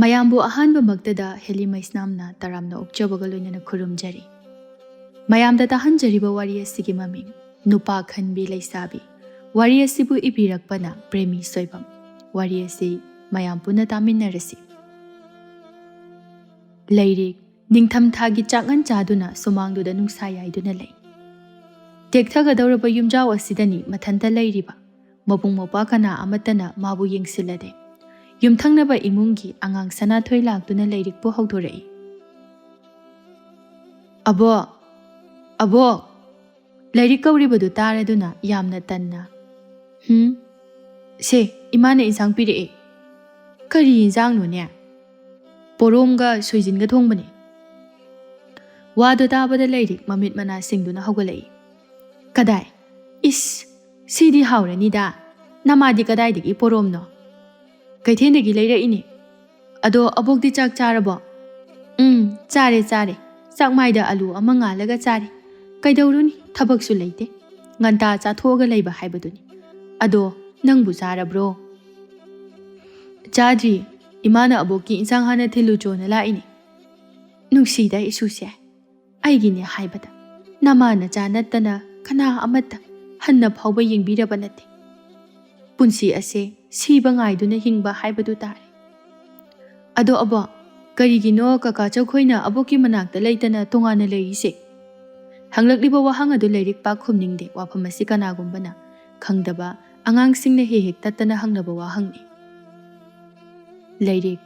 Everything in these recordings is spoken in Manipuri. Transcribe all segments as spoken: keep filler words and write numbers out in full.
ꯃꯌꯥꯝꯕꯨ ꯑꯍꯥꯟꯕꯃꯛꯇꯗ ꯍꯦꯂꯤ ꯃꯩꯁꯅꯥꯝꯅ ꯇꯔꯥꯝꯅ ꯑꯣꯛꯆꯕꯒ ꯂꯣꯏꯅꯅ ꯈꯨꯔꯨꯝꯖꯔꯤ꯫ ꯃꯌꯥꯝꯗ ꯇꯥꯍꯟꯖꯔꯤꯕ ꯋꯥꯔꯤ ꯑꯁꯤꯒꯤ ꯃꯃꯤꯡ ꯅꯨꯄꯥ ꯈꯟꯕꯤ ꯂꯩꯁꯥꯕꯤ꯫ ꯋꯥꯔꯤ ꯑꯁꯤꯕꯨ ꯏꯕꯤꯔꯛꯄꯅ ꯄ꯭ꯔꯦꯃꯤ ꯁꯣꯏꯕꯝ꯫ ꯋꯥꯔꯤ ꯑꯁꯤ ꯃꯌꯥꯝ ꯄꯨꯟꯅ ꯇꯥꯃꯤꯟꯅꯔꯁꯤ꯫ ꯂꯩꯔꯤꯛ ꯅꯤꯡꯊꯝꯊꯥꯒꯤ ꯆꯥꯛꯉꯟ ꯆꯥꯗꯨꯅ ꯁꯨꯃꯥꯡꯗꯨꯗ ꯅꯨꯡꯁꯥ ꯌꯥꯏꯗꯨꯅ ꯂꯩ꯫ ꯇꯦꯛꯊꯒꯗꯧꯔꯕ ꯌꯨꯝꯖꯥꯎ ꯑꯁꯤꯗꯅꯤ ꯃꯊꯟꯇ ꯂꯩꯔꯤꯕ꯫ ꯃꯕꯨꯡ ꯃꯧꯄ꯭ꯋꯥ ꯀꯅꯥ ꯑꯃꯠꯇꯅ ꯃꯥꯕꯨ ꯌꯦꯡꯁꯤꯜꯂꯗꯦ꯫ ꯌꯨꯝꯊꯪꯅꯕ ꯏꯃꯨꯡꯒꯤ ꯑꯉꯥꯡ ꯁꯅꯥꯊꯣꯏ ꯂꯥꯛꯇꯨꯅ ꯂꯩꯔꯤꯛꯄꯨ ꯍꯧꯗꯣꯔꯛꯏ꯫ "ꯑꯕꯣꯛ! ꯑꯕꯣꯛ!" ꯂꯩꯔꯤꯛ ꯀꯧꯔꯤꯕꯗꯨ ꯇꯥꯔꯗꯨꯅ ꯌꯥꯝꯅ ꯇꯟꯅ, "ꯍꯨꯝ? ꯁꯦ, ꯏꯃꯥꯅ ꯏꯟꯁꯥꯡ ꯄꯤꯔꯛꯑꯦ꯫" "ꯀꯔꯤ ꯏꯟꯁꯥꯡꯅꯣꯅꯦ?" "ꯄꯣꯔꯣꯝꯒ ꯁꯣꯏꯖꯤꯟꯒ ꯊꯣꯡꯕꯅꯦ꯫" ꯋꯥꯗꯣ ꯇꯥꯕꯗ ꯂꯩꯔꯤꯛ ꯃꯃꯤꯠ ꯃꯅꯥ ꯁꯤꯡꯗꯨꯅ ꯍꯧꯒꯠꯂꯛꯏ꯫ "ꯀꯗꯥꯏ? ꯏꯁ! ꯁꯤꯗꯤ ꯍꯥꯎꯔꯅꯤꯗ꯫ ꯅꯃꯥꯗꯤ ꯀꯗꯥꯏꯗꯒꯤ ꯄꯣꯔꯣꯝꯅꯣ?" "ꯀꯩꯊꯦꯜꯗꯒꯤ ꯂꯩꯔꯛꯏꯅꯦ꯫" "ꯑꯗꯣ ꯑꯕꯣꯛꯇꯤ ꯆꯥꯛ ꯆꯥꯔꯕꯣ?" "ꯎꯝ, ꯆꯥꯔꯦ, ꯆꯥꯔꯦ꯫ ꯆꯥꯛꯃꯥꯏꯗ ꯑꯂꯨ ꯑꯃ ꯉꯥꯜꯂꯒ ꯆꯥꯔꯦ꯫ ꯀꯩꯗꯧꯔꯨꯅꯤ, ꯊꯕꯛꯁꯨ ꯂꯩꯇꯦ꯫ ꯉꯟꯇꯥ ꯆꯥꯊꯣꯛꯑꯒ ꯂꯩꯕ ꯍꯥꯏꯕꯗꯨꯅꯤ꯫ ꯑꯗꯣ ꯅꯪꯕꯨ ꯆꯥꯔꯕ꯭ꯔꯣ?" "ꯆꯥꯗ꯭ꯔꯤ꯫ ꯏꯃꯥꯅ ꯑꯕꯣꯛꯀꯤ ꯏꯟꯁꯥꯡ ꯍꯥꯟꯅ ꯊꯤꯜꯂꯨꯆꯣꯅ ꯂꯥꯛꯏꯅꯦ꯫" "ꯅꯨꯡꯁꯤꯗ ꯏꯁꯨꯁꯦ꯫ ꯑꯩꯒꯤꯅꯦ ꯍꯥꯏꯕꯗ ꯅꯃꯥ ꯅꯆꯥ ꯅꯠꯇꯅ ꯀꯅꯥ ꯑꯃꯠꯇ ꯍꯟꯅ ꯐꯥꯎꯕ ꯌꯦꯡꯕꯤꯔꯕ ꯅꯠꯇꯦ꯫ ꯄꯨꯟꯁꯤ ꯑꯁꯦ ꯁꯤꯕ ꯉꯥꯏꯗꯨꯅ ꯍꯤꯡꯕ ꯍꯥꯏꯕꯗꯨ ꯇꯥꯔꯦ꯫ ꯑꯗꯣ ꯑꯕꯣꯛ, ꯀꯔꯤꯒꯤꯅꯣ ꯀꯀꯥ ꯆꯧꯈꯣꯏꯅ ꯑꯕꯣꯛꯀꯤ ꯃꯅꯥꯛꯇ ꯂꯩꯇꯅ ꯇꯣꯉꯥꯟꯅ ꯂꯩꯔꯤꯁꯦ?" ꯍꯪꯂꯛꯂꯤꯕ ꯋꯥꯍꯪ ꯑꯗꯨ ꯂꯩꯔꯤꯛ ꯄꯥꯛ ꯈꯨꯝꯅꯤꯡꯗꯦ꯫ ꯋꯥꯐꯝ ꯑꯁꯤ ꯀꯅꯥꯒꯨꯝꯕꯅ ꯈꯪꯗꯕ ꯑꯉꯥꯡꯁꯤꯡꯅ ꯍꯦꯛ ꯍꯦꯛ ꯇꯠꯇꯅ ꯍꯪꯅꯕ ꯋꯥꯍꯪꯅꯤ꯫ ꯂꯩꯔꯤꯛ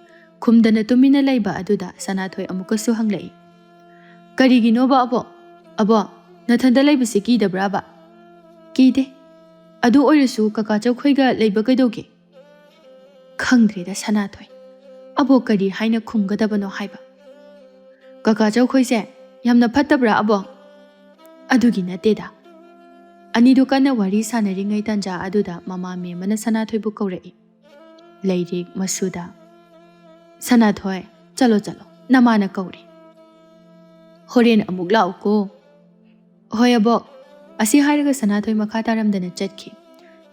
ꯈꯨꯝꯗꯅ ꯇꯨꯃꯤꯟꯅ ꯂꯩꯕ ꯑꯗꯨꯗ ꯁꯅꯥꯊꯣꯏ ꯑꯃꯨꯛꯀꯁꯨ ꯍꯪꯂꯛꯏ, "ꯀꯔꯤꯒꯤꯅꯣꯕ ꯑꯕꯣꯛ? ꯑꯕꯣꯛ, ꯅꯊꯟꯗ ꯂꯩꯕꯁꯦ ꯀꯤꯗꯕ꯭ꯔꯥꯕ?" "ꯀꯤꯗꯦ꯫ ꯑꯗꯨ ꯑꯣꯏꯔꯁꯨ ꯀꯀꯥ ꯆꯧꯈꯣꯏꯒ ꯂꯩꯕ ꯀꯩꯗꯧꯒꯦ?" "ꯈꯪꯗ꯭ꯔꯦꯗ ꯁꯅꯥꯊꯣꯏ, ꯑꯕꯣꯛ ꯀꯔꯤ ꯍꯥꯏꯅ ꯈꯨꯝꯒꯗꯕꯅꯣ ꯍꯥꯏꯕ꯫" "ꯀꯀꯥ ꯆꯧꯈꯣꯏꯁꯦ ꯌꯥꯝꯅ ꯐꯠꯇꯕ꯭ꯔꯥ ꯑꯕꯣꯛ?" "ꯑꯗꯨꯒꯤ ꯅꯠꯇꯦꯗ꯫" ꯑꯅꯤꯗꯨ ꯀꯟꯅ ꯋꯥꯔꯤ ꯁꯥꯟꯅꯔꯤꯉꯩ ꯇꯥꯟꯖꯥ ꯑꯗꯨꯗ ꯃꯃꯥ ꯃꯦꯝꯃꯅ ꯁꯅꯥꯊꯣꯏꯕꯨ ꯀꯧꯔꯛꯏ꯫ ꯂꯩꯔꯤꯛ ꯃꯁꯨꯗ, "ꯁꯅꯥꯊꯣꯏ, ꯆꯠꯂꯣ ꯆꯠꯂꯣ, ꯅꯃꯥꯅ ꯀꯧꯔꯦ꯫ ꯍꯣꯔꯦꯟ ꯑꯃꯨꯛ ꯂꯥꯛꯎꯀꯣ꯫" "ꯍꯣꯏ ꯑꯕꯣꯛ꯫" ꯑꯁꯤ ꯍꯥꯏꯔꯒ ꯁꯅꯥꯊꯣꯏ ꯃꯈꯥ ꯇꯥꯔꯝꯗꯅ ꯆꯠꯈꯤ꯫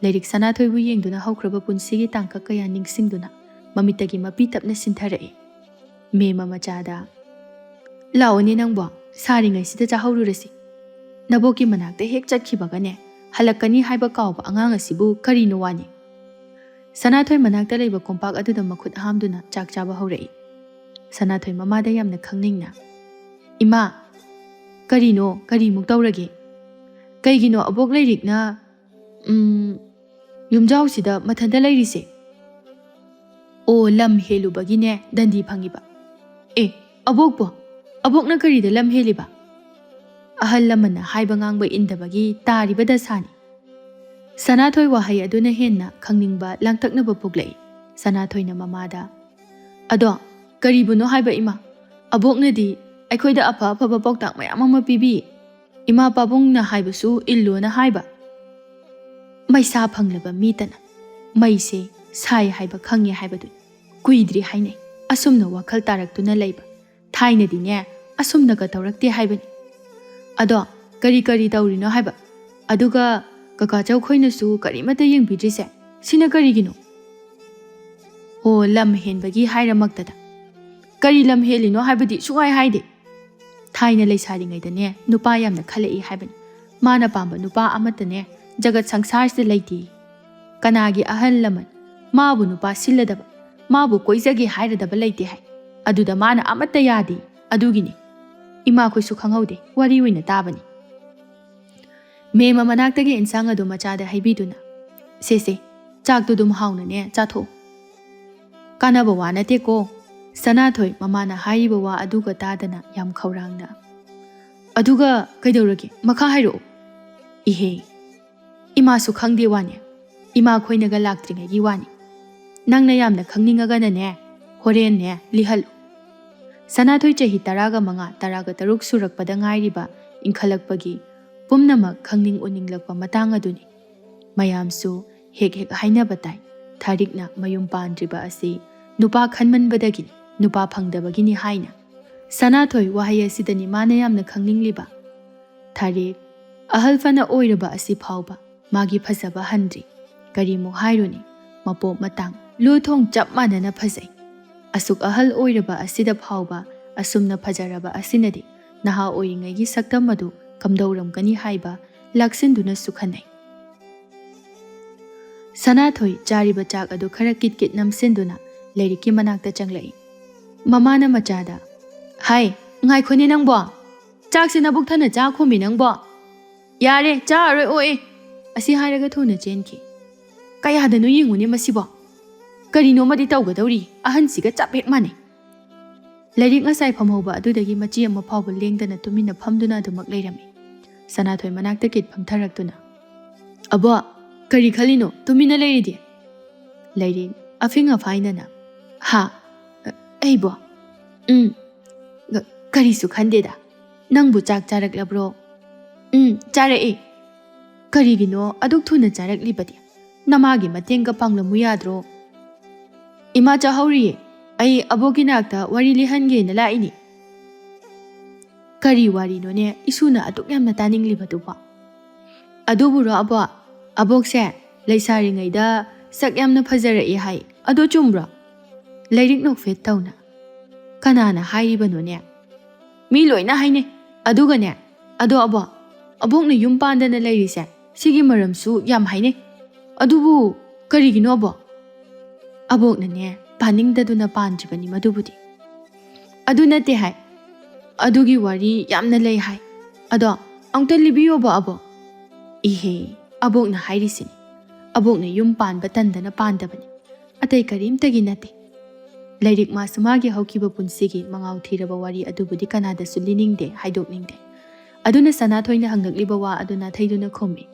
ꯂꯩꯔꯤꯛ ꯁꯅꯥꯊꯣꯏꯕꯨ ꯌꯦꯡꯗꯨꯅ ꯍꯧꯈ꯭ꯔꯕ ꯄꯨꯟꯁꯤꯒꯤ ꯇꯥꯡꯀꯛ ꯀꯌꯥ ꯅꯤꯡꯁꯤꯡꯗꯨꯅ ꯃꯃꯤꯠꯇꯒꯤ ꯃꯄꯤ ꯇꯞꯅ ꯁꯤꯟꯊꯔꯛꯏ꯫ ꯃꯦꯝꯃ ꯃꯆꯥꯗ, "ꯂꯥꯛꯑꯣꯅꯦ ꯅꯪꯕꯣ, ꯁꯥꯔꯤꯉꯩꯁꯤꯗ ꯆꯥꯍꯧꯔꯨꯔꯁꯤ꯫ ꯅꯕꯣꯛꯀꯤ ꯃꯅꯥꯛꯇ ꯍꯦꯛ ꯆꯠꯈꯤꯕꯒꯅꯦ, ꯍꯜꯂꯛꯀꯅꯤ ꯍꯥꯏꯕ ꯀꯥꯎꯕ ꯑꯉꯥꯡ ꯑꯁꯤꯕꯨ ꯀꯔꯤꯅꯣ ꯋꯥꯅꯤ?" ꯁꯅꯥꯊꯣꯏ ꯃꯅꯥꯛꯇ ꯂꯩꯕ ꯀꯣꯝꯄꯥꯛ ꯑꯗꯨꯗ ꯃꯈꯨꯠ ꯍꯥꯝꯗꯨꯅ ꯆꯥꯛ ꯆꯥꯕ ꯍꯧꯔꯛꯏ꯫ ꯁꯅꯥꯊꯣꯏ ꯃꯃꯥꯗ ꯌꯥꯝꯅ ꯈꯪꯅꯤꯡꯅ, "ꯏꯃꯥ, ꯀꯔꯤꯅꯣ? ꯀꯔꯤꯃꯨꯛ ꯇꯧꯔꯒꯦ? ꯀꯩꯒꯤꯅꯣ ꯑꯕꯣꯛ ꯂꯩꯔꯤꯛꯅ, ꯎꯝ, ꯌꯨꯝꯖꯥꯎꯁꯤꯗ ꯃꯊꯟꯇ ꯂꯩꯔꯤꯁꯦ?" "ꯑꯣ, ꯂꯝ ꯍꯦꯜꯂꯨꯕꯒꯤꯅꯦ ꯗꯟꯗꯤ ꯐꯪꯉꯤꯕ꯫" "ꯑꯦ, ꯑꯕꯣꯛꯄꯣ? ꯑꯕꯣꯛꯅ ꯀꯔꯤꯗ ꯂꯝ ꯍꯦꯜꯂꯤꯕ?" "ꯑꯍꯜ ꯂꯃꯟꯅ ꯍꯥꯏꯕ ꯉꯥꯡꯕ ꯏꯟꯗꯕꯒꯤ ꯇꯥꯔꯤꯕ ꯗꯁꯥꯅꯤ꯫" ꯁꯅꯥꯊꯣꯏ ꯋꯥꯍꯩ ꯑꯗꯨꯅ ꯍꯦꯟꯅ ꯈꯪꯅꯤꯡꯕ ꯂꯥꯡꯇꯛꯅꯕ ꯄꯣꯛꯂꯛꯏ꯫ ꯁꯅꯥꯊꯣꯏꯅ ꯃꯃꯥꯗ, "ꯑꯗꯣ ꯀꯔꯤꯕꯨꯅꯣ ꯍꯥꯏꯕ ꯏꯃꯥ? ꯑꯕꯣꯛꯅꯗꯤ ꯑꯩꯈꯣꯏꯗ ꯑꯐ ꯑꯐꯕ ꯄꯥꯎꯇꯥꯛ ꯃꯌꯥꯝ ꯑꯃ ꯄꯤꯕꯤ꯫ ꯏꯃꯥ ꯄꯥꯕꯨꯡꯅ ꯍꯥꯏꯕꯁꯨ ꯏꯜꯂꯣꯅ ꯍꯥꯏꯕ꯫ ꯃꯩꯁꯥ ꯐꯪꯂꯕ ꯃꯤꯇꯅ ꯃꯩꯁꯦ ꯁꯥꯏ ꯍꯥꯏꯕ ꯈꯪꯉꯦ ꯍꯥꯏꯕꯗꯨꯅꯤ꯫ ꯀꯨꯏꯗ꯭ꯔꯤ ꯍꯥꯏꯅꯩ ꯑꯁꯨꯝꯅ ꯋꯥꯈꯜ ꯇꯥꯔꯛꯇꯨꯅ ꯂꯩꯕ꯫ ꯊꯥꯏꯅꯗꯤꯅꯦ ꯑꯁꯨꯝꯅꯒ ꯇꯧꯔꯛꯇꯦ ꯍꯥꯏꯕꯅꯤ꯫ ꯑꯗꯣ ꯀꯔꯤ ꯀꯔꯤ ꯇꯧꯔꯤꯅꯣ ꯍꯥꯏꯕ? ꯑꯗꯨꯒ ꯀꯀꯥ ꯆꯧꯈꯣꯏꯅꯁꯨ ꯀꯔꯤꯃꯠꯇ ꯌꯦꯡꯕꯤꯗ꯭ꯔꯤꯁꯦ, ꯁꯤꯅ ꯀꯔꯤꯒꯤꯅꯣ?" "ꯑꯣ, ꯂꯝ ꯍꯦꯟꯕꯒꯤ ꯍꯥꯏꯔꯃꯛꯇꯗ꯫ ꯀꯔꯤ ꯂꯝ ꯍꯦꯜꯂꯤꯅꯣ ꯍꯥꯏꯕꯗꯤ ꯁꯨꯡꯍꯥꯏ ꯍꯥꯏꯗꯦ꯫ ꯊꯥꯏꯅ ꯂꯩꯁꯥꯔꯤꯉꯩꯗꯅꯦ ꯅꯨꯄꯥ ꯌꯥꯝꯅ ꯈꯜꯂꯛꯏ ꯍꯥꯏꯕꯅꯤ꯫ ꯃꯥꯅ ꯄꯥꯝꯕ ꯅꯨꯄꯥ ꯑꯃꯠꯇꯅꯦ ꯖꯒꯠ ꯁꯪꯁꯥꯔꯁꯤꯗ ꯂꯩꯇꯦ꯫ ꯀꯅꯥꯒꯤ ꯑꯍꯜ ꯂꯃꯟ ꯃꯥꯕꯨ ꯅꯨꯄꯥ ꯁꯤꯜꯂꯗꯕ, ꯃꯥꯕꯨ ꯀꯣꯏꯖꯒꯦ ꯍꯥꯏꯔꯗꯕ ꯂꯩꯇꯦ ꯍꯥꯏ꯫ ꯑꯗꯨꯗ ꯃꯥꯅ ꯑꯃꯠꯇ ꯌꯥꯗꯦ꯫ ꯑꯗꯨꯒꯤꯅꯤ꯫ ꯏꯃꯥꯈꯣꯏꯁꯨ ꯈꯪꯍꯧꯗꯦ, ꯋꯥꯔꯤ ꯑꯣꯏꯅ ꯇꯥꯕꯅꯤ꯫" ꯃꯦꯝꯃ ꯃꯅꯥꯛꯇꯒꯤ ꯏꯟꯁꯥꯡ ꯑꯗꯨ ꯃꯆꯥꯗ ꯍꯩꯕꯤꯗꯨꯅ, "ꯁꯦ ꯁꯦ, ꯆꯥꯛꯇꯨ ꯑꯗꯨꯝ ꯍꯥꯎꯅꯅꯦ ꯆꯥꯊꯣꯛꯎ꯫ ꯀꯥꯟꯅꯕ ꯋꯥ ꯅꯠꯇꯦꯀꯣ꯫" ꯁꯅꯥꯊꯣꯏ ꯃꯃꯥꯅ ꯍꯥꯏꯔꯤꯕ ꯋꯥ ꯑꯗꯨꯒ ꯇꯥꯗꯅ ꯌꯥꯝ ꯈꯧꯔꯥꯡꯅ, "ꯑꯗꯨꯒ ꯀꯩꯗꯧꯔꯒꯦ? ꯃꯈꯥ ꯍꯥꯏꯔꯛꯑꯣ꯫" "ꯏꯍꯦ, ꯏꯃꯥꯁꯨ ꯈꯪꯗꯦ ꯋꯥꯅꯦ꯫ ꯏꯃꯥ ꯈꯣꯏꯅꯒ ꯂꯥꯛꯇ꯭ꯔꯤꯉꯩꯒꯤ ꯋꯥꯅꯤ꯫ ꯅꯪꯅ ꯌꯥꯝꯅ ꯈꯪꯅꯤꯡꯉꯒꯅꯅꯦ, ꯍꯣꯔꯦꯟꯅꯦ ꯂꯤꯍꯜꯂꯨ꯫" ꯁꯅꯥꯊꯣꯏ ꯆꯍꯤ ꯇꯔꯥꯒ ꯃꯉꯥ, ꯇꯔꯥꯒ ꯇꯔꯨꯛ ꯁꯨꯔꯛꯄꯗ ꯉꯥꯏꯔꯤꯕ ꯏꯟꯈꯠꯂꯛꯄꯒꯤ ꯄꯨꯝꯅꯃꯛ ꯈꯪꯅꯤꯡ ꯎꯅꯤꯡꯂꯛꯄ ꯃꯇꯥꯡ ꯑꯗꯨꯅꯤ꯫ ꯃꯌꯥꯝꯁꯨ ꯍꯦꯛ ꯍꯦꯛ ꯍꯥꯏꯅꯕ ꯇꯥꯏ, ꯊꯥꯔꯤꯛꯅ ꯃꯌꯨꯝ ꯄꯥꯟꯗ꯭ꯔꯤꯕ ꯑꯁꯤ ꯅꯨꯄꯥ ꯈꯟꯃꯟꯕꯗꯒꯤꯅꯤ, ꯅꯨꯄꯥ ꯐꯪꯗꯕꯒꯤꯅꯤ ꯍꯥꯏꯅ꯫ ꯁꯅꯥꯊꯣꯏ ꯋꯥꯍꯩ ꯑꯁꯤꯗꯅꯤ ꯃꯥꯅ ꯌꯥꯝꯅ ꯈꯪꯅꯤꯡꯂꯤꯕ꯫ ꯊꯥꯔꯤꯛ ꯑꯍꯜ ꯐꯅ ꯑꯣꯏꯔꯕ ꯑꯁꯤ ꯐꯥꯎꯕ ꯃꯥꯒꯤ ꯐꯖꯕ ꯍꯟꯗ꯭ꯔꯤ꯫ ꯀꯔꯤꯃꯨꯛ ꯍꯥꯏꯔꯨꯅꯤ, ꯃꯄꯣꯛ ꯃꯇꯥꯡ꯫ ꯂꯨ ꯊꯣꯡ ꯆꯞ ꯃꯥꯟꯅꯅ ꯐꯖꯩ꯫ ꯑꯁꯨꯛ ꯑꯍꯜ ꯑꯣꯏꯔꯕ ꯑꯁꯤꯗ ꯐꯥꯎꯕ ꯑꯁꯨꯝꯅ ꯐꯖꯔꯕ ꯑꯁꯤꯅꯗꯤ ꯅꯍꯥ ꯑꯣꯏꯔꯤꯉꯩꯒꯤ ꯁꯛꯇꯝ ꯑꯗꯨ ꯀꯝꯗꯧꯔꯝꯒꯅꯤ ꯍꯥꯏꯕ ꯂꯥꯛꯁꯤꯟꯗꯨꯅꯁꯨ ꯈꯟꯅꯩ꯫ ꯁꯅꯥꯊꯣꯏ ꯆꯥꯔꯤꯕ ꯆꯥꯛ ꯑꯗꯨ ꯈꯔ ꯀꯤꯠ ꯀꯤꯠ ꯅꯝꯁꯤꯟꯗꯨꯅ ꯂꯥꯏꯔꯤꯛꯀꯤ ꯃꯅꯥꯛꯇ ꯆꯪꯂꯛꯏ꯫ ꯃꯃꯥꯅ ꯃꯆꯥꯗ, "ꯍꯥꯏ, ꯉꯥꯏꯈꯣꯅꯦ ꯅꯪꯕꯣ! ꯆꯥꯛꯁꯦ ꯅꯕꯨꯛ ꯊꯟꯅ ꯆꯥ ꯈꯣꯃꯤ ꯅꯪꯕꯣ! ꯌꯥꯔꯦ, ꯆꯥꯔꯔꯣꯏ ꯑꯣꯛꯑꯦ!" ꯑꯁꯤ ꯍꯥꯏꯔꯒ ꯊꯨꯅ ꯆꯦꯟꯈꯤ꯫ "ꯀꯌꯥꯗꯅꯣ ꯌꯦꯡꯉꯨꯅꯦ ꯃꯁꯤꯕꯣ! ꯀꯔꯤꯅꯣꯃꯗꯤ ꯇꯧꯒꯗꯧꯔꯤ, ꯑꯍꯟꯁꯤꯒ ꯆꯞ ꯍꯦꯛ ꯃꯥꯟꯅꯩ!" ꯂꯥꯏꯔꯤꯛ ꯉꯁꯥꯏ ꯐꯝꯍꯧꯕ ꯑꯗꯨꯗꯒꯤ ꯃꯆꯤ ꯑꯃ ꯐꯥꯎꯕ ꯂꯦꯡꯗꯅ ꯇꯨꯃꯤꯟꯅ ꯐꯝꯗꯨꯅ ꯑꯗꯨꯃꯛ ꯂꯩꯔꯝꯃꯤ꯫ ꯁꯅꯥꯊꯣꯏ ꯃꯅꯥꯛꯇ ꯀꯤꯠ ꯐꯝꯊꯔꯛꯇꯨꯅ, "ꯑꯕꯣ, ꯀꯔꯤ ꯈꯜꯂꯤꯅꯣ ꯇꯨꯃꯤꯟꯅ ꯂꯩꯔꯤꯗꯤ?" ꯂꯥꯏꯔꯤꯛ ꯑꯐꯤꯡ ꯑꯐꯥꯏꯅꯅ, "ꯍꯥ? ꯑꯩꯕꯣ? ꯎꯝ, ꯀ-, ꯀꯔꯤꯁꯨ ꯈꯟꯗꯦꯗ꯫ ꯅꯪꯕꯨ ꯆꯥꯛ ꯆꯥꯔꯛꯂꯕ꯭ꯔꯣ?" "ꯎꯝ, ꯆꯥꯔꯛꯑꯦ꯫ ꯀꯔꯤꯒꯤꯅꯣ ꯑꯗꯨꯛ ꯊꯨꯅ ꯆꯥꯔꯛꯂꯤꯕꯗꯤ? ꯅꯃꯥꯒꯤ ꯃꯇꯦꯡꯒ ꯄꯥꯡꯂꯝꯃꯨ ꯌꯥꯗ꯭ꯔꯣ?" "ꯏꯃꯥ ꯆꯥꯍꯧꯔꯤꯌꯦ꯫ ꯑꯩ ꯑꯕꯣꯛꯀꯤ ꯅꯥꯛꯇ ꯋꯥꯔꯤ ꯂꯤꯍꯟꯒꯦꯅ ꯂꯥꯛꯏꯅꯤ꯫" "ꯀꯔꯤ ꯋꯥꯔꯤꯅꯣꯅꯦ ꯏꯁꯨꯅ ꯑꯗꯨꯛ ꯌꯥꯝꯅ ꯇꯥꯅꯤꯡꯂꯤꯕꯗꯨꯕꯣ?" "ꯑꯗꯨꯕꯨꯔꯣ ꯑꯕꯣꯛ? ꯑꯕꯣꯛꯁꯦ ꯂꯩꯁꯥꯔꯤꯉꯩꯗ ꯁꯛ ꯌꯥꯝꯅ ꯐꯖꯔꯛꯑꯦ ꯍꯥꯏ꯫ ꯑꯗꯣ ꯆꯨꯝꯕ꯭ꯔꯣ?" ꯂꯥꯏꯔꯤꯛ ꯅꯣꯛꯐꯦꯠ ꯇꯧꯅ, "ꯀꯅꯥꯅ ꯍꯥꯏꯔꯤꯕꯅꯣꯅꯦ?" "ꯃꯤ ꯂꯣꯏꯅ ꯍꯥꯏꯅꯩ꯫ ꯑꯗꯨꯒꯅꯦ, ꯑꯗꯣ ꯑꯕꯣꯛ, ꯑꯕꯣꯛꯅ ꯌꯨꯝ ꯄꯥꯟꯗꯅ ꯂꯩꯔꯤꯁꯦ ꯁꯤꯒꯤ ꯃꯔꯝꯁꯨ ꯌꯥꯝ ꯍꯥꯏꯅꯩ꯫ ꯑꯗꯨꯕꯨ ꯀꯔꯤꯒꯤꯅꯣ ꯑꯕꯣꯛ?" "ꯑꯕꯣꯛꯅꯅꯦ ꯄꯥꯅꯤꯡꯗꯗꯨꯅ ꯄꯥꯟꯗ꯭ꯔꯤꯕꯅꯤ ꯃꯗꯨꯕꯨꯗꯤ꯫" "ꯑꯗꯨ ꯅꯠꯇꯦ ꯍꯥꯏ꯫ ꯑꯗꯨꯒꯤ ꯋꯥꯔꯤ ꯌꯥꯝꯅ ꯂꯩ ꯍꯥꯏ꯫ ꯑꯗꯣ ꯑꯃꯨꯛꯇ ꯂꯤꯕꯤꯌꯣꯕ ꯑꯕꯣꯛ꯫" "ꯏꯍꯦ, ꯑꯕꯣꯛꯅ ꯍꯥꯏꯔꯤꯁꯤꯅꯤ꯫ ꯑꯕꯣꯛꯅ ꯌꯨꯝ ꯄꯥꯟꯕ ꯇꯟꯗꯅ ꯄꯥꯟꯗꯕꯅꯤ꯫ ꯑꯇꯩ ꯀꯔꯤꯝꯇꯒꯤ ꯅꯠꯇꯦ꯫" ꯂꯥꯏꯔꯤꯛ ꯃꯥꯁꯨ ꯃꯥꯒꯤ ꯍꯧꯈꯤꯕ ꯄꯨꯟꯁꯤꯒꯤ ꯃꯉꯥꯎ ꯊꯤꯔꯕ ꯋꯥꯔꯤ ꯑꯗꯨꯕꯨꯗꯤ ꯀꯅꯥꯗꯁꯨ ꯂꯤꯅꯤꯡꯗꯦ, ꯍꯥꯏꯗꯣꯛꯅꯤꯡꯗꯦ꯫ ꯑꯗꯨꯅ ꯁꯅꯥꯊꯣꯏꯅ ꯍꯪꯂꯛꯂꯤꯕ ꯋꯥ ꯑꯗꯨ ꯅꯥꯊꯩꯗꯨꯅ ꯈꯨꯝꯃꯤ꯫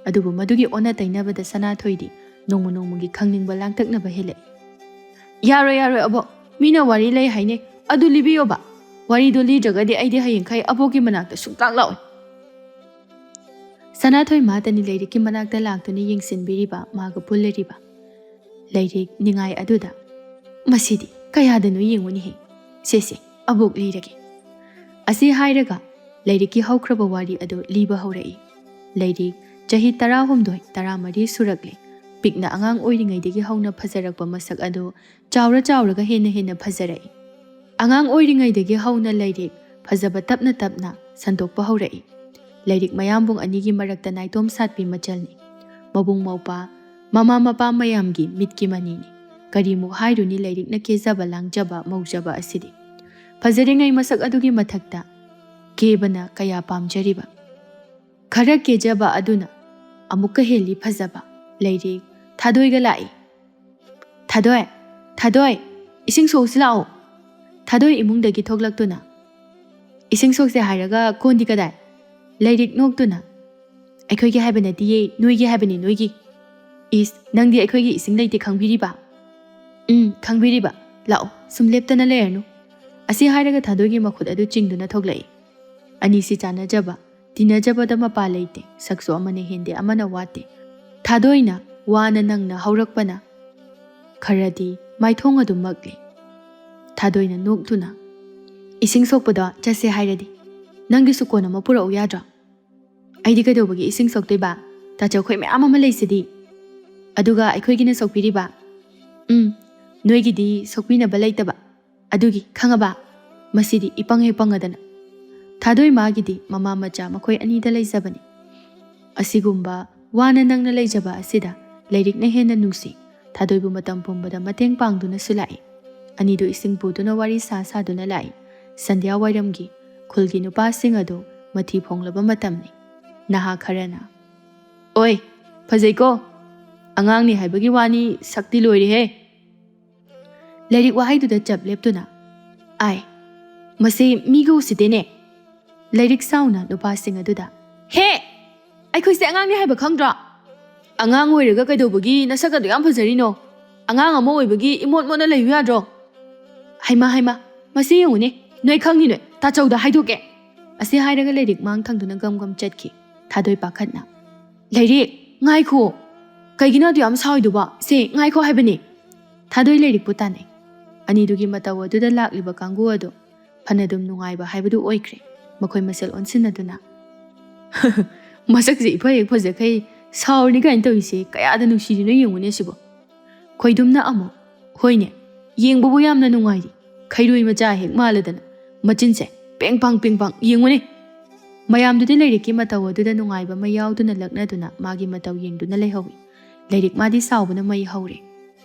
ꯑꯗꯨꯕꯨ ꯃꯗꯨꯒꯤ ꯑꯣꯟꯅ ꯇꯩꯅꯕꯗ ꯁꯅꯥꯊꯣꯏꯗꯤ ꯅꯣꯡꯃ ꯅꯣꯡꯃꯒꯤ ꯈꯪꯅꯤꯡꯕ ꯂꯥꯡꯇꯛꯅꯕ ꯍꯦꯜꯂꯛꯏ꯫ "ꯌꯥꯔꯣꯏ, ꯌꯥꯔꯣꯏ ꯑꯕꯣꯛ, ꯃꯤꯅ ꯋꯥꯔꯤ ꯂꯩ ꯍꯥꯏꯅꯩ, ꯑꯗꯨ ꯂꯤꯕꯤꯌꯣꯕ꯫ ꯋꯥꯔꯤꯗꯣ ꯂꯤꯗ꯭ꯔꯒꯗꯤ ꯑꯩꯗꯤ ꯍꯌꯦꯡꯈꯩ ꯑꯕꯣꯛꯀꯤ ꯃꯅꯥꯛꯇ ꯁꯨꯡꯂꯥꯛ ꯂꯥꯛꯑꯣꯏ꯫" ꯁꯅꯥꯊꯣꯏ ꯃꯥꯇꯅꯤ ꯂꯥꯏꯔꯤꯛꯀꯤ ꯃꯅꯥꯛꯇ ꯂꯥꯛꯇꯨꯅ ꯌꯦꯡꯁꯤꯟꯕꯤꯔꯤꯕ, ꯃꯥꯒ ꯄꯨꯜꯂꯔꯤꯕ꯫ ꯂꯥꯏꯔꯤꯛ ꯅꯤꯡꯉꯥꯏ ꯑꯗꯨꯗ, "ꯃꯁꯤꯗꯤ ꯀꯌꯥꯗꯅꯣ ꯌꯦꯡꯉꯨꯅꯦꯍꯦ꯫ ꯁꯦ ꯁꯦ, ꯑꯕꯣꯛ ꯂꯤꯔꯒꯦ꯫" ꯑꯁꯤ ꯍꯥꯏꯔꯒ ꯂꯥꯏꯔꯤꯛꯀꯤ ꯍꯧꯈ꯭ꯔꯕ ꯋꯥꯔꯤ ꯑꯗꯨ ꯂꯤꯕ ꯍꯧꯔꯛꯏ꯫ ꯂꯥꯏꯔꯤꯛ ꯆꯍꯤ ꯇꯔꯥꯍꯨꯝꯗꯣꯏ, ꯇꯔꯥꯃꯔꯤ ꯁꯨꯔꯛꯂꯦ꯫ ꯄꯤꯛꯅ ꯑꯉꯥꯡ ꯑꯣꯏꯔꯤꯉꯩꯗꯒꯤ ꯍꯧꯅ ꯐꯖꯔꯛꯄ ꯃꯁꯛ ꯑꯗꯨ ꯆꯥꯎꯔ ꯆꯥꯎꯔꯒ ꯍꯦꯟꯅ ꯍꯦꯟꯅ ꯐꯖꯔꯛꯏ꯫ ꯑꯉꯥꯡ ꯑꯣꯏꯔꯤꯉꯩꯗꯒꯤ ꯍꯧꯅ ꯂꯥꯏꯔꯤꯛ ꯐꯖꯕ ꯇꯞꯅ ꯇꯞꯅ ꯁꯟꯗꯣꯛꯄ ꯍꯧꯔꯛꯏ꯫ ꯂꯥꯏꯔꯤꯛ ꯃꯌꯥꯝꯕꯨꯡ ꯑꯅꯤꯒꯤ ꯃꯔꯛꯇ ꯅꯥꯏꯇꯣꯝ ꯁꯥꯠꯄꯤ ꯃꯆꯜꯅꯤ꯫ ꯃꯕꯨꯡ ꯃꯧꯄ꯭ꯋꯥ, ꯃꯃꯥ ꯃꯄꯥ ꯃꯌꯥꯝꯒꯤ ꯃꯤꯠꯀꯤ ꯃꯅꯤꯅꯤ꯫ ꯀꯔꯤꯃꯨꯛ ꯍꯥꯏꯔꯨꯅꯤ, ꯂꯥꯏꯔꯤꯛꯅ ꯀꯦꯖꯕ ꯂꯥꯡꯖꯕ ꯃꯧꯖꯕ ꯑꯁꯤꯗꯤ꯫ ꯐꯖꯔꯤꯉꯩ ꯃꯁꯛ ꯑꯗꯨꯒꯤ ꯃꯊꯛꯇ ꯀꯦꯕꯅ ꯀꯌꯥ ꯄꯥꯝꯖꯔꯤꯕ꯫ ꯈꯔ ꯀꯦꯖꯕ ꯑꯗꯨꯅ ꯑꯃꯨꯛꯀ ꯍꯦꯜꯂꯤ ꯐꯖꯕ꯫ ꯂꯥꯏꯔꯤꯛ꯫ ꯊꯥꯗꯣꯏꯒ ꯂꯥꯛꯏ꯫ "ꯊꯥꯗꯣꯏ, ꯊꯥꯗꯣꯏ, ꯏꯁꯤꯡ ꯁꯣꯛꯁꯤ ꯂꯥꯛꯑꯣ꯫" ꯊꯥꯗꯣꯏ ꯏꯃꯨꯡꯗꯒꯤ ꯊꯣꯛꯂꯛꯇꯨꯅ, "ꯏꯁꯤꯡ ꯁꯣꯛꯁꯦ ꯍꯥꯏꯔꯒ ꯀꯣꯟꯗꯤ ꯀꯗꯥꯏ? ꯂꯥꯏꯔꯤꯛ ꯅꯣꯛꯇꯨꯅ, "ꯑꯩꯈꯣꯏꯒꯤ ꯍꯥꯏꯕ ꯅꯠꯇꯤꯌꯦ, ꯅꯣꯏꯒꯤ ꯍꯥꯏꯕꯅꯤ, ꯅꯣꯏꯒꯤ꯫" "ꯏꯁ, ꯅꯪꯗꯤ ꯑꯩꯈꯣꯏꯒꯤ ꯏꯁꯤꯡ ꯂꯩꯇꯦ ꯈꯪꯕꯤꯔꯤꯕ?" "ꯎꯝ, ꯈꯪꯕꯤꯔꯤꯕ꯫ ꯂꯥꯛꯑꯣ, ꯁꯨꯝ ꯂꯦꯞꯇꯅ ꯂꯩꯔꯅꯨ꯫" ꯑꯁꯤ ꯍꯥꯏꯔꯒ ꯊꯥꯗꯣꯏꯒꯤ ꯃꯈꯨꯠ ꯑꯗꯨ ꯆꯤꯡꯗꯨꯅ ꯊꯣꯛꯂꯛꯏ꯫ ꯑꯅꯤꯁꯤ ꯆꯥꯟꯅꯖꯕ, ꯇꯤꯟꯅꯖꯕꯗ ꯃꯄꯥ ꯂꯩꯇꯦ, ꯁꯛꯁꯨ ꯑꯃꯅ ꯍꯦꯟꯗꯦ, ꯑꯃꯅ ꯋꯥꯠꯇꯦ꯫ ꯊꯥꯗꯣꯏꯅ ꯋꯥꯅ ꯅꯪꯅ ꯍꯧꯔꯛꯄꯅ ꯈꯔꯗꯤ ꯃꯥꯏꯊꯣꯡ ꯑꯗꯨꯝ ꯃꯛꯂꯤ꯫ ꯊꯥꯗꯣꯏꯅ ꯅꯣꯛꯇꯨꯅ, "ꯏꯁꯤꯡ ꯁꯣꯛꯄꯗꯣ ꯆꯠꯁꯦ ꯍꯥꯏꯔꯗꯤ, ꯅꯪꯒꯤꯁꯨ ꯀꯣꯟ ꯑꯃ ꯄꯨꯔꯛꯎ ꯌꯥꯗ꯭ꯔꯣ?" "ꯑꯩꯗꯤ ꯀꯩꯗꯧꯕꯒꯤ ꯏꯁꯤꯡ ꯁꯣꯛꯇꯣꯏꯕ? ꯇꯥꯆꯧꯈꯣꯏ ꯃꯌꯥꯝ ꯑꯃ ꯂꯩꯁꯤꯗꯤ꯫ ꯑꯗꯨꯒ ꯑꯩꯈꯣꯏꯒꯤꯅ ꯁꯣꯛꯄꯤꯔꯤꯕ?" "ꯎꯝ, ꯅꯣꯏꯒꯤꯗꯤ ꯁꯣꯛꯄꯤꯅꯕ ꯂꯩꯇꯕ꯫ ꯑꯗꯨꯒꯤ, ꯈꯪꯉꯕ? ꯃꯁꯤꯗꯤ ꯏꯄꯪ ꯍꯦꯛ ꯄꯪꯉꯗꯅ꯫" ꯊꯥꯗꯣꯏ ꯃꯥꯒꯤꯗꯤ ꯃꯃꯥ ꯃꯆꯥ ꯃꯈꯣꯏ ꯑꯅꯤꯗ ꯂꯩꯖꯕꯅꯤ꯫ ꯑꯁꯤꯒꯨꯝꯕ ꯋꯥꯅ ꯅꯪꯅ ꯂꯩꯖꯕ ꯑꯁꯤꯗ ꯂꯥꯏꯔꯤꯛꯅ ꯍꯦꯟꯅ ꯅꯨꯡꯁꯤ꯫ ꯊꯥꯗꯣꯏꯕꯨ ꯃꯇꯝ ꯄꯨꯝꯕꯗ ꯃꯇꯦꯡ ꯄꯥꯡꯗꯨꯅꯁꯨ ꯂꯥꯛꯏ꯫ ꯑꯅꯤꯗꯨ ꯏꯁꯤꯡ ꯄꯨꯗꯨꯅ ꯋꯥꯔꯤ ꯁꯥ ꯁꯥꯗꯨꯅ ꯂꯥꯛꯏ꯫ ꯁꯟꯙ꯭ꯌꯥ ꯋꯥꯏꯔꯝꯒꯤ ꯈꯨꯜꯒꯤ ꯅꯨꯄꯥꯁꯤꯡ ꯑꯗꯨ ꯃꯊꯤ ꯐꯣꯡꯂꯕ ꯃꯇꯝꯅꯤ꯫ ꯅꯍꯥ ꯈꯔꯅ, "ꯑꯣꯏ, ꯐꯖꯩꯀꯣ꯫ ꯑꯉꯥꯡꯅꯤ ꯍꯥꯏꯕꯒꯤ ꯋꯥꯅꯤ, ꯁꯛꯇꯤ ꯂꯣꯏꯔꯦꯍꯦ꯫" ꯂꯥꯏꯔꯤꯛ ꯋꯥꯍꯩꯗꯨꯗ ꯆꯞ ꯂꯦꯞꯇꯨꯅ, "ꯑꯥꯏ, ꯃꯁꯤ ꯃꯤꯒ ꯎꯁꯤꯠꯇꯦꯅꯦ꯫" ꯂꯥꯏꯔꯤꯛ ꯁꯥꯎꯅ ꯅꯨꯄꯥꯁꯤꯡ ꯑꯗꯨꯗ, "ꯍꯦ! ꯑꯩꯈꯣꯏꯁꯦ ꯑꯉꯥꯡꯅꯤ ꯍꯥꯏꯕ ꯈꯪꯗ꯭ꯔꯣ? ꯑꯉꯥꯡ ꯑꯣꯏꯔꯒ ꯀꯩꯗꯧꯕꯒꯤ ꯅꯁꯛ ꯑꯗꯨ ꯌꯥꯝ ꯐꯖꯔꯤꯅꯣ? ꯑꯉꯥꯡ ꯑꯃ ꯑꯣꯏꯕꯒꯤ ꯏꯃꯣꯠ ꯃꯣꯠꯅ ꯂꯩꯌꯨ ꯌꯥꯗ꯭ꯔꯣ? ꯍꯩꯃꯥ, ꯍꯩꯃꯥ, ꯃꯁꯤ ꯌꯦꯡꯉꯨꯅꯦ, ꯅꯣꯏ ꯈꯪꯉꯤ ꯅꯣꯏ, ꯇꯥꯆꯧꯗ ꯍꯥꯏꯗꯣꯛꯀꯦ꯫" ꯑꯁꯤ ꯍꯥꯏꯔꯒ ꯂꯥꯏꯔꯤꯛ ꯃꯥꯡ ꯊꯪꯗꯨꯅ ꯒꯝ ꯒꯝ ꯆꯠꯈꯤ꯫ ꯊꯥꯗꯣꯏ ꯄꯥꯈꯠꯅ, "ꯂꯥꯏꯔꯤꯛ, ꯉꯥꯏꯈꯣ! ꯀꯩꯒꯤꯅꯣ ꯑꯗꯨ ꯌꯥꯝ ꯁꯥꯎꯏꯗꯨꯕꯣ? ꯁꯦ, ꯉꯥꯏꯈꯣ ꯍꯥꯏꯕꯅꯦ!" ꯊꯥꯗꯣꯏ ꯂꯥꯏꯔꯤꯛꯄꯨ ꯇꯥꯟꯅꯩ꯫ ꯑꯅꯤꯗꯨꯒꯤ ꯃꯇꯧ ꯑꯗꯨꯗ ꯂꯥꯛꯂꯤꯕ ꯀꯥꯡꯕꯨ ꯑꯗꯨ ꯐꯅꯗꯨꯝ ꯅꯨꯡꯉꯥꯏꯕ ꯍꯥꯏꯕꯗꯨ ꯑꯣꯏꯈ꯭ꯔꯦ꯫ ꯃꯈꯣꯏ ꯃꯁꯦꯜ ꯑꯣꯟꯁꯤꯟꯅꯗꯨꯅ, "ꯃꯁꯛꯁꯦ ꯏꯐ ꯍꯦꯛ ꯐꯖꯈꯩ, ꯁꯥꯎꯔꯤꯅꯤ ꯀꯥꯏꯅ ꯇꯧꯔꯤꯁꯦ ꯀꯌꯥꯗ ꯅꯨꯡꯁꯤꯔꯤꯅꯣ ꯌꯦꯡꯉꯨꯅꯦ ꯁꯤꯕꯣ꯫ ꯈꯣꯏꯗꯨꯝꯅ ꯑꯃꯨꯛ, "ꯍꯣꯏꯅꯦ, ꯌꯦꯡꯕꯕꯨ ꯌꯥꯝꯅ ꯅꯨꯡꯉꯥꯏꯔꯤ, ꯈꯩꯔꯣꯏ ꯃꯆꯥ ꯍꯦꯛ ꯃꯥꯜꯂꯗꯅ, ꯃꯆꯤꯟꯁꯦ ꯄꯦꯡ ꯄꯥꯡ ꯄꯦꯡ ꯄꯥꯡ ꯌꯦꯡꯉꯨꯅꯦ!" ꯃꯌꯥꯝꯗꯨꯗꯤ ꯂꯥꯏꯔꯤꯛꯀꯤ ꯃꯇꯧ ꯑꯗꯨꯗ ꯅꯨꯡꯉꯥꯏꯕ ꯑꯃ ꯌꯥꯎꯗꯨꯅ ꯂꯛꯅꯗꯨꯅ ꯃꯥꯒꯤ ꯃꯇꯧ ꯌꯦꯡꯗꯨꯅ ꯂꯩꯍꯧꯏ꯫ ꯂꯥꯏꯔꯤꯛ ꯃꯥꯗꯤ ꯁꯥꯎꯕꯅ ꯃꯩ ꯍꯧꯔꯦ꯫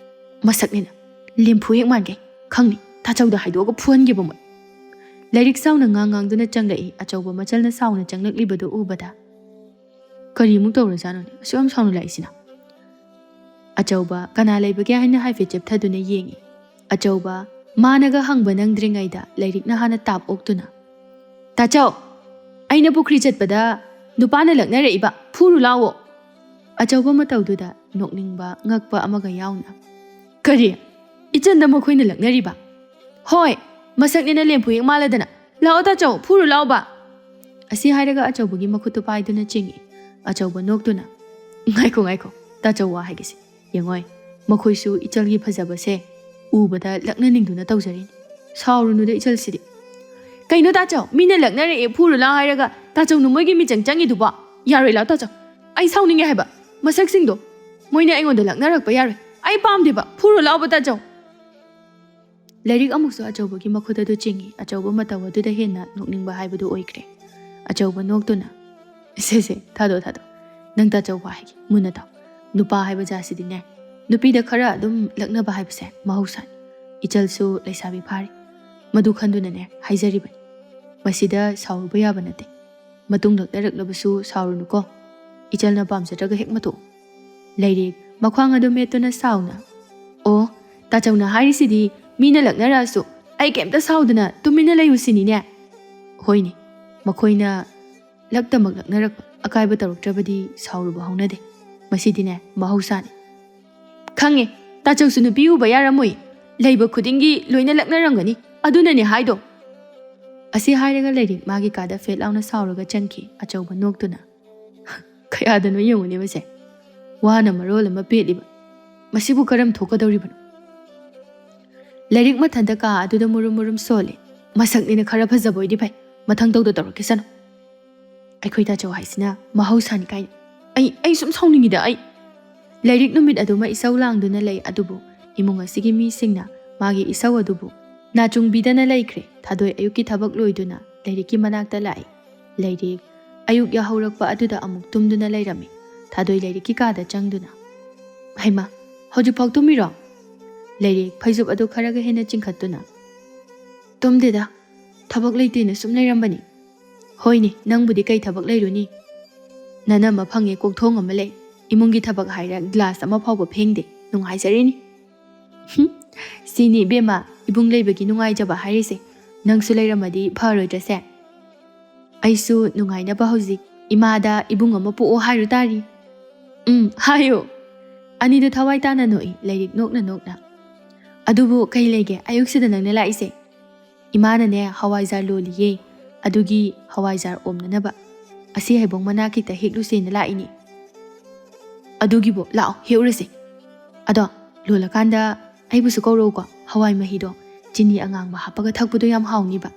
"ꯃꯁꯛꯅꯤꯅ ꯂꯦꯝꯐꯨ ꯍꯦꯛ ꯃꯥꯟꯒꯩ, ꯈꯪꯅꯤ, ꯇꯥꯆꯧꯗ ꯍꯥꯏꯗꯣꯛꯑꯒ ꯐꯨꯍꯟꯒꯦꯕ ꯃꯣꯏ!" ꯂꯥꯏꯔꯤꯛ ꯁꯥꯎꯅ ꯉꯥꯡ ꯉꯥꯡꯗꯨꯅ ꯆꯪꯂꯛꯏ꯫ ꯑꯆꯧꯕ ꯃꯆꯜꯅ ꯁꯥꯎꯅ ꯆꯪꯂꯛꯂꯤꯕꯗꯨ ꯎꯕꯗ, "ꯀꯔꯤꯃꯨꯛ ꯇꯧꯔꯖꯥꯠꯅꯣꯅꯦ ꯑꯁꯨꯛ ꯌꯥꯝ ꯁꯥꯎꯅ ꯂꯥꯛꯏꯁꯤꯅ?" ꯑꯆꯧꯕ ꯀꯅꯥ ꯂꯩꯕꯒꯦ ꯍꯥꯏꯅ ꯍꯥꯏꯐꯦꯠ ꯆꯦꯞꯊꯗꯨꯅ ꯌꯦꯡꯉꯤ꯫ ꯑꯆꯧꯕ ꯃꯥꯅꯒ ꯍꯪꯕ ꯅꯪꯗ꯭ꯔꯤꯉꯩꯗ ꯂꯥꯏꯔꯤꯛꯅ ꯍꯥꯟꯅ ꯇꯥꯞ ꯑꯣꯛꯇꯨꯅ, "ꯇꯥꯆꯧ, ꯑꯩꯅ ꯄꯨꯈ꯭ꯔꯤ ꯆꯠꯄꯗ ꯅꯨꯄꯥꯅ ꯂꯛꯅꯔꯛꯏꯕ, ꯐꯨꯔꯨ ꯂꯥꯎꯋꯣ!" ꯑꯆꯧꯕ ꯃꯇꯧꯗꯨꯗ ꯅꯣꯛꯅꯤꯡꯕ ꯉꯛꯄ ꯑꯃꯒ ꯌꯥꯎꯅ, "ꯀꯔꯤ? ꯏꯆꯟꯗ ꯃꯈꯣꯏꯅ ꯂꯛꯅꯔꯤꯕ?" "ꯍꯣꯏ, ꯃꯁꯛꯅꯦꯅ ꯂꯦꯝꯐꯨ ꯍꯦꯛ ꯃꯥꯜꯂꯗꯅ꯫ ꯂꯥꯛꯑꯣ ꯇꯥꯆꯧ, ꯐꯨꯔꯨ ꯂꯥꯎꯕ!" ꯑꯁꯤ ꯍꯥꯏꯔꯒ ꯑꯆꯧꯕꯒꯤ ꯃꯈꯨꯠꯇꯨ ꯄꯥꯏꯗꯨꯅ ꯆꯤꯡꯏ꯫ ꯑꯆꯧꯕ ꯅꯣꯛꯇꯨꯅ, "ꯉꯥꯏꯈꯣ, ꯉꯥꯏꯈꯣ, ꯇꯥꯆꯧ ꯋꯥ ꯍꯥꯏꯒꯦꯁꯦ꯫ ꯌꯦꯡꯉꯣꯏ, ꯃꯈꯣꯏꯁꯨ ꯏꯆꯜꯒꯤ ꯐꯖꯕꯁꯦ ꯎꯕꯗ ꯂꯛꯅꯅꯤꯡꯗꯨꯅ ꯇꯧꯖꯔꯤꯅꯤ꯫ ꯁꯥꯎꯔꯨꯅꯨꯗ ꯏꯆꯜꯁꯤꯗꯤ꯫" "ꯀꯩꯅꯣ ꯇꯥꯆꯧ, ꯃꯤꯅ ꯂꯛꯅꯔꯛꯑꯦ ꯐꯨꯔꯨ ꯂꯥꯎ ꯍꯥꯏꯔꯒ ꯇꯥꯆꯧꯅ ꯃꯣꯏꯒꯤ ꯃꯤꯆꯪ ꯆꯪꯉꯤꯗꯨꯕꯣ? ꯌꯥꯔꯣꯏ ꯂꯥꯎ ꯇꯥꯆꯧ꯫ ꯑꯩ ꯁꯥꯎꯅꯤꯡꯉꯦ ꯍꯥꯏꯕ꯫ ꯃꯁꯛꯁꯤꯡꯗꯣ ꯃꯣꯏꯅ ꯑꯩꯉꯣꯟꯗ ꯂꯛꯅꯔꯛꯄ ꯌꯥꯔꯣꯏ꯫ ꯑꯩ ꯄꯥꯝꯗꯦꯕ꯫ ꯐꯨꯔꯨ ꯂꯥꯎꯕ ꯇꯥꯆꯧ!" ꯂꯥꯏꯔꯤꯛ ꯑꯃꯨꯛꯁꯨ ꯑꯆꯧꯕꯒꯤ ꯃꯈꯨꯠ ꯑꯗꯨ ꯆꯤꯡꯏ꯫ ꯑꯆꯧꯕ ꯃꯇꯧ ꯑꯗꯨꯗ ꯍꯦꯟꯅ ꯅꯣꯛꯅꯤꯡꯕ ꯍꯥꯏꯕꯗꯨ ꯑꯣꯏꯈ꯭ꯔꯦ꯫ ꯑꯆꯧꯕ ꯅꯣꯛꯇꯨꯅ, "ꯁꯦ ꯁꯦ, ꯊꯥꯗꯣꯛ ꯊꯥꯗꯣꯛ꯫ ꯅꯪ ꯇꯥꯆꯧ ꯋꯥ ꯍꯥꯏꯒꯦ, ꯃꯨꯟꯅ ꯇꯥꯎ꯫ ꯅꯨꯄꯥ ꯍꯥꯏꯕ ꯖꯥꯠꯁꯤꯗꯤꯅꯦ, ꯅꯨꯄꯤꯗ ꯈꯔ ꯑꯗꯨꯝ ꯂꯛꯅꯕ ꯍꯥꯏꯕꯁꯦ ꯃꯍꯧꯁꯥꯅꯤ꯫ ꯏꯆꯜꯁꯨ ꯂꯩꯁꯥꯕꯤ ꯐꯥꯔꯤ꯫ ꯃꯗꯨ ꯈꯟꯗꯨꯅꯅꯦ ꯍꯥꯏꯖꯔꯤꯕꯅꯤ꯫ ꯃꯁꯤꯗ ꯁꯥꯎꯔꯨꯕ ꯌꯥꯕ ꯅꯠꯇꯦ꯫ ꯃꯇꯨꯡ ꯂꯛꯅꯔꯛꯂꯕꯁꯨ ꯁꯥꯎꯔꯨꯅꯨꯀꯣ꯫ ꯏꯆꯜꯅ ꯄꯥꯝꯖꯗ꯭ꯔꯒ ꯍꯦꯛ ꯃꯇꯣꯛꯎ꯫" ꯂꯥꯏꯔꯤꯛ ꯃꯈ꯭ꯋꯥꯡ ꯑꯗꯨ ꯃꯦꯠꯇꯨꯅ ꯁꯥꯎꯅ, "ꯑꯣ, ꯇꯥꯆꯧꯅ ꯍꯥꯏꯔꯤꯁꯤꯗꯤ ꯃꯤꯅ ꯂꯛꯅꯔꯛꯑꯁꯨ ꯑꯩ ꯀꯩꯝꯇ ꯁꯥꯎꯗꯅ ꯇꯨꯃꯤꯟꯅ ꯂꯩꯌꯨ ꯁꯤꯅꯤꯅꯦ?" ꯍꯣꯏꯅꯦ, ꯃꯈꯣꯏꯅ ꯂꯛꯇꯃꯛ ꯂꯛꯅꯔꯛꯄ, ꯑꯀꯥꯏꯕ ꯇꯧꯔꯛꯇ꯭ꯔꯕꯗꯤ ꯁꯥꯎꯔꯨꯕ ꯍꯧꯅꯗꯦ꯫ ꯃꯁꯤꯗꯤꯅꯦ ꯃꯍꯧꯁꯥꯅꯤ꯫ "ꯈꯪꯉꯦ, ꯇꯥꯆꯧꯁꯨ ꯅꯨꯄꯤ ꯎꯕ ꯌꯥꯔꯝꯃꯣꯏ꯫ ꯂꯩꯕ ꯈꯨꯗꯤꯡꯒꯤ ꯂꯣꯏꯅ ꯂꯛꯅꯔꯝꯒꯅꯤ꯫ ꯑꯗꯨꯅꯅꯦ ꯍꯥꯏꯗꯣ꯫" ꯑꯁꯤ ꯍꯥꯏꯔꯒ ꯂꯥꯏꯔꯤꯛ ꯃꯥꯒꯤ ꯀꯥꯗ ꯐꯦꯠ ꯂꯥꯎꯅ ꯁꯥꯎꯔꯒ ꯆꯪꯈꯤ꯫ ꯑꯆꯧꯕ ꯅꯣꯛꯇꯨꯅ, "ꯀꯌꯥꯗꯅꯣ ꯌꯦꯡꯉꯨꯅꯦ ꯃꯁꯦ꯫ ꯋꯥꯅ ꯃꯔꯣꯜ ꯑꯃ ꯄꯦꯠꯂꯤꯕ꯫ ꯃꯁꯤꯕꯨ ꯀꯔꯝ ꯊꯣꯛꯀꯗꯧꯔꯤꯕꯅꯣ?" ꯂꯥꯏꯔꯤꯛ ꯃꯊꯟꯇ ꯀꯥ ꯑꯗꯨꯗ ꯃꯨꯔꯨꯝ ꯃꯨꯔꯨꯝ ꯁꯣꯜꯂꯤ꯫ "ꯃꯁꯛꯅꯤꯅ ꯈꯔ ꯐꯖꯕ ꯑꯣꯏꯗꯤ ꯐꯩ꯫ ꯃꯊꯪ ꯇꯧꯗ ꯇꯧꯔꯛꯈꯤꯁꯅꯨ꯫ ꯑꯩꯈꯣꯏ ꯇꯥꯆꯧ ꯍꯥꯏꯁꯤꯅ ꯃꯍꯧꯁꯥꯅꯤ ꯀꯥꯏꯅ꯫ ꯑꯩ, ꯑꯩ ꯁꯨꯝ ꯁꯥꯎꯅꯤꯡꯉꯤꯗ, ꯑꯩ꯫ ꯂꯥꯏꯔꯤꯛ ꯅꯨꯃꯤꯠ ꯑꯗꯨꯃ ꯏꯁꯧ ꯂꯥꯡꯗꯨꯅ ꯂꯩ, ꯑꯗꯨꯕꯨ ꯏꯃꯨꯡ ꯑꯁꯤꯒꯤ ꯃꯤꯁꯤꯡꯅ ꯃꯥꯒꯤ ꯏꯁꯧ ꯑꯗꯨꯕꯨ ꯅꯥꯆꯨꯡꯕꯤꯗꯅ ꯂꯩꯈ꯭ꯔꯦ꯫ ꯊꯥꯗꯣꯏ ꯑꯌꯨꯛꯀꯤ ꯊꯕꯛ ꯂꯣꯏꯗꯨꯅ ꯂꯥꯏꯔꯤꯛꯀꯤ ꯃꯅꯥꯛꯇ ꯂꯥꯛꯏ꯫ ꯂꯥꯏꯔꯤꯛ ꯑꯌꯨꯛ ꯌꯥꯍꯧꯔꯛꯄ ꯑꯗꯨꯗ ꯑꯃꯨꯛ ꯇꯨꯝꯗꯨꯅ ꯂꯩꯔꯝꯃꯤ꯫ ꯊꯥꯗꯣꯏ ꯂꯥꯏꯔꯤꯛꯀꯤ ꯀꯥꯗ ꯆꯪꯗꯨꯅ, "ꯍꯩꯃꯥ, ꯍꯧꯖꯤꯛꯐꯥꯎ ꯇꯨꯝꯃꯤꯔꯣ?" ꯂꯥꯏꯔꯤꯛ ꯐꯩꯖꯨꯞ ꯑꯗꯨ ꯈꯔꯒ ꯍꯦꯟꯅ ꯆꯤꯡꯈꯠꯇꯨꯅ, "ꯇꯨꯝꯗꯦꯗ, ꯊꯕꯛ ꯂꯩꯇꯦꯅ ꯁꯨꯝ ꯂꯩꯔꯝꯕꯅꯤ꯫" "ꯍꯣꯏꯅꯦ, ꯅꯪꯕꯨꯗꯤ ꯀꯩ ꯊꯕꯛ ꯂꯩꯔꯨꯅꯤ? ꯅꯅꯝꯃ ꯐꯪꯉꯦ, ꯀꯣꯛꯊꯣꯡ ꯑꯃ ꯂꯩ, ꯏꯃꯨꯡꯒꯤ ꯊꯕꯛ ꯍꯥꯏꯔ ꯒ꯭ꯂꯥꯁ ꯑꯃ ꯐꯥꯎꯕ ꯐꯦꯡꯗꯦ, ꯅꯨꯡꯉꯥꯏꯖꯔꯤꯅꯤ꯫" "ꯍꯨꯝ, ꯁꯤꯅꯤ ꯏꯕꯦꯝꯃ, ꯏꯕꯨꯡ ꯂꯩꯕꯒꯤ ꯅꯨꯡꯉꯥꯏꯖꯕ ꯍꯥꯏꯔꯤꯁꯦ꯫ ꯅꯪꯁꯨ ꯂꯩꯔꯝꯃꯗꯤ ꯐꯔꯣꯏꯗ꯭ꯔꯁꯦ?" "ꯑꯩꯁꯨ ꯅꯨꯡꯉꯥꯏꯅꯕ ꯍꯧꯖꯤꯛ ꯏꯃꯥꯗ ꯏꯕꯨꯡ ꯑꯃ ꯄꯣꯛꯑꯣ ꯍꯥꯏꯔꯨ ꯇꯥꯔꯤ꯫" "ꯎꯝ, ꯍꯥꯏꯌꯣ꯫" ꯑꯅꯤꯗꯨ ꯊꯋꯥꯏ ꯇꯥꯅ ꯅꯣꯛꯏ, ꯂꯥꯏꯔꯤꯛ ꯅꯣꯛꯅ ꯅꯣꯛꯅ꯫ "ꯑꯗꯨꯕꯨ ꯀꯩ ꯂꯩꯒꯦ ꯑꯌꯨꯛꯁꯤꯗ ꯅꯪꯅ ꯂꯥꯛꯏꯁꯦ?" "ꯏꯃꯥꯅꯅꯦ, ꯍꯋꯥꯏꯖꯥꯔ ꯂꯣꯜꯂꯤꯌꯦ, ꯑꯗꯨꯒꯤ ꯍꯋꯥꯏꯖꯥꯔ ꯑꯣꯝꯅꯅꯕ ꯑꯁꯤ ꯍꯩꯕꯣꯡ ꯃꯅꯥ ꯈꯤꯇ ꯍꯦꯛꯂꯨꯁꯦꯅ ꯂꯥꯛꯏꯅꯦ꯫" "ꯑꯗꯨꯒꯤꯕꯨ ꯂꯥꯛꯑꯣ, ꯍꯦꯛꯎꯔꯁꯦ꯫ ꯑꯗꯣ ꯂꯣꯜꯂꯀꯥꯟꯗ ꯑꯩꯕꯨꯁꯨ ꯀꯧꯔꯛꯎꯀꯣ, ꯍꯋꯥꯏ ꯃꯍꯤꯗꯣ ꯆꯤꯅꯤ ꯑꯉꯥꯡꯕ ꯍꯥꯞꯄꯒ ꯊꯛꯄꯗꯣ ꯌꯥꯝ ꯍꯥꯎꯅꯤꯕ꯫"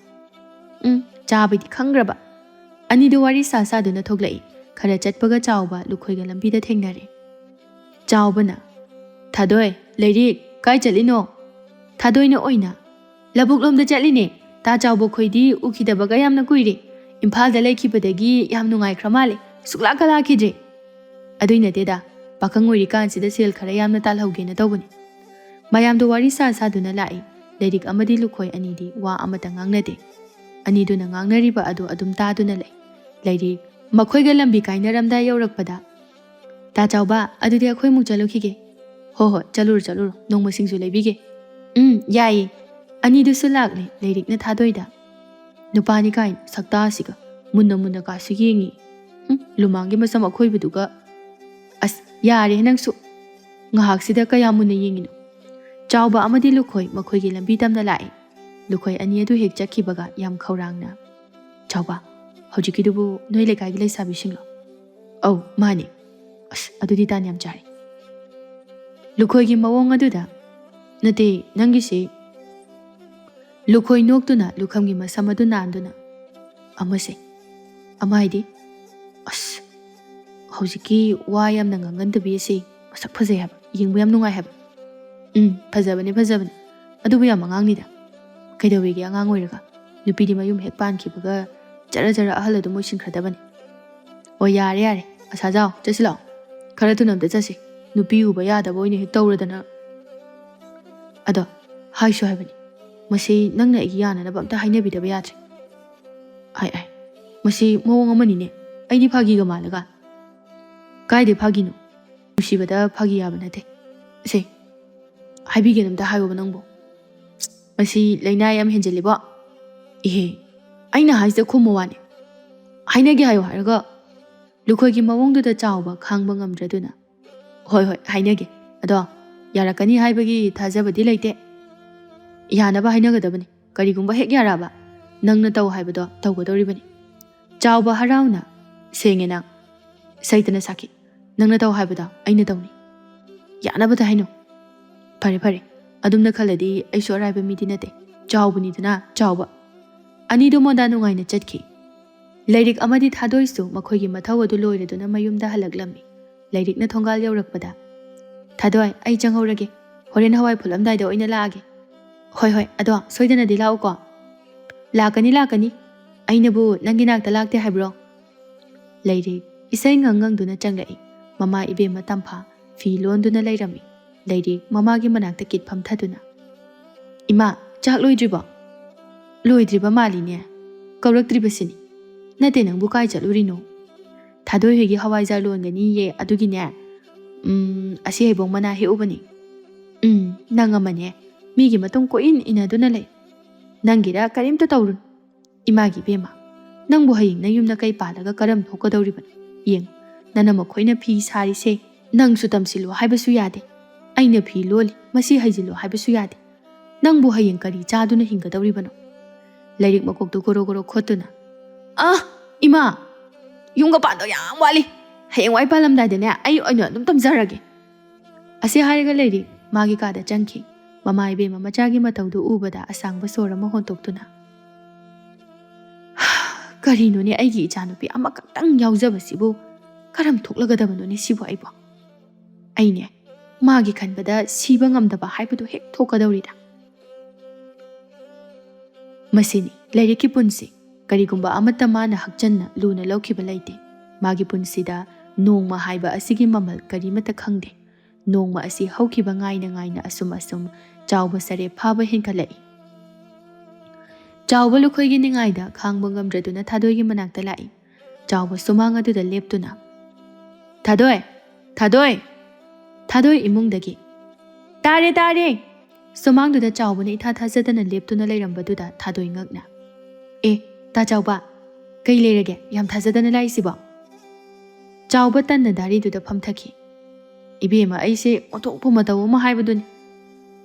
"ꯎꯝ, ꯆꯥꯕꯩꯗꯤ ꯈꯪꯈ꯭ꯔꯕ꯫" ꯑꯅꯤꯗꯨ ꯋꯥꯔꯤ ꯁꯥ ꯁꯥꯗꯨꯅ ꯊꯣꯛꯂꯛꯏ꯫ ꯈꯔ ꯆꯠꯄꯒ ꯆꯥꯎꯕ ꯂꯨꯈꯣꯏꯒ ꯂꯝꯕꯤꯗ ꯊꯦꯡꯅꯔꯦ꯫ ꯆꯥꯎꯕꯅ, "ꯊꯥꯗꯣꯏ, ꯂꯥꯏꯔꯤꯛ ꯀꯥꯏ ꯆꯠꯂꯤꯅꯣ?" ꯊꯥꯗꯣꯏꯅ ꯑꯣꯏꯅ, "ꯂꯧꯕꯨꯛ ꯂꯣꯝꯗ ꯆꯠꯂꯤꯅꯦ꯫ ꯇꯥ ꯆꯥꯎꯕ ꯈꯣꯏꯗꯤ ꯎꯈꯤꯗꯕꯒ ꯌꯥꯝꯅ ꯀꯨꯏꯔꯦ꯫ ꯏꯝꯐꯥꯜꯗ ꯂꯩꯈꯤꯕꯗꯒꯤ ꯌꯥꯝ ꯅꯨꯡꯉꯥꯏꯈ꯭ꯔ ꯃꯥꯜꯂꯦ꯫ ꯁꯨꯛꯂꯥꯛꯀ ꯂꯥꯛꯈꯤꯗ꯭ꯔꯦ꯫" "ꯑꯗꯨꯏ ꯅꯠꯇꯦꯗ, ꯄꯥꯈꯪ ꯑꯣꯏꯔꯤꯀꯥꯟꯁꯤꯗ ꯁꯦꯜ ꯈꯔ ꯌꯥꯝꯅ ꯇꯥꯜꯍꯧꯒꯦꯅ ꯇꯧꯕꯅꯤ꯫" ꯃꯌꯥꯝꯗꯣ ꯋꯥꯔꯤ ꯁꯥ ꯁꯥꯗꯨꯅ ꯂꯥꯛꯏ꯫ ꯂꯥꯏꯔꯤꯛ ꯑꯃꯗꯤ ꯂꯨꯈꯣꯏ ꯑꯅꯤꯗꯤ ꯋꯥ ꯑꯃꯇ ꯉꯥꯡꯅꯗꯦ꯫ ꯑꯅꯤꯗꯨꯅ ꯉꯥꯡꯅꯔꯤꯕ ꯑꯗꯨ ꯑꯗꯨꯝ ꯇꯥꯗꯨꯅ ꯂꯩ꯫ ꯂꯥꯏꯔꯤꯛ ꯃꯈꯣꯏꯒ ꯂꯝꯕꯤ ꯀꯥꯏꯅꯔꯝꯗꯥꯏ ꯌꯧꯔꯛꯄꯗ, "ꯇꯥ ꯆꯥꯎꯕ, ꯑꯗꯨꯗꯤ ꯑꯩꯈꯣꯏ ꯑꯃꯨꯛ ꯆꯠꯂꯨꯈꯤꯒꯦ꯫" "ꯍꯣ ꯍꯣ, ꯆꯠꯂꯨꯔꯣ ꯆꯠꯂꯨꯔꯣ, ꯅꯣꯡꯃ ꯁꯤꯡꯖꯨ ꯂꯩꯕꯤꯒꯦ꯫" "ꯎꯝ, ꯌꯥꯏꯌꯦ꯫" ꯑꯅꯤꯗꯨꯁꯨ ꯂꯥꯛꯂꯦ꯫ ꯂꯥꯏꯔꯤꯛꯅ ꯊꯥꯗꯣꯏꯗ, "ꯅꯨꯄꯥꯅꯤ ꯀꯥꯏꯅ ꯁꯛꯇꯥꯁꯤꯒ ꯃꯨꯟꯅ ꯃꯨꯟꯅ ꯀꯥꯁꯨ ꯌꯦꯡꯉꯤ꯫ ꯎꯝ, ꯂꯨꯃꯥꯡꯒꯤ ꯃꯁꯝ ꯑꯈꯣꯏꯕꯗꯨꯒ꯫" "ꯑꯁ, ꯌꯥꯔꯦ ꯅꯪꯁꯨ꯫ ꯉꯥꯏꯍꯥꯛꯁꯤꯗ ꯀꯌꯥ ꯃꯨꯟꯅ ꯌꯦꯡꯉꯤꯅꯣ?" ꯆꯥꯎꯕ ꯑꯃꯗꯤ ꯂꯨꯈꯣꯏ ꯃꯈꯣꯏꯒꯤ ꯂꯝꯕꯤ ꯇꯝꯅ ꯂꯥꯛꯏ꯫ ꯂꯨꯈꯣꯏ ꯑꯅꯤ ꯑꯗꯨ ꯍꯦꯛ ꯆꯠꯈꯤꯕꯒ ꯌꯥꯝ ꯈꯧꯔꯥꯡꯅ, "ꯆꯥꯎꯕ, ꯍꯧꯖꯤꯛꯀꯤꯗꯨꯕꯨ ꯅꯣꯏ ꯂꯩꯀꯥꯏꯒꯤ ꯂꯩꯁꯥꯕꯤꯁꯤꯡꯂꯣ?" "ꯑꯧ, ꯃꯥꯅꯦ꯫" "ꯑꯁ, ꯑꯗꯨꯗꯤ ꯇꯥꯟ ꯌꯥꯝ ꯆꯥꯔꯦ꯫" ꯂꯨꯈꯣꯏꯒꯤ ꯃꯑꯣꯡ ꯑꯗꯨꯗ, "ꯅꯠꯇꯦ, ꯅꯪꯒꯤꯁꯤ꯫" ꯂꯨꯈꯣꯏ ꯅꯣꯛꯇꯨꯅ ꯂꯨꯈꯝꯒꯤ ꯃꯁꯝ ꯑꯗꯨ ꯅꯥꯟꯗꯨꯅ, "ꯑꯃꯁꯦ꯫" "ꯑꯃ ꯍꯥꯏꯗꯤ?" "ꯑꯁ, ꯍꯧꯖꯤꯛꯀꯤ ꯋꯥ ꯌꯥꯝꯅ ꯉꯥꯡꯒꯟꯗꯕꯤ ꯑꯁꯤ ꯃꯁꯛ ꯐꯖꯩ ꯍꯥꯏꯕ, ꯌꯦꯡꯕ ꯌꯥꯝ ꯅꯨꯡꯉꯥꯏ ꯍꯥꯏꯕ꯫ ꯎꯝ, ꯐꯖꯕꯅꯤ, ꯐꯖꯕꯅꯤ꯫ ꯑꯗꯨꯕꯨ ꯌꯥꯝ ꯑꯉꯥꯡꯅꯤꯗ꯫ ꯀꯩꯗꯧꯋꯦꯒꯦ ꯑꯉꯥꯡ ꯑꯣꯏꯔꯒ? ꯅꯨꯄꯤꯗꯤ ꯃꯌꯨꯝ ꯍꯦꯛ ꯄꯥꯟꯈꯤꯕꯒ ꯖꯔ ꯖꯔ ꯑꯍꯜ ꯑꯗꯨꯝ ꯑꯣꯏꯁꯤꯟꯈ꯭ꯔꯗꯕꯅꯤ꯫ ꯑꯣ, ꯌꯥꯔꯦ, ꯌꯥꯔꯦ, ꯑꯁꯥꯖꯥꯎ, ꯆꯠꯁꯤ ꯂꯥꯛꯑꯣ꯫ ꯈꯔ ꯊꯨꯅ ꯑꯝꯇ ꯆꯠꯁꯤ꯫ ꯅꯨꯄꯤ ꯎꯕ ꯌꯥꯗꯕ ꯑꯣꯏꯅ ꯍꯦꯛ ꯇꯧꯔꯗꯅ꯫ ꯑꯗꯣ, ꯍꯥꯏꯁꯨ ꯍꯥꯏꯕꯅꯤ, ꯃꯁꯤ ꯅꯪꯅ ꯑꯩꯒꯤ ꯌꯥꯅꯅꯕ ꯑꯝꯇ ꯍꯥꯏꯅꯕꯤꯗꯕ ꯌꯥꯗ꯭ꯔꯦ꯫ ꯑꯥꯏ, ꯑꯥꯏ, ꯃꯁꯤ ꯃꯑꯣꯡ ꯑꯃꯅꯤꯅꯦ꯫ ꯑꯩꯗꯤ ꯐꯥꯒꯤꯒ ꯃꯥꯜꯂꯒ꯫ ꯀꯥꯏꯗꯩ ꯐꯥꯒꯤꯅꯣ? ꯅꯨꯡꯁꯤꯕꯗ ꯐꯥꯒꯤ ꯌꯥꯕ ꯅꯠꯇꯦ꯫ ꯁꯦ, ꯍꯥꯏꯕꯤꯒꯦꯅ ꯑꯝꯇ ꯍꯥꯏꯌꯣꯕ ꯅꯪꯕꯨ꯫ ꯃꯁꯤ ꯂꯩꯅꯥ ꯌꯥꯝ ꯍꯦꯟꯖꯤꯜꯂꯤꯕꯣ꯫ ꯏꯍꯦ, ꯑꯩꯅ ꯍꯥꯏꯁꯤꯗ ꯈꯨꯝꯃꯨ ꯋꯥꯅꯤ꯫ ꯍꯥꯏꯅꯒꯦ ꯍꯥꯏꯌꯣ ꯍꯥꯏꯔꯒ ꯂꯨꯈꯣꯏꯒꯤ ꯃꯑꯣꯡꯗꯨꯗ ꯆꯥꯎꯕ ꯈꯥꯡꯕ ꯉꯝꯗ꯭ꯔꯗꯨꯅ꯫ ꯍꯣꯏ, ꯍꯣꯏ, ꯍꯥꯏꯅꯒꯦ꯫ ꯑꯗꯣ ꯌꯥꯔꯛꯀꯅꯤ ꯍꯥꯏꯕꯒꯤ ꯊꯥꯖꯕꯗꯤ ꯂꯩꯇꯦ꯫ ꯌꯥꯅꯕ ꯍꯥꯏꯅꯒꯗꯕꯅꯤ꯫ ꯀꯔꯤꯒꯨꯝꯕ ꯍꯦꯛ ꯌꯥꯔꯛꯑꯕ, ꯅꯪꯅ ꯇꯧ ꯍꯥꯏꯕꯗꯣ ꯇꯧꯒꯗꯧꯔꯤꯕꯅꯤ꯫ ꯆꯥꯎꯕ ꯍꯔꯥꯎꯅ, "ꯁꯦꯡꯉꯦ ꯅꯪ꯫ ꯁꯩꯇꯅ ꯁꯥꯈꯤ꯫ ꯅꯪꯅ ꯇꯧ ꯍꯥꯏꯕꯗꯣ ꯑꯩꯅ ꯇꯧꯅꯤ꯫ ꯌꯥꯅꯕꯗ ꯍꯥꯏꯅꯧ꯫" "ꯐꯔꯦ, ꯐꯔꯦ꯫ ꯑꯗꯨꯝꯅ ꯈꯜꯂꯗꯤ ꯑꯩꯁꯨ ꯑꯔꯥꯏꯕ ꯃꯤꯗꯤ ꯅꯠꯇꯦ꯫ ꯆꯥꯎꯕꯅꯤꯗꯅ, ꯆꯥꯎꯕ꯫" ꯑꯅꯤꯗꯨ ꯃꯣꯟꯗꯥ ꯅꯨꯡꯉꯥꯏꯅ ꯆꯠꯈꯤ꯫ ꯂꯥꯏꯔꯤꯛ ꯑꯃꯗꯤ ꯊꯥꯗꯣꯏꯁꯨ ꯃꯈꯣꯏꯒꯤ ꯃꯊꯧ ꯑꯗꯨ ꯂꯣꯏꯔꯗꯨꯅ ꯃꯌꯨꯝꯗ ꯍꯜꯂꯛꯂꯝꯃꯤ꯫ ꯂꯥꯏꯔꯤꯛꯅ ꯊꯣꯡꯒꯥꯜ ꯌꯧꯔꯛꯄꯗ, "ꯊꯥꯗꯣꯏ, ꯑꯩ ꯆꯪꯍꯧꯔꯒꯦ꯫ ꯍꯣꯔꯦꯟ ꯍꯋꯥꯏ ꯐꯨꯠꯂꯝꯗꯥꯏꯗ ꯑꯣꯏꯅ ꯂꯥꯛꯑꯒꯦ꯫" "ꯍꯣꯏ, ꯍꯣꯏ, ꯑꯗꯣ ꯁꯣꯏꯗꯅꯗꯤ ꯂꯥꯛꯎꯀꯣ꯫" "ꯂꯥꯛꯀꯅꯤ, ꯂꯥꯛꯀꯅꯤ꯫ ꯑꯩꯅꯕꯨ ꯅꯪꯒꯤ ꯅꯥꯛꯇ ꯂꯥꯛꯇꯦ ꯍꯥꯏꯕ꯭ꯔꯣ?" ꯂꯥꯏꯔꯤꯛ ꯏꯁꯩ ꯉꯪ ꯉꯪꯗꯨꯅ ꯆꯪꯂꯛꯏ꯫ ꯃꯃꯥ ꯏꯕꯦꯝꯃ ꯇꯝꯐꯥ ꯐꯤ ꯂꯣꯟꯗꯨꯅ ꯂꯩꯔꯝꯃꯤ꯫ ꯂꯥꯏꯔꯤꯛ ꯃꯃꯥꯒꯤ ꯃꯅꯥꯛꯇ ꯀꯤꯠ ꯐꯝꯊꯗꯨꯅ, "ꯏꯃꯥ, ꯆꯥꯛ ꯂꯣꯏꯗ꯭ꯔꯤꯕꯣ?" "ꯂꯣꯏꯗ꯭ꯔꯤꯕ ꯃꯥꯜꯂꯤꯅꯦ꯫ ꯀꯧꯔꯛꯇ꯭ꯔꯤꯕꯁꯤꯅꯤ꯫" "ꯅꯠꯇꯦ, ꯅꯪꯕꯨ ꯀꯥꯏ ꯆꯠꯂꯨꯔꯤꯅꯣ?" "ꯊꯥꯗꯣꯏ ꯍꯣꯏꯒꯤ ꯍꯋꯥꯏꯖꯥꯔ ꯂꯣꯟꯒꯅꯤꯌꯦ, ꯑꯗꯨꯒꯤꯅꯦ, ꯎꯝ, ꯑꯁꯤ ꯍꯩꯕꯣꯡ ꯃꯅꯥ ꯍꯦꯛꯎꯕꯅꯤ꯫" "ꯎꯝ, ꯅꯪ ꯑꯃꯅꯦ, ꯃꯤꯒꯤ ꯃꯇꯨꯡ ꯀꯣꯏꯏꯟ ꯏꯟꯅꯗꯨꯅ ꯂꯩ꯫ ꯅꯪꯒꯤꯔ ꯀꯔꯤꯝꯇ ꯇꯧꯔꯨꯅꯨ꯫" "ꯏꯃꯥꯒꯤ ꯏꯕꯦꯝꯃ, ꯅꯪꯕꯨ ꯍꯌꯦꯡ ꯅꯌꯨꯝꯗ ꯀꯩ ꯄꯥꯜꯂꯒ ꯀꯔꯝ ꯊꯣꯛꯀꯗꯧꯔꯤꯕꯅꯣ? ꯌꯦꯡꯉꯨ, ꯅꯅꯝꯃ ꯈꯣꯏꯅ ꯐꯤ ꯁꯥꯔꯤꯁꯦ, ꯅꯪꯁꯨ ꯇꯝꯁꯤꯜꯂꯨ ꯍꯥꯏꯕꯁꯨ ꯌꯥꯗꯦ꯫ ꯑꯩꯅ ꯐꯤ ꯂꯣꯜꯂꯤ, ꯃꯁꯤ ꯍꯩꯖꯤꯜꯂꯨ ꯍꯥꯏꯕꯁꯨ ꯌꯥꯗꯦ꯫ ꯅꯪꯕꯨ ꯍꯌꯦꯡ ꯀꯔꯤ ꯆꯥꯗꯨꯅ ꯍꯤꯡꯒꯗꯧꯔꯤꯕꯅꯣ?" ꯂꯥꯏꯔꯤꯛ ꯃꯀꯣꯛꯇꯨ ꯒꯣꯔꯣ ꯒꯣꯔꯣ ꯈꯣꯠꯇꯨꯅ, "ꯑ, ꯏꯃꯥ, ꯌꯨꯝꯒ ꯄꯥꯟꯗꯧ ꯌꯥꯝ ꯋꯥꯠꯂꯤ꯫ ꯍꯌꯦꯡꯋꯥꯏ ꯄꯥꯜꯂꯝꯗꯥꯏꯗꯅꯦ, ꯑꯩ ꯑꯣꯏꯅ ꯑꯗꯨꯝ ꯇꯝꯖꯔꯒꯦ꯫" ꯑꯁꯤ ꯍꯥꯏꯔꯒ ꯂꯥꯏꯔꯤꯛ ꯃꯥꯒꯤ ꯀꯥꯗ ꯆꯪꯈꯤ꯫ ꯃꯃꯥ ꯏꯕꯦꯝꯃ ꯃꯆꯥꯒꯤ ꯃꯇꯧꯗꯨ ꯎꯕꯗ ꯑꯁꯥꯡꯕ ꯁꯣꯔ ꯑꯃ ꯍꯣꯟꯇꯣꯛꯇꯨꯅ, "ꯀꯔꯤꯅꯣꯅꯦ, ꯑꯩꯒꯤ ꯏꯆꯥꯅꯨꯄꯤ ꯑꯃꯈꯛꯇꯪ ꯌꯥꯎꯖꯕꯁꯤꯕꯨ?" ꯀꯔꯝ ꯊꯣꯛꯂꯒꯗꯕꯅꯣꯅꯦ ꯁꯤꯕꯨ ꯑꯩꯕꯣ? ꯑꯩꯅꯦ, ꯃꯥꯒꯤ ꯈꯟꯕꯗ ꯁꯤꯕ ꯉꯝꯗꯕ ꯍꯥꯏꯕꯗꯨ ꯍꯦꯛ ꯊꯣꯛꯀꯗꯧꯔꯤꯗ꯫ ꯃꯁꯤꯅꯤ ꯂꯥꯏꯔꯤꯛꯀꯤ ꯄꯨꯟꯁꯤ꯫ ꯀꯔꯤꯒꯨꯝꯕ ꯑꯃꯠꯇ ꯃꯥꯅ ꯍꯛꯆꯟꯅ ꯂꯨꯅ ꯂꯧꯈꯤꯕ ꯂꯩꯇꯦ꯫ ꯃꯥꯒꯤ ꯄꯨꯟꯁꯤꯗ ꯅꯣꯡꯃ ꯍꯥꯏꯕ ꯑꯁꯤꯒꯤ ꯃꯃꯜ ꯀꯔꯤꯃꯠꯇ ꯈꯪꯗꯦ꯫ ꯅꯣꯡꯃ ꯑꯁꯤ ꯍꯧꯈꯤꯕ ꯉꯥꯏꯅ ꯉꯥꯏꯅ ꯑꯁꯨꯝ ꯑꯁꯨꯝ ꯆꯥꯎꯕ ꯁꯔꯦꯞ ꯐꯥꯕ ꯍꯦꯟꯒꯠꯂꯛꯏ꯫ ꯆꯥꯎꯕ ꯂꯨꯈꯣꯏꯒꯤ ꯅꯤꯡꯉꯥꯏꯗ ꯈꯥꯡꯕ ꯉꯝꯗ꯭ꯔꯗꯨꯅ ꯊꯥꯗꯣꯏꯒꯤ ꯃꯅꯥꯛꯇ ꯂꯥꯛꯏ꯫ ꯆꯥꯎꯕ ꯁꯨꯃꯥꯡ ꯑꯗꯨꯗ ꯂꯦꯞꯇꯨꯅ, "ꯊꯥꯗꯣꯏ! ꯊꯥꯗꯣꯏ!" ꯊꯥꯗꯣꯏ ꯏꯃꯨꯡꯗꯒꯤ, "ꯇꯥꯔꯦ, ꯇꯥꯔꯦ!" ꯁꯨꯃꯥꯡꯗꯨꯗ ꯆꯥꯎꯕꯅ ꯏꯊꯥ ꯊꯥꯖꯗꯅ ꯂꯦꯞꯇꯨꯅ ꯂꯩꯔꯝꯕꯗꯨꯗ ꯊꯥꯗꯣꯏ ꯉꯛꯅ, "ꯑꯦ, ꯇꯥ ꯆꯥꯎꯕ, ꯀꯩ ꯂꯩꯔꯒꯦ ꯌꯥꯝ ꯊꯥꯖꯗꯅ ꯂꯥꯛꯏꯁꯤꯕꯣ?" ꯆꯥꯎꯕ ꯇꯟꯅ ꯗꯥꯔꯤꯗꯨꯗ ꯐꯝꯊꯈꯤ꯫ "ꯏꯕꯦꯝꯃ, ꯑꯩꯁꯦ ꯑꯣꯟꯊꯣꯛꯄ ꯃꯇꯧ ꯑꯃ ꯍꯥꯏꯕꯗꯨꯅꯤ꯫"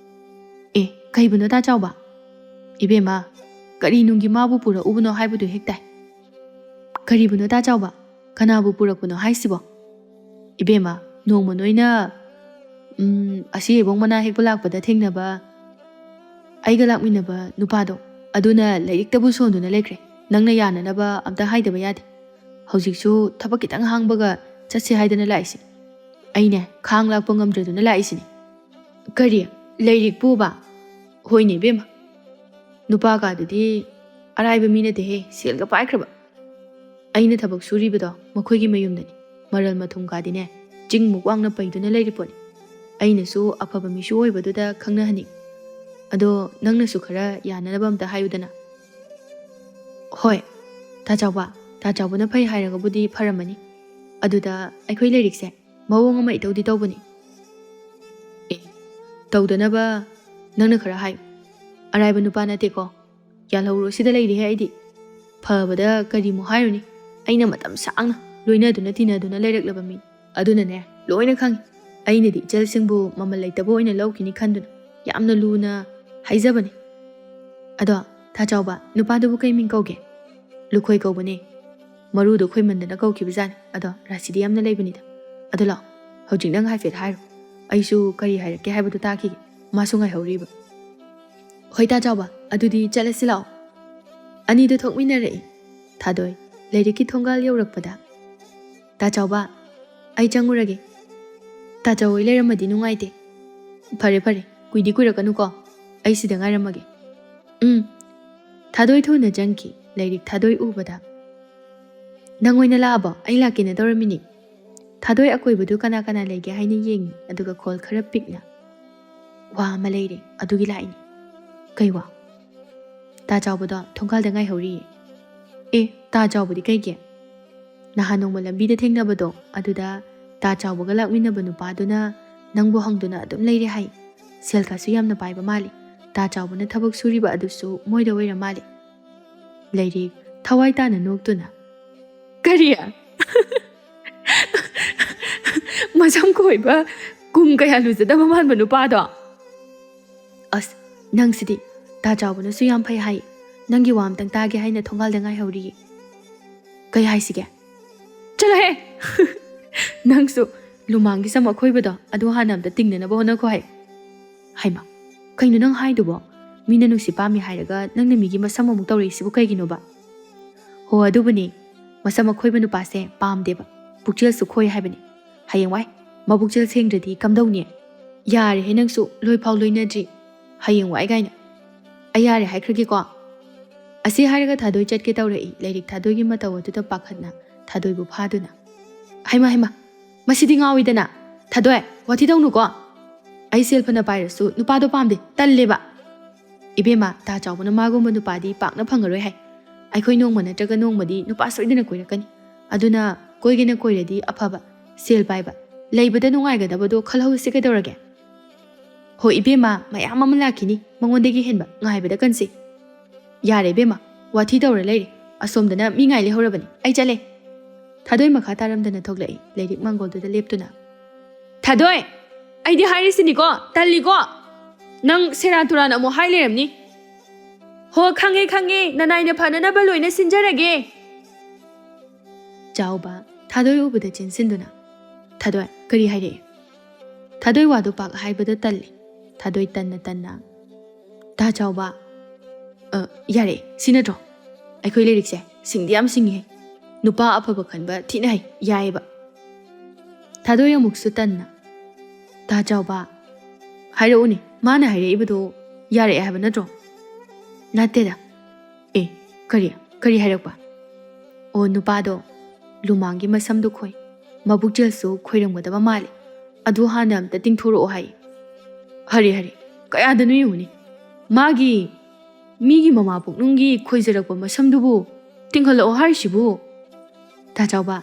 "ꯑꯦ, ꯀꯩꯕꯨꯅꯣ ꯇꯥ ꯆꯥꯎꯕ?" "ꯏꯕꯦꯝꯃ, ꯀꯔꯤ ꯅꯨꯡꯒꯤ ꯃꯥꯕꯨ ꯄꯨꯔꯛꯎꯕꯅꯣ ꯍꯥꯏꯕꯗꯨ ꯍꯦꯛ ꯇꯥꯏ꯫" "ꯀꯔꯤꯕꯨꯅꯣ ꯇꯥ ꯆꯥꯎꯕ? ꯀꯅꯥꯕꯨ ꯄꯨꯔꯛꯄꯅꯣ ꯍꯥꯏꯁꯤꯕꯣ?" "ꯏꯕꯦꯝꯃ, ꯅꯣꯡꯃ ꯅꯣꯏꯅ, ꯎꯝ, ꯑꯁꯤ ꯍꯩꯕꯣꯡ ꯃꯅꯥ ꯍꯦꯛꯄ ꯂꯥꯛꯄꯗ ꯊꯦꯡꯅꯕ, ꯑꯩꯒ ꯂꯥꯛꯃꯤꯟꯅꯕ ꯅꯨꯄꯥꯗꯣ, ꯑꯗꯨꯅ ꯂꯥꯏꯔꯤꯛꯇꯕꯨ ꯁꯣꯟꯗꯨꯅ ꯂꯩꯈ꯭ꯔꯦ꯫ ꯅꯪꯅ ꯌꯥꯅꯅꯕ ꯑꯝꯇ ꯍꯥꯏꯗꯕ ꯌꯥꯗꯦ꯫ ꯍꯧꯖꯤꯛꯁꯨ ꯊꯕꯛ ꯈꯤꯇꯪ ꯍꯥꯡꯕꯒ ꯆꯠꯁꯦ ꯍꯥꯏꯗꯅ ꯂꯥꯛꯏꯁꯤꯅꯤ꯫ ꯑꯩꯅꯦ, ꯈꯥꯡ ꯂꯥꯛꯄ ꯉꯝꯗ꯭ꯔꯗꯨꯅ ꯂꯥꯛꯏꯁꯤꯅꯤ꯫" "ꯀꯔꯤ? ꯂꯥꯏꯔꯤꯛꯄꯨꯕ?" "ꯍꯣꯏꯅꯦ ꯏꯕꯦꯝꯃ, ꯅꯨꯄꯥ ꯀꯥꯗꯨꯗꯤ ꯑꯔꯥꯏꯕ ꯃꯤ ꯅꯠꯇꯦꯍꯦ, ꯁꯦꯜꯒ ꯄꯥꯏꯈ꯭ꯔꯕ꯫ ꯑꯩꯅ ꯊꯕꯛ ꯁꯨꯔꯤꯕꯗꯣ ꯃꯈꯣꯏꯒꯤ ꯃꯌꯨꯝꯗꯅꯤ꯫ ꯃꯔꯜ ꯃꯊꯨꯝ ꯀꯥꯗꯤꯅꯦ, ꯆꯤꯡꯃꯨꯛ ꯋꯥꯡꯅ ꯄꯩꯗꯨꯅ ꯂꯩꯔꯤ ꯄꯣꯠꯅꯤ꯫ ꯑꯩꯅꯁꯨ ꯑꯐꯕ ꯃꯤꯁꯨ ꯑꯣꯏꯕꯗꯨꯗ ꯈꯪꯅꯍꯟꯅꯤꯡ꯫ ꯑꯗꯣ ꯅꯪꯅꯁꯨ ꯈꯔ ꯌꯥꯅꯅꯕ ꯑꯝꯇ ꯍꯥꯏꯌꯨꯗꯅ꯫" "ꯍꯣꯏ, ꯇꯥ ꯆꯥꯎꯕ, ꯇꯥ ꯆꯥꯎꯕꯅ ꯐꯩ ꯍꯥꯏꯔꯒꯕꯨꯗꯤ ꯐꯔꯝꯃꯅꯤ꯫ ꯑꯗꯨꯗ ꯑꯩꯈꯣꯏ ꯂꯥꯏꯔꯤꯛꯁꯦ ꯃꯑꯣꯡ ꯑꯃ ꯏꯇꯧꯗꯤ ꯇꯧꯕꯅꯤ꯫" "ꯑꯦ, ꯇꯧꯗꯅꯕ ꯅꯪꯅ ꯈꯔ ꯍꯥꯏꯌꯨ꯫ ꯑꯔꯥꯏꯕ ꯅꯨꯄꯥ ꯅꯠꯇꯦꯀꯣ꯫ ꯌꯥꯜꯍꯧꯔꯣ ꯁꯤꯗ ꯂꯩꯔꯤꯍꯦ ꯑꯩꯗꯤ꯫ ꯐꯕꯗ ꯀꯔꯤꯃꯨꯛ ꯍꯥꯏꯔꯨꯅꯤ? ꯑꯩꯅ ꯃꯇꯝ ꯁꯥꯡꯅ ꯂꯣꯏꯅꯗꯨꯅ ꯇꯤꯟꯅꯗꯨꯅ ꯂꯩꯔꯛꯂꯕ ꯃꯤ꯫ ꯑꯗꯨꯅꯅꯦ, ꯂꯣꯏꯅ ꯈꯪꯉꯤ꯫ ꯑꯩꯅꯗꯤ ꯏꯆꯜꯁꯤꯡꯕꯨ ꯃꯃꯜ ꯂꯩꯇꯕ ꯑꯣꯏꯅ ꯂꯧꯈꯤꯅꯤ ꯈꯟꯗꯨꯅ ꯌꯥꯝꯅ ꯂꯨꯅ ꯍꯥꯏꯖꯕꯅꯤ꯫ ꯑꯗꯣ, ꯇꯥ ꯆꯥꯎꯕ, ꯅꯨꯄꯥꯗꯨꯕꯨ ꯀꯩ ꯃꯤꯡ ꯀꯧꯒꯦ?" "ꯂꯨꯈꯣꯏ ꯀꯧꯕꯅꯦ꯫ ꯃꯔꯨꯗꯣ ꯈꯣꯏꯃꯟꯗꯅ ꯀꯧꯈꯤꯕꯖꯥꯠꯅꯤ꯫ ꯑꯗꯣ ꯔꯥꯁꯤꯗꯤ ꯌꯥꯝꯅ ꯂꯩꯕꯅꯤꯗ꯫ ꯑꯗꯣ ꯂꯥꯛꯑꯣ, ꯍꯧꯖꯤꯛ ꯅꯪ ꯍꯥꯏꯐꯦꯠ ꯍꯥꯏꯔꯣ꯫ ꯑꯩꯁꯨ ꯀꯔꯤ ꯍꯥꯏꯔꯛꯀꯦ ꯍꯥꯏꯕꯗꯨ ꯇꯥꯈꯤꯒꯦ꯫ ꯃꯥꯁꯨ ꯉꯥꯏꯍꯧꯔꯤꯕ꯫" "ꯍꯣꯏ ꯇꯥ ꯆꯥꯎꯕ, ꯑꯗꯨꯗꯤ ꯆꯠꯂꯁꯤ ꯂꯥꯛꯑꯣ꯫" ꯑꯅꯤꯗꯨ ꯊꯣꯛꯃꯤꯟꯅꯔꯛꯏ꯫ ꯊꯥꯗꯣꯏ ꯂꯥꯏꯔꯤꯛꯀꯤ ꯊꯣꯡꯒꯥꯜ ꯌꯧꯔꯛꯄꯗ, "ꯇꯥ ꯆꯥꯎꯕ, ꯑꯩ ꯆꯪꯉꯨꯔꯒꯦ꯫ ꯇꯥ ꯆꯥꯎꯕ ꯂꯩꯔꯝꯃꯗꯤ ꯅꯨꯡꯉꯥꯏꯇꯦ꯫ ꯐꯔꯦ ꯐꯔꯦ, ꯀꯨꯏꯗꯤ ꯀꯨꯏꯔꯛꯀꯅꯨꯀꯣ꯫ ꯑꯩ ꯁꯤꯗ ꯉꯥꯏꯔꯝꯃꯒꯦ꯫" "ꯎꯝ꯫" ꯊꯥꯗꯣꯏ ꯊꯨꯅ ꯆꯪꯈꯤ꯫ ꯂꯥꯏꯔꯤꯛ ꯊꯥꯗꯣꯏ ꯎꯕꯗ, "ꯅꯪ ꯑꯣꯏꯅ ꯂꯥꯛꯑꯕꯣ? ꯑꯩ ꯂꯥꯛꯀꯦꯅ ꯇꯧꯔꯝꯃꯤꯅꯤ꯫" ꯊꯥꯗꯣꯏ ꯑꯀꯣꯏꯕꯗꯨ ꯀꯅꯥ ꯀꯅꯥ ꯂꯩꯒꯦ ꯍꯥꯏꯅ ꯌꯦꯡꯉꯤ, ꯑꯗꯨꯒ ꯈꯣꯜ ꯈꯔ ꯄꯤꯛꯅ ꯋꯥ ꯑꯃ ꯂꯩꯔꯦ, ꯑꯗꯨꯒꯤ ꯂꯥꯛꯏꯅꯤ꯫ "ꯀꯩ ꯋꯥ?" "ꯇꯥ ꯆꯥꯎꯕꯗꯣ ꯊꯣꯡꯒꯥꯜꯗ ꯉꯥꯏꯍꯧꯔꯤꯌꯦ꯫" "ꯑꯦ, ꯇꯥ ꯆꯥꯎꯕꯗꯤ ꯀꯩꯒꯤ?" "ꯅꯍꯥꯟ ꯅꯣꯡꯃ ꯂꯝꯕꯤꯗ ꯊꯦꯡꯅꯕꯗꯣ, ꯑꯗꯨꯗ ꯇꯥ ꯆꯥꯎꯕꯒ ꯂꯥꯛꯃꯤꯟꯅꯕ ꯅꯨꯄꯥꯗꯨꯅ ꯅꯪꯕꯨ ꯍꯪꯗꯨꯅ ꯑꯗꯨꯝ ꯂꯩꯔꯦ ꯍꯥꯏ꯫ ꯁꯦꯜ ꯀꯥꯁꯨ ꯌꯥꯝꯅ ꯄꯥꯏꯕ ꯃꯥꯜꯂꯤ꯫ ꯇꯥ ꯆꯥꯎꯕꯅ ꯊꯕꯛ ꯁꯨꯔꯤꯕ ꯑꯗꯨꯁꯨ ꯃꯣꯏꯗ ꯑꯣꯏꯔ ꯃꯥꯜꯂꯤ꯫" ꯂꯩꯔꯤꯛ ꯊꯋꯥꯏ ꯇꯥꯅ ꯅꯣꯛꯇꯨꯅ, "ꯀꯔꯤ? ꯃꯁꯝ ꯈꯣꯏꯕ, ꯀꯨꯝ ꯀꯌꯥ ꯂꯨꯖꯗꯕ ꯃꯥꯟꯕ ꯅꯨꯄꯥꯗꯣ?" "ꯑꯁ, ꯅꯪꯁꯤꯗꯤ꯫ ꯇꯥ ꯆꯥꯎꯕꯅꯁꯨ ꯌꯥꯝ ꯐꯩ ꯍꯥꯏ꯫ ꯅꯪꯒꯤ ꯋꯥ ꯑꯝꯇꯪ ꯇꯥꯒꯦ ꯍꯥꯏꯅ ꯊꯣꯡꯒꯥꯜꯗ ꯉꯥꯏꯍꯧꯔꯤꯌꯦ꯫" "ꯀꯩ ꯍꯥꯏꯁꯤꯒꯦ?" "ꯆꯠꯂꯣꯍꯦ!" "ꯅꯪꯁꯨ꯫ ꯂꯨꯃꯥꯡꯒꯤ ꯁꯝ ꯑꯈꯣꯏꯕꯗꯣ ꯑꯗꯨ ꯍꯥꯟꯅ ꯑꯝꯇ ꯇꯤꯡꯅꯅꯕ ꯍꯣꯠꯅꯈꯣ ꯍꯥꯏ꯫" "ꯍꯩꯃ, ꯀꯩꯅꯣ ꯅꯪ ꯍꯥꯏꯗꯨꯕꯣ? ꯃꯤꯅ ꯅꯨꯡꯁꯤ ꯄꯥꯝꯃꯤ ꯍꯥꯏꯔꯒ ꯅꯪꯅ ꯃꯤꯒꯤ ꯃꯁꯝ ꯑꯃꯨꯛ ꯇꯧꯔꯛꯏꯁꯤꯕꯨ ꯀꯩꯒꯤꯅꯣꯕ?" "ꯍꯣ, ꯑꯗꯨꯕꯨꯅꯤ꯫ ꯃꯁꯝ ꯑꯈꯣꯏꯕ ꯅꯨꯄꯥꯁꯦ ꯄꯥꯝꯗꯦꯕ꯫ ꯄꯨꯛꯆꯦꯜꯁꯨ ꯈꯣꯏ ꯍꯥꯏꯕꯅꯤ꯫ ꯍꯌꯦꯡꯋꯥꯏ ꯃꯕꯨꯛꯆꯦꯜ ꯁꯦꯡꯗ꯭ꯔꯗꯤ ꯀꯝꯗꯧꯅꯤ?" "ꯌꯥꯔꯦꯍꯦ ꯅꯪꯁꯨ, ꯂꯣꯏꯐꯥꯎ ꯂꯣꯏꯅꯗ꯭ꯔꯤ꯫ ꯍꯌꯦꯡꯋꯥꯏ ꯀꯥꯏꯅ꯫ ꯑꯩ ꯌꯥꯔꯦ ꯍꯥꯏꯈ꯭ꯔꯒꯦꯀꯣ꯫" ꯑꯁꯤ ꯍꯥꯏꯔꯒ ꯊꯥꯗꯣꯏ ꯆꯠꯀꯦ ꯇꯧꯔꯛꯏ꯫ ꯂꯥꯏꯔꯤꯛ ꯊꯥꯗꯣꯏꯒꯤ ꯃꯇꯧ ꯑꯗꯨꯗ ꯄꯥꯈꯠꯅ ꯊꯥꯗꯣꯏꯕꯨ ꯐꯥꯗꯨꯅ, "ꯍꯩꯃ, ꯍꯩꯃ, ꯃꯁꯤꯗꯤ ꯉꯥꯎꯏꯗꯅ꯫ ꯊꯥꯗꯣꯏ, ꯋꯥꯊꯤ ꯇꯧꯅꯨꯀꯣ꯫ ꯑꯩ ꯁꯦꯜ ꯐꯅ ꯄꯥꯏꯔꯁꯨ ꯅꯨꯄꯥꯗꯣ ꯄꯥꯝꯗꯦ, ꯇꯜꯂꯦꯕ꯫ ꯏꯕꯦꯝꯃ, ꯇꯥ ꯆꯥꯎꯕꯅ ꯃꯥꯒꯨꯝꯕ ꯅꯨꯄꯥꯗꯤ ꯄꯥꯛꯅ ꯐꯪꯉꯔꯣꯏ ꯍꯥꯏ꯫ ꯑꯩꯈꯣꯏ ꯅꯣꯡꯃ ꯅꯠꯇ꯭ꯔꯒ ꯅꯣꯡꯃꯗꯤ ꯅꯨꯄꯥ ꯁꯣꯏꯗꯅ ꯀꯣꯏꯔꯛꯀꯅꯤ꯫ ꯑꯗꯨꯅ ꯀꯣꯏꯒꯦꯅ ꯀꯣꯏꯔꯗꯤ ꯑꯐꯕ, ꯁꯦꯜ ꯄꯥꯏꯕ, ꯂꯩꯕꯗ ꯅꯨꯡꯉꯥꯏꯒꯗꯕꯗꯣ ꯈꯜꯍꯧꯁꯤ ꯀꯩꯗꯧꯔꯒꯦ?" "ꯍꯣꯏ ꯏꯕꯦꯝꯃ, ꯃꯌꯥꯝ ꯑꯃ ꯂꯥꯛꯈꯤꯅꯤ, ꯃꯉꯣꯟꯗꯒꯤ ꯍꯦꯟꯕ, ꯉꯥꯏꯕꯗ ꯀꯟꯁꯤ꯫" "ꯌꯥꯔꯦ ꯏꯕꯦꯝꯃ, ꯋꯥꯊꯤ ꯇꯧꯔ ꯂꯩꯔꯦ꯫ ꯑꯁꯣꯝꯗꯅ ꯃꯤ ꯉꯥꯏ ꯂꯩꯍꯧꯔꯕꯅꯤ, ꯑꯩ ꯆꯠꯂꯦ꯫" ꯊꯥꯗꯣꯏ ꯃꯈꯥ ꯇꯥꯔꯝꯗꯅ ꯊꯣꯛꯂꯛꯏ, ꯂꯥꯏꯔꯤꯛ ꯃꯥꯡꯒꯣꯜꯗꯨꯗ ꯂꯦꯞꯇꯨꯅ꯫ "ꯊꯥꯗꯣꯏ, ꯑꯩꯗꯤ ꯍꯥꯏꯔꯤꯁꯤꯅꯤꯀꯣ, ꯇꯜꯂꯤꯀꯣ꯫ ꯅꯪ ꯁꯦꯔꯥꯟ ꯇꯨꯔꯥꯟ ꯑꯃꯨꯛ ꯍꯥꯏ ꯂꯩꯔꯝꯅꯤ꯫ ꯍꯣ, ꯈꯪꯉꯦ, ꯈꯪꯉꯦ, ꯅꯅꯥꯏꯅ ꯐꯅꯅꯕ ꯂꯣꯏꯅ ꯁꯤꯟꯖꯔꯒꯦ꯫" ꯆꯥꯎꯕ ꯊꯥꯗꯣꯏ ꯎꯕꯗ ꯆꯦꯟꯁꯤꯟꯗꯨꯅ, "ꯊꯥꯗꯣꯏ, ꯀꯔꯤ ꯍꯥꯏꯔꯛꯏ?" ꯊꯥꯗꯣꯏ ꯋꯥꯗꯨ ꯄꯥꯛ ꯍꯥꯏꯕꯗ ꯇꯜꯂꯤ꯫ ꯊꯥꯗꯣꯏ ꯇꯟꯅ ꯇꯟꯅ, "ꯇꯥ ꯆꯥꯎꯕ, ꯑ, ꯌꯥꯔꯦ, ꯁꯤ ꯅꯠꯇ꯭ꯔꯣ? ꯑꯩꯈꯣꯏ ꯂꯥꯏꯔꯤꯛꯁꯦ ꯁꯤꯡꯗꯤ ꯌꯥꯝ ꯁꯤꯡꯉꯤꯍꯦ꯫ ꯅꯨꯄꯥ ꯑꯐꯕ ꯈꯟꯕ ꯊꯤꯅ ꯍꯩ, ꯌꯥꯏꯌꯦꯕ꯫ ꯊꯥꯗꯣꯏ ꯑꯃꯨꯛꯁꯨ ꯇꯟꯅ, "ꯇꯥ ꯆꯥꯎꯕ, ꯍꯥꯏꯔꯛꯎꯅꯦ, ꯃꯥꯅ ꯍꯥꯏꯔꯛꯏꯕꯗꯣ ꯌꯥꯔꯛꯑꯦ ꯍꯥꯏꯕ ꯅꯠꯇ꯭ꯔꯣ?" "ꯅꯠꯇꯦꯗ꯫ ꯑꯦ, ꯀꯔꯤ, ꯀꯔꯤ ꯍꯥꯏꯔꯛꯄ?" "ꯑꯣ, ꯅꯨꯄꯥꯗꯣ ꯂꯨꯃꯥꯡꯒꯤ ꯃꯁꯝꯗꯨ ꯈꯣꯏ, ꯃꯕꯨꯛꯆꯦꯜꯁꯨ ꯈꯣꯏꯔꯝꯒꯗꯕ ꯃꯥꯜꯂꯤ꯫ ꯑꯗꯨ ꯍꯥꯟꯅ ꯑꯝꯇ ꯇꯤꯡꯊꯣꯔꯛꯑꯣ ꯍꯥꯏ꯫" "ꯍꯔꯦ, ꯍꯔꯦ, ꯀꯌꯥꯗꯅꯣ ꯌꯦꯡꯉꯨꯅꯦ꯫ ꯃꯥꯒꯤ, ꯃꯤꯒꯤ ꯃꯃꯥ ꯄꯣꯛꯅꯨꯡꯒꯤ ꯈꯣꯏꯖꯔꯛꯄ ꯃꯁꯝꯗꯨꯕꯨ ꯇꯤꯡꯍꯜꯂꯛꯑꯣ ꯍꯥꯏꯔꯤꯁꯤꯕꯨ?" "ꯇꯥ ꯆꯥꯎꯕ,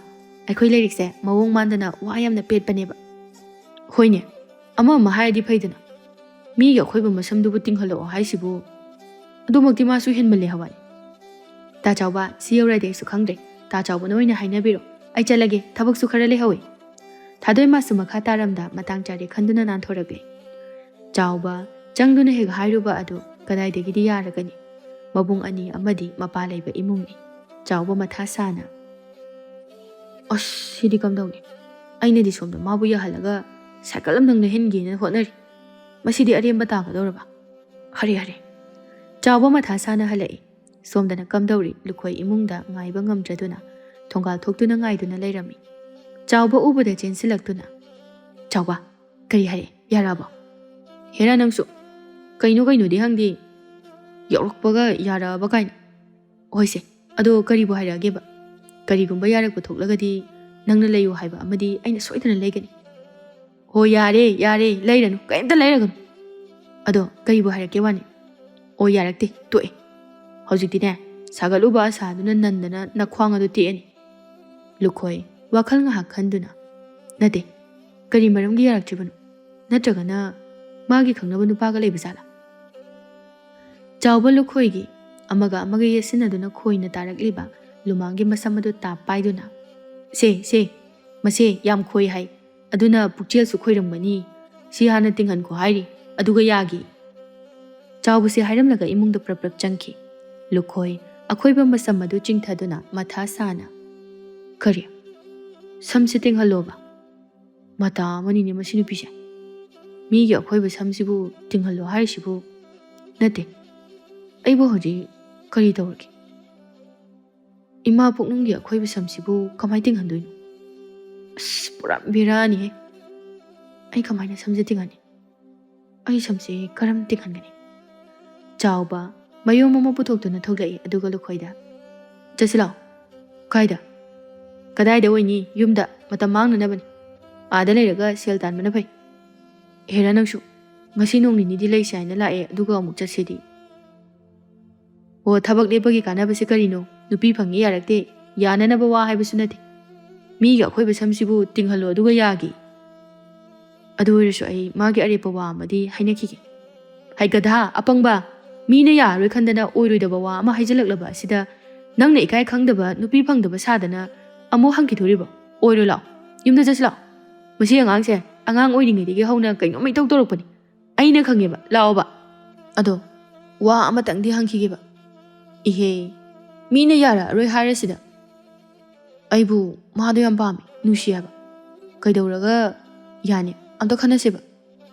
ꯑꯩꯈꯣꯏ ꯂꯥꯏꯔꯤꯛꯁꯦ ꯃꯑꯣꯡ ꯃꯥꯟꯗꯅ ꯋꯥ ꯌꯥꯝꯅ ꯄꯦꯠꯄꯅꯦꯕ꯫" "ꯍꯣꯏꯅꯦ, ꯑꯃ ꯑꯃ ꯍꯥꯏꯔꯗꯤ ꯐꯩꯗꯅ꯫ ꯃꯤꯒꯤ ꯑꯈꯣꯏꯕ ꯃꯁꯝꯗꯨꯕꯨ ꯇꯤꯡꯍꯜꯂꯛꯑꯣ ꯍꯥꯏꯁꯤꯕꯨ?" "ꯑꯗꯨꯃꯛꯇꯤ ꯃꯥꯁꯨ ꯍꯦꯟꯃꯜꯂꯦ ꯍꯋꯥꯏ꯫" "ꯇꯥ ꯆꯥꯎꯕ, ꯁꯤ ꯌꯧꯔꯗꯤ ꯑꯩꯁꯨ ꯈꯪꯗ꯭ꯔꯦ꯫ ꯇꯥ ꯆꯥꯎꯕꯅ ꯑꯣꯏꯅ ꯍꯥꯏꯅꯕꯤꯔꯣ꯫ ꯑꯩ ꯆꯠꯂꯒꯦ, ꯊꯕꯛꯁꯨ ꯈꯔ ꯂꯩꯍꯧꯋꯤ꯫" ꯊꯥꯗꯣꯏ ꯃꯥꯁꯨ ꯃꯈꯥ ꯇꯥꯔꯝꯗ ꯃꯇꯥꯡ ꯆꯥꯔꯦ ꯈꯟꯗꯨꯅ ꯅꯥꯟꯊꯣꯔꯛꯂꯦ꯫ ꯆꯥꯎꯕ ꯆꯪꯗꯨꯅ ꯍꯦꯛ ꯍꯥꯏꯔꯨꯕ ꯑꯗꯨ ꯀꯗꯥꯏꯗꯒꯤꯗꯤ ꯌꯥꯔꯒꯅꯤ? ꯃꯕꯨꯡ ꯑꯅꯤ ꯑꯃꯗꯤ ꯃꯄꯥ ꯂꯩꯕ ꯏꯃꯨꯡꯅꯤ꯫ ꯆꯥꯎꯕ ꯃꯊꯥ ꯁꯥꯅ, "ꯑꯁ, ꯁꯤꯗꯤ ꯀꯝꯗꯧꯅꯤ? ꯑꯩꯅꯗꯤ ꯁꯣꯝꯗ ꯃꯥꯕꯨ ꯌꯥꯍꯜꯂꯒ ꯁꯥꯏꯀꯜ ꯑꯃꯇꯪ ꯂꯩꯍꯟꯒꯦꯅ ꯍꯣꯠꯅꯔꯤ꯫ ꯃꯁꯤꯗꯤ ꯑꯔꯦꯝꯕ ꯇꯥꯒꯗꯧꯔꯕ? ꯍꯔꯦ, ꯍꯔꯦ꯫" ꯆꯥꯎꯕ ꯃꯊꯥ ꯁꯥꯅ ꯍꯜꯂꯛꯏ꯫ ꯁꯣꯝꯗꯅ ꯀꯝꯗꯧꯔꯤ? ꯂꯨꯈꯣꯏ ꯏꯃꯨꯡꯗ ꯉꯥꯏꯕ ꯉꯝꯗ꯭ꯔꯗꯨꯅ ꯊꯣꯡꯒꯥꯜ ꯊꯣꯛꯇꯨꯅ ꯉꯥꯏꯗꯨꯅ ꯂꯩꯔꯝꯃꯤ꯫ ꯆꯥꯎꯕ ꯎꯕꯗ ꯆꯦꯟꯁꯤꯜꯂꯛꯇꯨꯅ, "ꯆꯥꯎꯕ, ꯀꯔꯤ ꯍꯥꯏꯔꯦ? ꯌꯥꯔꯛꯑꯕꯣ?" "ꯍꯦꯔꯥ ꯅꯪꯁꯨ, ꯀꯩꯅꯣ ꯀꯩꯅꯣꯗꯤ ꯍꯪꯗꯦ, ꯌꯥꯎꯔꯛꯄꯒ ꯌꯥꯔꯛꯑꯕ ꯀꯥꯏꯅ꯫ ꯍꯣꯏꯁꯦ, ꯑꯗꯣ ꯀꯔꯤꯕꯨ ꯍꯥꯏꯔꯛꯑꯒꯦꯕ? ꯀꯔꯤꯒꯨꯝꯕ ꯌꯥꯔꯛꯄ ꯊꯣꯛꯂꯒꯗꯤ ꯅꯪꯅ ꯂꯩꯌꯨ ꯍꯥꯏꯕ ꯑꯃꯗꯤ ꯑꯩꯅ ꯁꯣꯏꯗꯅ ꯂꯩꯒꯅꯤ꯫" "ꯍꯣ, ꯌꯥꯔꯦ, ꯌꯥꯔꯦ, ꯂꯩꯔꯅꯨ, ꯀꯩꯝꯇ ꯂꯩꯔꯒꯅꯨ꯫ ꯑꯗꯣ ꯀꯔꯤꯕꯨ ꯍꯥꯏꯔꯛꯀꯦ ꯋꯥꯅꯤ?" "ꯑꯣ, ꯌꯥꯔꯛꯇꯦ, ꯇꯣꯛꯑꯦ꯫ ꯍꯧꯖꯤꯛꯇꯤꯅꯦ, ꯁꯥꯒꯠꯂꯨꯕ ꯑꯁꯥꯗꯨꯅ ꯅꯟꯗꯅ ꯅꯈ꯭ꯋꯥꯡ ꯑꯗꯨ ꯇꯦꯛꯑꯅꯤ꯫" ꯂꯨꯈꯣꯏ ꯋꯥꯈꯜ ꯉꯥꯏꯍꯥꯛ ꯈꯟꯗꯨꯅ, "ꯅꯠꯇꯦ, ꯀꯔꯤ ꯃꯔꯝꯒꯤ ꯌꯥꯔꯛꯇ꯭ꯔꯤꯕꯅꯣ? ꯅꯠꯇ꯭ꯔꯒꯅ ꯃꯥꯒꯤ ꯈꯪꯅꯕ ꯅꯨꯄꯥꯒ ꯂꯩꯕ ꯖꯥꯠꯂꯥ?" ꯆꯥꯎꯕ ꯂꯨꯈꯣꯏꯒꯤ ꯑꯃꯒ ꯑꯃꯒ ꯌꯦꯠꯁꯤꯟꯅꯗꯨꯅ ꯈꯣꯏꯅ ꯇꯥꯔꯛꯂꯤꯕ ꯂꯨꯃꯥꯡꯒꯤ ꯃꯁꯝ ꯑꯗꯨ ꯇꯥꯞ ꯄꯥꯏꯗꯨꯅ, "ꯁꯦ, ꯁꯦ, ꯃꯁꯦ ꯌꯥꯝ ꯈꯣꯏ ꯍꯥꯏ꯫ ꯑꯗꯨꯅ ꯄꯨꯛꯆꯦꯜꯁꯨ ꯈꯣꯏꯔꯝꯒꯅꯤ꯫ ꯁꯤ ꯍꯥꯟꯅ ꯇꯤꯡꯍꯟꯈꯣ ꯍꯥꯏꯔꯤ, ꯑꯗꯨꯒ ꯌꯥꯒꯤ꯫" ꯆꯥꯎꯕꯁꯦ ꯍꯥꯏꯔꯝꯂꯒ ꯏꯃꯨꯡꯗ ꯄ꯭ꯔꯞ ꯄ꯭ꯔꯞ ꯆꯪꯈꯤ꯫ ꯂꯨꯈꯣꯏ ꯑꯈꯣꯏꯕ ꯃꯁꯝ ꯑꯗꯨ ꯆꯤꯡꯊꯗꯨꯅ ꯃꯊꯥ ꯁꯥꯅ, "ꯀꯔꯤ? ꯁꯝꯁꯦ ꯇꯤꯡꯍꯜꯂꯣꯕ? ꯃꯇꯥ ꯑꯃꯅꯤꯅꯦ ꯃꯁꯤ ꯅꯨꯄꯤꯁꯦ꯫ ꯃꯤꯒꯤ ꯑꯈꯣꯏꯕ ꯁꯝꯁꯤꯕꯨ ꯇꯤꯡꯍꯜꯂꯣ ꯍꯥꯏꯔꯤꯁꯤꯕꯨ? ꯅꯠꯇꯦ, ꯑꯩꯕꯨ ꯍꯧꯖꯤꯛ ꯀꯔꯤ ꯇꯧꯔꯒꯦ?" ꯏꯃꯥ ꯄꯨꯛꯅꯨꯡꯒꯤ ꯑꯈꯣꯏꯕ ꯁꯝꯁꯤꯕꯨ ꯀꯃꯥꯏ ꯇꯤꯡꯍꯟꯗꯣꯏꯅꯣ? ꯑꯁ, ꯄꯨꯔꯥ ꯕꯦꯔꯥꯅꯤꯍꯦ꯫ ꯑꯩ ꯀꯃꯥꯏꯅ ꯁꯝꯁꯦ ꯇꯤꯡꯍꯟꯅꯤ? ꯑꯩ ꯁꯝꯁꯦ ꯀꯔꯝ ꯇꯤꯡꯍꯟꯒꯅꯤ? ꯆꯥꯎꯕ ꯃꯌꯨꯝ ꯑꯃ ꯄꯨꯊꯣꯛꯇꯨꯅ ꯊꯣꯛꯂꯛꯏ, ꯑꯗꯨꯒ ꯂꯨꯈꯣꯏꯗ, "ꯆꯠꯁꯤ ꯂꯥꯛꯑꯣ꯫" "ꯀꯥꯏꯗ?" "ꯀꯗꯥꯏꯗ ꯑꯣꯏꯅꯤ? ꯌꯨꯝꯗ꯫ ꯃꯇꯝ ꯃꯥꯡꯅꯅꯕꯅꯤ꯫ ꯑꯥꯗ ꯂꯩꯔꯒ ꯁꯦꯜ ꯇꯥꯟꯕꯅ ꯐꯩ꯫ ꯍꯦꯔꯥ, ꯅꯪꯁꯨ꯫ ꯉꯁꯤ ꯅꯣꯡ ꯅꯤꯅꯤꯗꯤ ꯂꯩꯁꯦ ꯍꯥꯏꯅ ꯂꯥꯛꯑꯦ, ꯑꯗꯨꯒ ꯑꯃꯨꯛ ꯆꯠꯁꯤꯗꯤ꯫ ꯑꯣ, ꯊꯕꯛ ꯂꯦꯞꯄꯒꯤ ꯀꯥꯟꯅꯕꯁꯦ ꯀꯔꯤꯅꯣ? ꯅꯨꯄꯤ ꯐꯪꯉꯤ ꯌꯥꯔꯛꯇꯦ, ꯌꯥꯅꯅꯕ ꯋꯥ ꯍꯥꯏꯕꯁꯨ ꯅꯠꯇꯦ꯫ ꯃꯤꯒꯤ ꯑꯈꯣꯏꯕ ꯁꯝꯁꯤꯕꯨ ꯇꯤꯡꯍꯜꯂꯣ ꯑꯗꯨꯒ ꯌꯥꯒꯤ꯫ ꯑꯗꯨ ꯑꯣꯏꯔꯁꯨ ꯑꯩ ꯃꯥꯒꯤ ꯑꯔꯦꯞꯄ ꯋꯥ ꯑꯃꯗꯤ ꯍꯥꯏꯅꯈꯤꯒꯦ꯫ ꯍꯩ ꯒꯙꯥ, ꯑꯄꯪꯕ, ꯃꯤꯅ ꯌꯥꯔꯔꯣꯏ ꯈꯟꯗꯅ ꯑꯣꯏꯔꯣꯏꯗꯕ ꯋꯥ ꯑꯃ ꯍꯥꯏꯖꯜꯂꯛꯂꯕ ꯑꯁꯤꯗ ꯅꯪꯅ ꯏꯀꯥꯏ ꯈꯪꯗꯕ ꯅꯨꯄꯤ ꯐꯪꯗꯕ ꯁꯥꯗꯅ ꯑꯃꯨꯛ ꯍꯪꯈꯤꯗꯣꯔꯤꯕꯣ? ꯑꯣꯏꯔꯣ ꯂꯥꯎ, ꯌꯨꯝꯗ ꯆꯠꯁꯤ ꯂꯥꯎ꯫ ꯃꯁꯤ ꯑꯉꯥꯡꯁꯦ ꯑꯉꯥꯡ ꯑꯣꯏꯔꯤꯉꯩꯗꯒꯤ ꯍꯧꯅ ꯀꯩꯅꯣꯝꯃ ꯏꯇꯧ ꯇꯧꯔꯛꯄꯅꯤ꯫ ꯑꯩꯅ ꯈꯪꯉꯦꯕ, ꯂꯥꯛꯑꯣꯕ꯫ ꯑꯗꯣ ꯋꯥ ꯑꯃꯇꯪꯗꯤ ꯍꯪꯈꯤꯒꯦꯕ꯫ ꯏꯍꯦ, ꯃꯤꯅ ꯌꯥꯔꯛꯑꯔꯣꯏ ꯍꯥꯏꯔꯁꯤꯗ꯫ ꯑꯩꯕꯨ ꯃꯥꯗꯣ ꯌꯥꯝ ꯄꯥꯝꯃꯦ, ꯅꯨꯡꯁꯤ ꯍꯥꯏꯕ꯫ ꯀꯩꯗꯧꯔꯒ ꯌꯥꯅꯤ? ꯑꯝꯇ ꯈꯟꯅꯁꯦꯕ꯫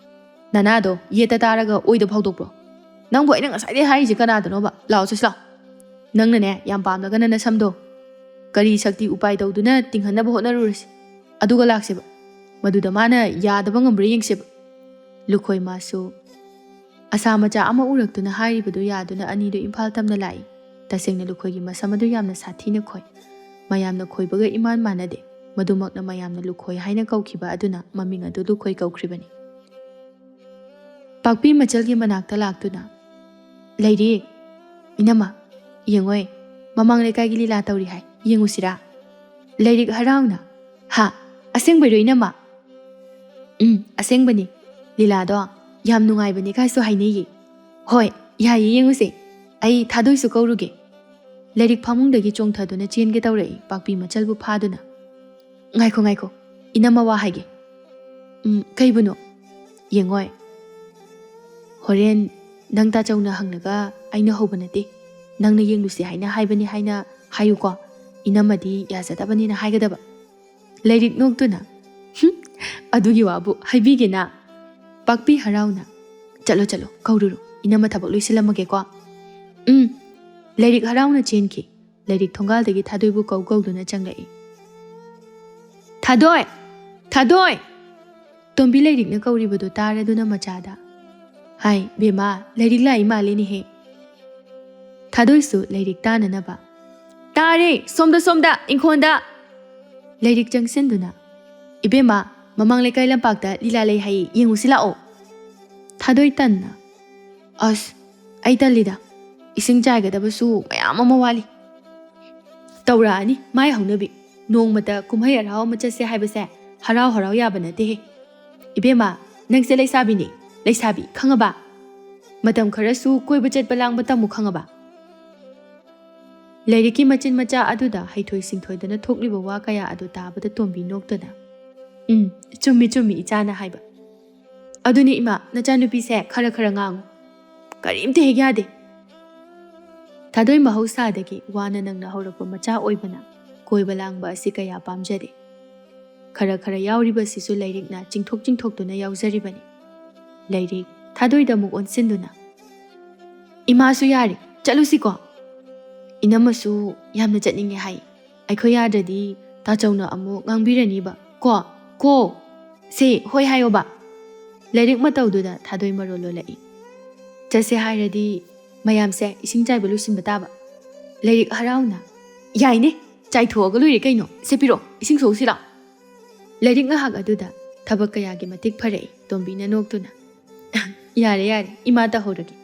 ꯅꯅꯥꯗꯣ ꯌꯦꯠꯇ ꯇꯥꯔꯒ ꯑꯣꯏꯗ ꯐꯥꯎꯗꯣꯛꯄ꯭ꯔꯣ? ꯅꯪꯕꯨ ꯑꯩꯅ ꯉꯁꯥꯏꯗꯩ ꯍꯥꯏꯔꯤꯁꯦ ꯀꯅꯥꯗꯅꯣꯕ? ꯂꯥꯛꯑꯣ, ꯆꯠꯁꯤ ꯂꯥꯛꯑꯣ꯫ ꯅꯪꯅꯅꯦ, ꯌꯥꯝ ꯄꯥꯝꯂꯒꯅ ꯅꯁꯝꯗꯣ ꯀꯔꯤ ꯁꯛꯇꯤ ꯎꯄꯥꯏ ꯇꯧꯗꯨꯅ ꯇꯤꯡꯍꯟꯅꯕ ꯍꯣꯠꯅꯔꯨꯔꯁꯤ꯫ ꯑꯗꯨꯒ ꯂꯥꯛꯁꯦꯕ꯫ ꯃꯗꯨꯗ ꯃꯥꯅ ꯌꯥꯗꯕ ꯉꯝꯕ꯭ꯔꯥ ꯌꯦꯡꯁꯦꯕ꯫ ꯂꯨꯈꯣꯏ ꯃꯥꯁꯨ ꯑꯁꯥ ꯃꯆꯥ ꯑꯃ ꯎꯔꯛꯇꯨꯅ ꯍꯥꯏꯔꯤꯕꯗꯨ ꯌꯥꯗꯨꯅ ꯑꯅꯤꯗꯨ ꯏꯝꯐꯥꯜ ꯇꯝꯅ ꯂꯥꯛꯏ꯫ ꯇꯁꯦꯡꯅ ꯂꯨꯈꯣꯏꯒꯤ ꯃꯁꯝ ꯑꯗꯨ ꯌꯥꯝꯅ ꯁꯥꯊꯤꯅ ꯈꯣꯏ꯫ ꯃꯌꯥꯝꯅ ꯈꯣꯏꯕꯒ ꯏꯃꯥꯟ ꯃꯥꯟꯅꯗꯦ꯫ ꯃꯗꯨꯃꯛꯅ ꯃꯌꯥꯝꯅ ꯂꯨꯈꯣꯏ ꯍꯥꯏꯅ ꯀꯧꯈꯤꯕ ꯑꯗꯨꯅ ꯃꯃꯤꯡ ꯑꯗꯨ ꯂꯨꯈꯣꯏ ꯀꯧꯈ꯭ꯔꯤꯕꯅꯤ꯫ ꯄꯥꯛꯄꯤ ꯃꯆꯜꯒꯤ ꯃꯅꯥꯛꯇ ꯂꯥꯛꯇꯨꯅ, "ꯂꯩꯔꯤꯛ, ꯏꯅꯝꯃ, ꯌꯦꯡꯉꯣꯏ, ꯃꯃꯥꯡ ꯂꯩꯀꯥꯏꯒꯤ ꯂꯤꯂꯥ ꯇꯧꯔꯤ ꯍꯥꯏ, ꯌꯦꯡꯉꯨꯁꯤꯔꯥ?" ꯂꯩꯔꯤꯛ ꯍꯔꯥꯎꯅ, "ꯍꯥ? ꯑꯁꯦꯡꯕꯩꯔꯣ ꯏꯅꯝꯃ?" "ꯎꯝ, ꯑꯁꯦꯡꯕꯅꯤ꯫ ꯂꯤꯂꯥꯗꯣ ꯌꯥꯝ ꯅꯨꯡꯉꯥꯏꯕꯅꯤ ꯀꯥꯏꯁꯨ ꯍꯥꯏꯅꯩꯌꯦ꯫" "ꯍꯣꯏ, ꯌꯥꯏꯌꯦ, ꯌꯦꯡꯉꯨꯁꯦ꯫ ꯑꯩ ꯊꯥꯗꯣꯏꯁꯨ ꯀꯧꯔꯨꯒꯦ꯫" ꯂꯩꯔꯤꯛ ꯐꯃꯨꯡꯗꯒꯤ ꯆꯣꯡꯊꯗꯨꯅ ꯆꯦꯟꯒꯦ ꯇꯧꯔꯛꯏ, ꯄꯥꯛꯄꯤ ꯃꯆꯜꯕꯨ ꯐꯥꯗꯨꯅ꯫ "ꯉꯥꯏꯈꯣ, ꯉꯥꯏꯈꯣ, ꯏꯅꯝꯃ ꯋꯥ ꯍꯥꯏꯒꯦ꯫" "ꯎꯝ, ꯀꯩꯕꯨꯅꯣ?" "ꯌꯦꯡꯉꯣꯏ, ꯍꯣꯔꯦꯟ ꯅꯪ ꯇꯥꯆꯧꯅ ꯍꯪꯂꯒ ꯑꯩꯅ ꯍꯧꯕ ꯅꯠꯇꯦ, ꯅꯪꯅ ꯌꯦꯡꯂꯨꯁꯤ ꯍꯥꯏꯅ ꯍꯥꯏꯕꯅꯤ ꯍꯥꯏꯅ ꯍꯥꯏꯌꯨꯀꯣ꯫ ꯏꯅꯝꯃꯗꯤ ꯌꯥꯖꯗꯕꯅꯤꯅ ꯍꯥꯏꯒꯗꯕ꯫" ꯂꯩꯔꯤꯛ ꯅꯣꯛꯇꯨꯅ, "ꯍꯨꯝ, ꯑꯗꯨꯒꯤ ꯋꯥꯕꯨ ꯍꯥꯏꯕꯤꯒꯦꯅ꯫" ꯄꯥꯛꯄꯤ ꯍꯔꯥꯎꯅ, "ꯆꯠꯂꯣ, ꯆꯠꯂꯣ, ꯀꯧꯔꯨꯔꯣ, ꯏꯅꯝꯃ ꯊꯕꯛ ꯂꯣꯏꯁꯤꯜꯂꯝꯃꯒꯦꯀꯣ꯫" "ꯎꯝ꯫" ꯂꯩꯔꯤꯛ ꯍꯔꯥꯎꯅ ꯆꯦꯟꯈꯤ꯫ ꯂꯥꯏꯔꯤꯛ ꯊꯣꯡꯒꯥꯜꯗꯒꯤ ꯊꯥꯗꯣꯏꯕꯨ ꯀꯧ ꯀꯧꯗꯨꯅ ꯆꯪꯂꯛꯏ꯫ "ꯊꯥꯗꯣꯏ! ꯊꯥꯗꯣꯏ!" ꯇꯣꯝꯕꯤ ꯂꯥꯏꯔꯤꯛꯅ ꯀꯧꯔꯤꯕꯗꯨ ꯇꯥꯔꯗꯨꯅ ꯃꯆꯥꯗ, "ꯍꯥꯏ, ꯕꯦꯝꯃ, ꯂꯥꯏꯔꯤꯛ ꯂꯥꯛꯏ ꯃꯥꯜꯂꯤꯅꯦꯍꯦ!" ꯊꯥꯗꯣꯏꯁꯨ ꯂꯥꯏꯔꯤꯛ ꯇꯥꯅꯅꯕ, "ꯇꯥꯔꯦ! ꯁꯣꯝꯗ, ꯁꯣꯝꯗ! ꯏꯪꯈꯣꯜꯗ!" ꯂꯥꯏꯔꯤꯛ ꯆꯪꯁꯤꯟꯗꯨꯅ, "ꯏꯕꯦꯝꯃ, ꯃꯃꯥꯡ ꯂꯩꯀꯥꯏ ꯂꯝꯄꯥꯛꯇ ꯂꯤꯂꯥ ꯂꯩ ꯍꯥꯏꯌꯦ, ꯌꯦꯡꯉꯨꯁꯤ ꯂꯥꯛꯑꯣ!" ꯊꯥꯗꯣꯏ ꯇꯟꯅ, "ꯑꯁ, ꯑꯩ ꯇꯜꯂꯤꯗ, ꯏꯁꯤꯡ ꯆꯥꯏꯒꯗꯕꯁꯨ ꯃꯌꯥꯝ ꯑꯃ ꯋꯥꯠꯂꯤ꯫ ꯇꯧꯔꯛꯑꯅꯤ ꯃꯥꯏ ꯍꯧꯅꯕꯤ꯫ ꯅꯣꯡꯃꯇ ꯀꯨꯝꯍꯩ ꯍꯔꯥꯎ ꯑꯃ ꯆꯠꯁꯦ ꯍꯥꯏꯕꯁꯦ ꯍꯔꯥꯎ ꯍꯔꯥꯎ ꯌꯥꯕ ꯅꯠꯇꯦꯍꯦ꯫ ꯏꯕꯦꯝꯃ, ꯅꯪꯁꯦ ꯂꯩꯁꯥꯕꯤꯅꯤ, ꯂꯩꯁꯥꯕꯤ, ꯈꯪꯉꯕ? ꯃꯇꯝ ꯈꯔꯁꯨ ꯀꯣꯏꯕ ꯆꯠꯄ ꯂꯥꯡꯕ ꯇꯝꯃꯨ, ꯈꯪꯉꯕ?" ꯂꯥꯏꯔꯤꯛꯀꯤ ꯃꯆꯤꯟ ꯃꯆꯥ ꯑꯗꯨꯗ ꯍꯩꯊꯣꯏ ꯁꯤꯡꯊꯣꯏꯗꯅ ꯊꯣꯛꯂꯤꯕ ꯋꯥ ꯀꯌꯥ ꯑꯗꯨ ꯇꯥꯕꯗ ꯇꯣꯝꯕꯤ ꯅꯣꯛꯇꯨꯅ, "ꯎꯝ, ꯆꯨꯝꯃꯤ, ꯆꯨꯝꯃꯤ ꯏꯆꯥꯅ ꯍꯥꯏꯕ꯫ ꯑꯗꯨꯅꯤ ꯏꯃꯥ, ꯅꯆꯥꯅꯨꯄꯤꯁꯦ ꯈꯔ ꯈꯔ ꯉꯥꯡꯉꯨ꯫ ꯀꯔꯤꯝꯇ ꯍꯦꯛ ꯌꯥꯗꯦ꯫" ꯊꯥꯗꯣꯏ ꯃꯍꯧꯁꯥꯗꯒꯤ ꯋꯥꯅ ꯅꯪꯅ ꯍꯧꯔꯛꯄ ꯃꯆꯥ ꯑꯣꯏꯕꯅ ꯀꯣꯏꯕ ꯂꯥꯡꯕ ꯑꯁꯤ ꯀꯌꯥ ꯄꯥꯝꯖꯗꯦ꯫ ꯈꯔ ꯈꯔ ꯌꯥꯎꯔꯤꯕꯁꯤꯁꯨ ꯂꯥꯏꯔꯤꯛꯅ ꯆꯤꯡꯊꯣꯛ ꯆꯤꯡꯊꯣꯛꯇꯨꯅ ꯌꯥꯎꯖꯔꯤꯕꯅꯤ꯫ ꯂꯥꯏꯔꯤꯛ ꯊꯥꯗꯣꯏꯗ ꯑꯃꯨꯛ ꯑꯣꯟꯁꯤꯟꯗꯨꯅ, "ꯏꯃꯥꯁꯨ ꯌꯥꯔꯦ, ꯆꯠꯂꯨꯁꯤꯀꯣ꯫ ꯏꯅꯝꯃꯁꯨ ꯌꯥꯝꯅ ꯆꯠꯅꯤꯡꯉꯦ ꯍꯥꯏ꯫ ꯑꯩꯈꯣꯏ ꯌꯥꯗ꯭ꯔꯗꯤ ꯇꯥꯆꯧꯅ ꯑꯃꯨꯛ ꯉꯥꯡꯕꯤꯔꯅꯤꯕ꯫ ꯀꯣ, ꯀꯣ, ꯁꯦ, ꯍꯣꯏ ꯍꯥꯏꯌꯣꯕ꯫" ꯂꯥꯏꯔꯤꯛ ꯃꯇꯧꯗꯨꯗ ꯊꯥꯗꯣꯏ ꯃꯔꯣꯜ ꯂꯣꯜꯂꯛꯏ꯫ "ꯆꯠꯁꯦ ꯍꯥꯏꯔꯗꯤ ꯃꯌꯥꯝꯁꯦ ꯏꯁꯤꯡ ꯆꯥꯏꯕ ꯂꯣꯏꯁꯤꯟꯕ ꯇꯥꯕ꯫" ꯂꯥꯏꯔꯤꯛ ꯍꯔꯥꯎꯅ, "ꯌꯥꯏꯅꯦ, ꯆꯥꯏꯊꯣꯛꯑꯒ ꯂꯣꯏꯔꯦ ꯀꯩꯅꯣ꯫ ꯁꯦ ꯄꯤꯔꯣ, ꯏꯁꯤꯡ ꯁꯣꯛꯎꯁꯤ ꯂꯥꯎ꯫" ꯂꯥꯏꯔꯤꯛ ꯉꯥꯏꯍꯥꯛ ꯑꯗꯨꯗ ꯊꯕꯛ ꯀꯌꯥꯒꯤ ꯃꯇꯤꯛ ꯐꯔꯛꯏ ꯇꯣꯝꯕꯤꯅ ꯅꯣꯛꯇꯨꯅ꯫ "ꯌꯥꯔꯦ, ꯌꯥꯔꯦ, ꯏꯃꯥ ꯇꯧꯍꯧꯔꯒꯦ꯫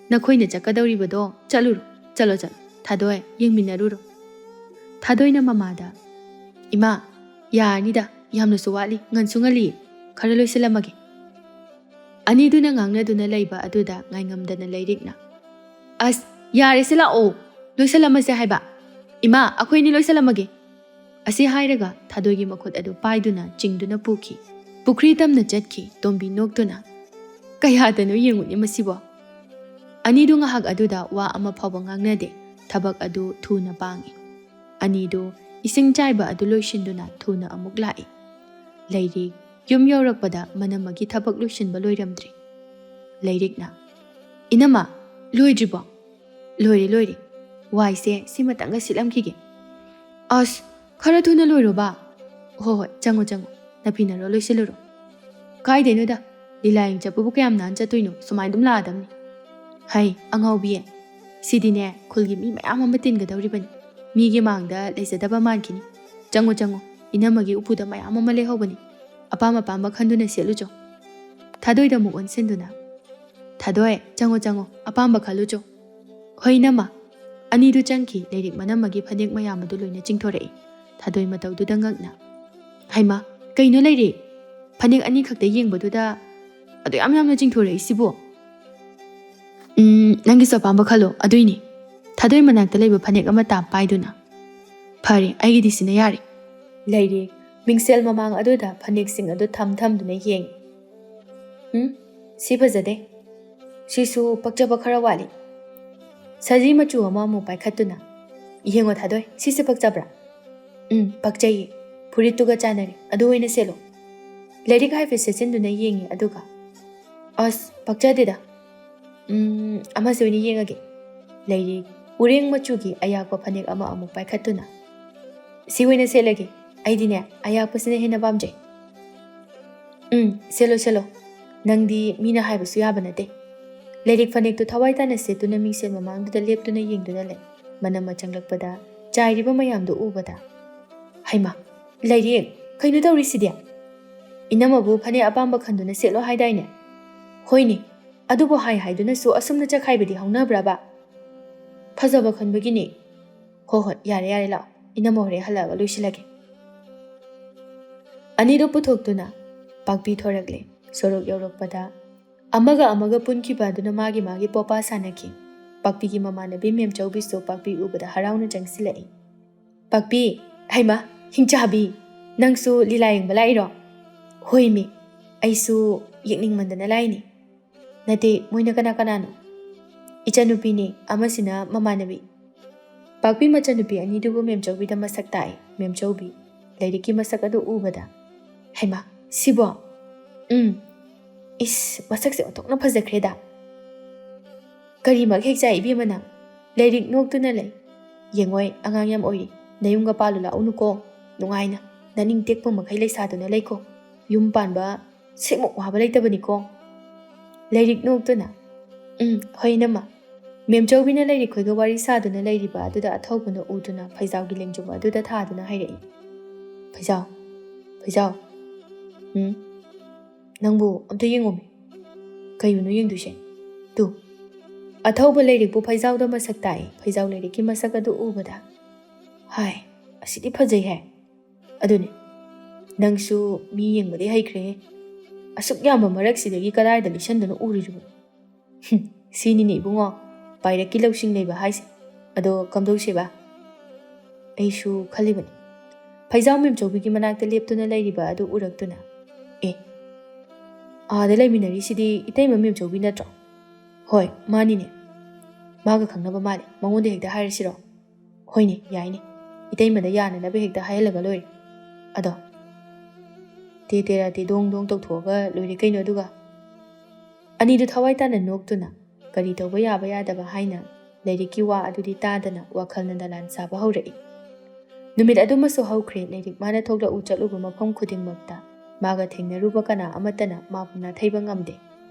ꯅꯈꯣꯏꯅ ꯆꯠꯀꯗꯧꯔꯤꯕꯗꯣ ꯆꯠꯂꯨꯔꯣ, ꯆꯠꯂꯣ, ꯆꯠꯂꯣ꯫ ꯊꯥꯗꯣꯏ, ꯌꯦꯡꯃꯤꯟꯅꯔꯨꯔꯣ꯫" ꯊꯥꯗꯣꯏꯅ ꯃꯃꯥꯗ, "ꯏꯃꯥ, ꯌꯥꯔꯅꯤꯗ, ꯌꯥꯝꯅꯁꯨ ꯋꯥꯠꯂꯤ, ꯉꯟꯁꯨ ꯉꯜꯂꯤꯌꯦ, ꯈꯔ ꯂꯣꯏꯁꯤꯜꯂꯝꯃꯒꯦ꯫" ꯑꯅꯤꯗꯨꯅ ꯉꯥꯡꯅꯗꯨꯅ ꯂꯩꯕ ꯑꯗꯨꯗ ꯉꯥꯏꯉꯝꯗꯅ ꯂꯥꯏꯔꯤꯛꯅ, "ꯑꯁ, ꯌꯥꯔꯦꯁꯦ ꯂꯥꯛꯑꯣ, ꯂꯣꯏꯁꯤꯜꯂꯝꯃꯁꯦ ꯍꯥꯏꯕ꯫ ꯏꯃꯥ, ꯑꯩꯈꯣꯏ ꯑꯅꯤ ꯂꯣꯏꯁꯤꯜꯂꯝꯃꯒꯦ꯫" ꯑꯁꯤ ꯍꯥꯏꯔꯒ ꯊꯥꯗꯣꯏꯒꯤ ꯃꯈꯨꯠ ꯑꯗꯨ ꯄꯥꯏꯗꯨꯅ ꯆꯤꯡꯗꯨꯅ ꯄꯨꯈꯤ꯫ ꯄꯨꯈ꯭ꯔꯤ ꯇꯝꯅ ꯆꯠꯈꯤ ꯇꯣꯝꯕꯤ ꯅꯣꯛꯇꯨꯅ꯫ "ꯀꯌꯥꯗꯅꯣ ꯌꯦꯡꯉꯨꯅꯦ ꯃꯁꯤꯕꯣ!" ꯑꯅꯤꯗꯨ ꯉꯥꯏꯍꯥꯛ ꯑꯗꯨꯗ ꯋꯥ ꯑꯃ ꯐꯥꯎꯕ ꯉꯥꯡꯅꯗꯦ꯫ ꯊꯕꯛ ꯑꯗꯨ ꯊꯨꯅ ꯄꯥꯡꯏ꯫ ꯑꯅꯤꯗꯨ ꯏꯁꯤꯡ ꯆꯥꯏꯕ ꯑꯗꯨ ꯂꯣꯏꯁꯤꯟꯗꯨꯅ ꯊꯨꯅ ꯑꯃꯨꯛ ꯂꯥꯛꯏ꯫ ꯂꯥꯏꯔꯤꯛ ꯌꯨꯝ ꯌꯧꯔꯛꯄꯗ ꯃꯅꯝꯃꯒꯤ ꯊꯕꯛ ꯂꯣꯏꯁꯤꯟꯕ ꯂꯣꯏꯔꯝꯗ꯭ꯔꯤ꯫ ꯂꯥꯏꯔꯤꯛꯅ, "ꯏꯅꯝꯃ, ꯂꯣꯏꯗ꯭ꯔꯤꯕꯣ?" "ꯂꯣꯏꯔꯦ, ꯂꯣꯏꯔꯦ꯫ ꯋꯥꯏꯁꯦ ꯁꯤꯃꯇꯪꯒ ꯁꯤꯠꯂꯝꯈꯤꯒꯦ꯫ ꯑꯁ, ꯈꯔ ꯊꯨꯅ ꯂꯣꯏꯔꯣꯕ꯫ ꯍꯣ ꯍꯣꯏ, ꯆꯪꯉꯣ ꯆꯪꯉꯣ, ꯅꯐꯤꯅꯔꯣ ꯂꯣꯏꯁꯤꯜꯂꯨꯔꯣ꯫ ꯀꯥꯏꯗꯩꯅꯣꯗ, ꯂꯤꯂꯥ ꯌꯦꯡ ꯆꯠꯄꯕꯨ ꯀꯌꯥꯝ ꯅꯥꯟ ꯆꯠꯇꯣꯏꯅꯣ, ꯁꯨꯃꯥꯏꯅ ꯑꯗꯨꯝ ꯂꯥꯛꯑꯗꯝꯅꯤ꯫ ꯍꯩ ꯑꯉꯥꯎꯕꯤꯌꯦ, ꯁꯤꯗꯤꯅꯦ ꯈꯨꯜꯒꯤ ꯃꯤ ꯃꯌꯥꯝ ꯑꯃ ꯇꯤꯟꯒꯗꯧꯔꯤꯕꯅꯤ꯫ ꯃꯤꯒꯤ ꯃꯥꯡꯗ ꯂꯩꯖꯗꯕ ꯃꯥꯟꯈꯤꯅꯤ꯫ ꯆꯪꯉꯣ ꯆꯪꯉꯣ, ꯏꯅꯝꯃꯒꯤ ꯎꯄꯨꯗ ꯃꯌꯥꯝ ꯑꯃ ꯂꯩꯍꯧꯕꯅꯤ꯫ ꯑꯄꯥꯝ ꯑꯄꯥꯝꯕ ꯈꯟꯗꯨꯅ ꯁꯦꯠꯂꯨꯆꯣ꯫ ꯊꯥꯗꯣꯏꯗ ꯑꯃꯨꯛ ꯑꯣꯟꯁꯤꯟꯗꯨꯅ, ꯊꯥꯗꯣꯏ, ꯆꯪꯉꯣ ꯆꯪꯉꯣ, ꯑꯄꯥꯝꯕ ꯈꯜꯂꯨꯆꯣ꯫ ꯍꯣꯏ ꯏꯅꯝꯃ꯫ ꯑꯅꯤꯗꯨ ꯆꯪꯈꯤ꯫ ꯂꯩꯔꯤꯛ ꯃꯅꯝꯃꯒꯤ ꯐꯅꯦꯛ ꯃꯌꯥꯝ ꯑꯗꯨ ꯂꯣꯏꯅ ꯆꯤꯡꯊꯣꯔꯛꯏ꯫ ꯊꯥꯗꯣꯏ ꯃꯇꯧꯗꯨꯗ ꯉꯛꯅ, ꯍꯩꯃꯥ, ꯀꯩꯅꯣ ꯂꯩꯔꯤꯛ? ꯐꯅꯦꯛ ꯑꯅꯤꯈꯛꯇ ꯌꯦꯡꯕꯗꯨꯗ ꯑꯗꯨ ꯌꯥꯝ ꯌꯥꯝꯅ ꯆꯤꯡꯊꯣꯔꯛꯏꯁꯤꯕꯨ? ꯎꯝ, ꯅꯪꯒꯤꯁꯨ ꯑꯄꯥꯝꯕ ꯈꯜꯂꯣ, ꯑꯗꯨꯏꯅꯤ꯫ ꯊꯥꯗꯣꯏ ꯃꯅꯥꯛꯇ ꯂꯩꯕ ꯐꯅꯦꯛ ꯑꯃ ꯇꯥꯞ ꯄꯥꯏꯗꯨꯅ, ꯐꯔꯦ, ꯑꯩꯒꯤꯗꯤ ꯁꯤꯅ ꯌꯥꯔꯦ꯫ ꯂꯩꯔꯤꯛ ꯃꯤꯡꯁꯦꯜ ꯃꯃꯥꯡ ꯑꯗꯨꯗ ꯐꯅꯦꯛꯁꯤꯡ ꯑꯗꯨ ꯊꯝ ꯊꯝꯗꯨꯅ ꯌꯦꯡꯉꯤ꯫ ꯎꯝ, ꯁꯤ ꯐꯖꯗꯦ꯫ ꯁꯤꯁꯨ ꯄꯛꯆꯕ ꯈꯔ ꯋꯥꯠꯂꯤ꯫ ꯁꯖꯤ ꯃꯆꯨ ꯑꯃ ꯑꯃꯨꯛ ꯄꯥꯏꯈꯠꯇꯨꯅ, ꯌꯦꯡꯉꯣ ꯊꯥꯗꯣꯏ, ꯁꯤꯁꯦ ꯄꯛꯆꯕ꯭ꯔꯥ? ꯎꯝ, ꯄꯛꯆꯩꯌꯦ꯫ ꯐꯨꯔꯤꯠꯇꯨꯒ ꯆꯥꯟꯅꯔꯦ꯫ ꯑꯗꯨ ꯑꯣꯏꯅ ꯁꯦꯠꯂꯣ꯫ ꯂꯩꯔꯤꯛ ꯍꯥꯏꯐꯦꯠ ꯁꯦꯠꯆꯤꯟꯗꯨꯅ ꯌꯦꯡꯉꯤ, ꯑꯗꯨꯒ, ꯑꯁ, ꯄꯛꯆꯗꯦꯗ꯫ ꯎꯝ, ꯑꯃꯁꯦ ꯑꯣꯏꯅ ꯌꯦꯡꯉꯒꯦ꯫ ꯂꯩꯔꯤꯛ ꯎꯔꯦꯡ ꯃꯆꯨꯒꯤ ꯑꯌꯥꯛꯄ ꯐꯅꯦꯛ ꯑꯃ ꯑꯃꯨꯛ ꯄꯥꯏꯈꯠꯇꯨꯅ, ꯁꯤ ꯑꯣꯏꯅ ꯁꯦꯠꯂꯒꯦ꯫ ꯑꯩꯗꯤꯅꯦ, ꯑꯌꯥꯛꯄꯁꯤꯅ ꯍꯦꯟꯅ ꯄꯥꯝꯖꯩ꯫ ꯎꯝ, ꯁꯦꯠꯂꯣ, ꯁꯦꯠꯂꯣ꯫ ꯅꯪꯗꯤ ꯃꯤꯅ ꯍꯥꯏꯕꯁꯨ ꯌꯥꯕ ꯅꯠꯇꯦ꯫ ꯂꯩꯔꯤꯛ ꯐꯅꯦꯛꯇꯨ ꯊꯋꯥꯏ ꯇꯥꯅ ꯁꯦꯠꯇꯨꯅ ꯃꯤꯡꯁꯦꯜ ꯃꯃꯥꯡꯗꯨꯗ ꯂꯦꯞꯇꯨꯅ ꯌꯦꯡꯗꯨꯅ ꯂꯩ꯫ ꯃꯅꯝꯃ ꯆꯪꯂꯛꯄꯗ ꯆꯥꯏꯔꯤꯕ ꯃꯌꯥꯝꯗꯨ ꯎꯕꯗ, ꯍꯩꯃꯥ, ꯂꯩꯔꯤꯛ, ꯀꯩꯅꯣ ꯇꯧꯔꯤꯁꯤꯗꯤ? ꯏꯅꯝꯃꯕꯨ ꯐꯅꯦꯛ ꯑꯄꯥꯝꯕ ꯈꯟꯗꯨꯅ ꯁꯦꯠꯂꯣ ꯍꯥꯏꯗꯥꯏꯅꯦ? ꯍꯣꯏꯅꯦ, ꯑꯗꯨꯕꯨ ꯍꯥꯏ ꯍꯥꯏꯗꯨꯅꯁꯨ ꯑꯁꯨꯝꯅ ꯆꯈꯥꯏꯕꯗꯤ ꯍꯧꯅꯕ꯭ꯔꯕ? ꯐꯖꯕ ꯈꯟꯕꯒꯤꯅꯦ꯫ ꯍꯣ ꯍꯣꯏ, ꯌꯥꯔꯦ ꯌꯥꯔꯦ, ꯂꯥꯛꯑꯣ, ꯏꯅꯝꯃ ꯍꯣꯔꯦꯟ ꯍꯜꯂꯛꯑꯒ ꯂꯣꯏꯁꯤꯜꯂꯒꯦ꯫ ꯑꯅꯤꯗꯨ ꯄꯨꯊꯣꯛꯇꯨꯅ ꯄꯥꯛꯄꯤ ꯊꯣꯔꯛꯂꯦ꯫ ꯁꯣꯔꯣꯛ ꯌꯧꯔꯛꯄꯗ ꯑꯃꯒ ꯑꯃꯒ ꯄꯨꯟꯈꯤꯕ ꯑꯗꯨꯅ ꯃꯥꯒꯤ ꯃꯥꯒꯤ ꯄꯣꯄꯥ ꯁꯥꯟꯅꯈꯤ꯫ ꯄꯥꯛꯄꯤꯒꯤ ꯃꯃꯥꯟꯅꯕꯤ ꯃꯦꯝꯆꯧꯕꯤꯁꯨ ꯄꯥꯛꯄꯤ ꯎꯕꯗ ꯍꯔꯥꯎꯅ ꯆꯪꯁꯤꯜꯂꯛꯏ꯫ ꯄꯥꯛꯄꯤ, ꯍꯩꯃꯥ, ꯍꯤꯡꯆꯥꯕꯤ, ꯅꯪꯁꯨ ꯂꯤꯂꯥ ꯌꯦꯡꯕ ꯂꯥꯛꯏꯔꯣ? ꯍꯣꯏꯃꯤ, ꯑꯩꯁꯨ ꯌꯦꯡꯅꯤꯡꯃꯟꯗꯅ ꯂꯥꯛꯏꯅꯤ꯫ ꯅꯠꯇꯦ, ꯃꯣꯏꯅ ꯀꯅꯥ ꯀꯅꯥꯅꯣ? ꯏꯆꯟꯅꯨꯄꯤꯅꯦ, ꯑꯃꯁꯤꯅ ꯃꯃꯥꯟꯅꯕꯤ꯫ ꯄꯥꯛꯄꯤ ꯃꯆꯟꯅꯨꯄꯤ ꯑꯅꯤꯗꯨꯕꯨ ꯃꯦꯝꯆꯧꯕꯤꯗ ꯃꯁꯛ ꯇꯥꯛꯏ꯫ ꯃꯦꯝꯆꯧꯕꯤ ꯂꯩꯔꯤꯛꯀꯤ ꯃꯁꯛ ꯑꯗꯨ ꯎꯕꯗ, ꯍꯩꯃꯥ, ꯁꯤꯕꯣ? ꯎꯝ, ꯏꯁ, ꯃꯁꯛꯁꯦ ꯑꯣꯟꯊꯣꯛꯅ ꯐꯖꯈ꯭ꯔꯦꯗ꯫ ꯀꯔꯤꯃꯛ ꯍꯦꯛ ꯆꯥꯏ ꯏꯕꯦꯝꯃ ꯅꯪ? ꯂꯩꯔꯤꯛ ꯅꯣꯛꯇꯨꯅ ꯂꯩ꯫ "ꯌꯦꯡꯉꯣꯏ, ꯑꯉꯥꯡ ꯌꯥꯝ ꯑꯣꯏꯔꯤ꯫ ꯅꯌꯨꯝꯒ ꯄꯥꯜꯂꯨ ꯂꯥꯛꯎꯅꯨꯀꯣ꯫ ꯅꯨꯡꯉꯥꯏꯅ ꯅꯅꯤꯡ ꯇꯦꯛꯄ ꯃꯈꯩ ꯂꯩꯁꯥꯗꯨꯅ ꯂꯩꯀꯣ꯫ ꯌꯨꯝ ꯄꯥꯟꯕ ꯁꯤꯃꯨꯛ ꯋꯥꯕ ꯂꯩꯇꯕꯅꯤꯀꯣ"꯫ ꯂꯩꯔꯤꯛ ꯅꯣꯛꯇꯨꯅ, "ꯎꯝ, ꯍꯣꯏ ꯏꯅꯝꯃ"꯫ ꯃꯦꯝꯆꯧꯕꯤꯅ ꯂꯩꯔꯤꯛ ꯈꯣꯏꯒ ꯋꯥꯔꯤ ꯁꯥꯗꯨꯅ ꯂꯩꯔꯤꯕ ꯑꯗꯨꯗ ꯑꯊꯧꯕꯅ ꯎꯗꯨꯅ ꯐꯩꯖꯥꯎꯒꯤ ꯂꯦꯡꯖꯨꯝ ꯑꯗꯨꯗ ꯊꯥꯗꯨꯅ ꯍꯥꯏꯔꯛꯏ, "ꯐꯩꯖꯥꯎ, ꯐꯩꯖꯥꯎ, ꯎꯝ, ꯅꯪꯕꯨ ꯑꯝꯇ ꯌꯦꯡꯉꯣꯃꯤ"꯫ "ꯀꯩꯕꯨꯅꯣ ꯌꯦꯡꯗꯣꯏꯁꯦ?" "ꯇꯨ"꯫ ꯑꯊꯧꯕ ꯂꯩꯔꯤꯛꯄꯨ ꯐꯩꯖꯥꯎꯗ ꯃꯁꯛ ꯇꯥꯛꯏ꯫ ꯐꯩꯖꯥꯎ ꯂꯩꯔꯤꯛꯀꯤ ꯃꯁꯛ ꯑꯗꯨ ꯎꯕꯗ, "ꯍꯥꯏ, ꯑꯁꯤꯗꯤ ꯐꯖꯩꯍꯦ"꯫ "ꯑꯗꯨꯅꯤ, ꯅꯪꯁꯨ ꯃꯤ ꯌꯦꯡꯕꯗꯤ ꯍꯩꯈ꯭ꯔꯦꯍꯦ꯫ ꯑꯁꯨꯛ ꯌꯥꯝꯕ ꯃꯔꯛꯁꯤꯗꯒꯤ ꯀꯗꯥꯏꯗ ꯂꯤꯠꯁꯟꯗꯨꯅ ꯎꯔꯤꯕꯅꯣ?" "ꯍꯨꯝ, ꯁꯤꯅꯤꯅꯦ ꯏꯕꯨꯡꯉꯣ, ꯄꯥꯏꯔꯛꯀꯤ ꯂꯧꯁꯤꯡ ꯂꯩꯕ ꯍꯥꯏꯁꯦ꯫ ꯑꯗꯣ ꯀꯝꯗꯧꯁꯦꯕ?" ꯑꯩꯁꯨ ꯈꯜꯂꯤꯕꯅꯤ꯫ ꯐꯩꯖꯥꯎ ꯃꯦꯝꯆꯧꯕꯤꯒꯤ ꯃꯅꯥꯛꯇ ꯂꯦꯞꯇꯨꯅ ꯂꯩꯔꯤꯕ ꯑꯗꯨ ꯎꯔꯛꯇꯨꯅ, "ꯑꯦ, ꯑꯥꯗ ꯂꯩꯃꯤꯟꯅꯔꯤꯁꯤꯗꯤ ꯏꯇꯩꯃ ꯃꯦꯝꯆꯧꯕꯤ ꯅꯠꯇ꯭ꯔꯣ?" "ꯍꯣꯏ, ꯃꯥꯅꯤꯅꯦ꯫ ꯃꯥꯒ ꯈꯪꯅꯕ ꯃꯥꯜꯂꯦ꯫ ꯃꯉꯣꯟꯗ ꯍꯦꯛꯇ ꯍꯥꯏꯔꯁꯤꯔꯣ?" "ꯍꯣꯏꯅꯦ, ꯌꯥꯏꯅꯦ꯫ ꯏꯇꯩꯃꯗ ꯌꯥꯅꯅꯕ ꯍꯦꯛꯇ ꯍꯥꯏꯍꯜꯂꯒ ꯂꯣꯏꯔꯦ꯫ ꯑꯗꯣ ꯇꯦ ꯇꯦꯔꯥ ꯇꯦ ꯗꯣꯡ ꯗꯣꯡ ꯇꯧꯊꯣꯛꯑꯒ ꯂꯣꯏꯔꯦ ꯀꯩꯅꯣ ꯑꯗꯨꯒ"꯫ ꯑꯅꯤꯗꯨ ꯊꯋꯥꯏ ꯇꯥꯅ ꯅꯣꯛꯇꯨꯅ ꯀꯔꯤ ꯇꯧꯕ ꯌꯥꯕ ꯌꯥꯗꯕ ꯍꯥꯏꯅ ꯂꯩꯔꯤꯛꯀꯤ ꯋꯥ ꯑꯗꯨꯗꯤ ꯇꯥꯗꯅ ꯋꯥꯈꯜꯅ ꯗꯂꯥꯟ ꯁꯥꯕ ꯍꯧꯔꯛꯏ꯫ ꯅꯨꯃꯤꯠ ꯑꯗꯨꯃꯁꯨ ꯍꯧꯈ꯭ꯔꯦ꯫ ꯂꯩꯔꯤꯛ ꯃꯥꯅ ꯊꯣꯛꯂꯛꯎ ꯆꯠꯂꯨꯕ ꯃꯐꯝ ꯈꯨꯗꯤꯡꯃꯛꯇ ꯃꯥꯒ ꯊꯦꯡꯅꯔꯨꯕ ꯀꯅꯥ ꯑꯃꯠꯇꯅ ꯃꯥꯕꯨ ꯅꯥꯊꯩꯕ ꯉꯝꯗꯦ꯫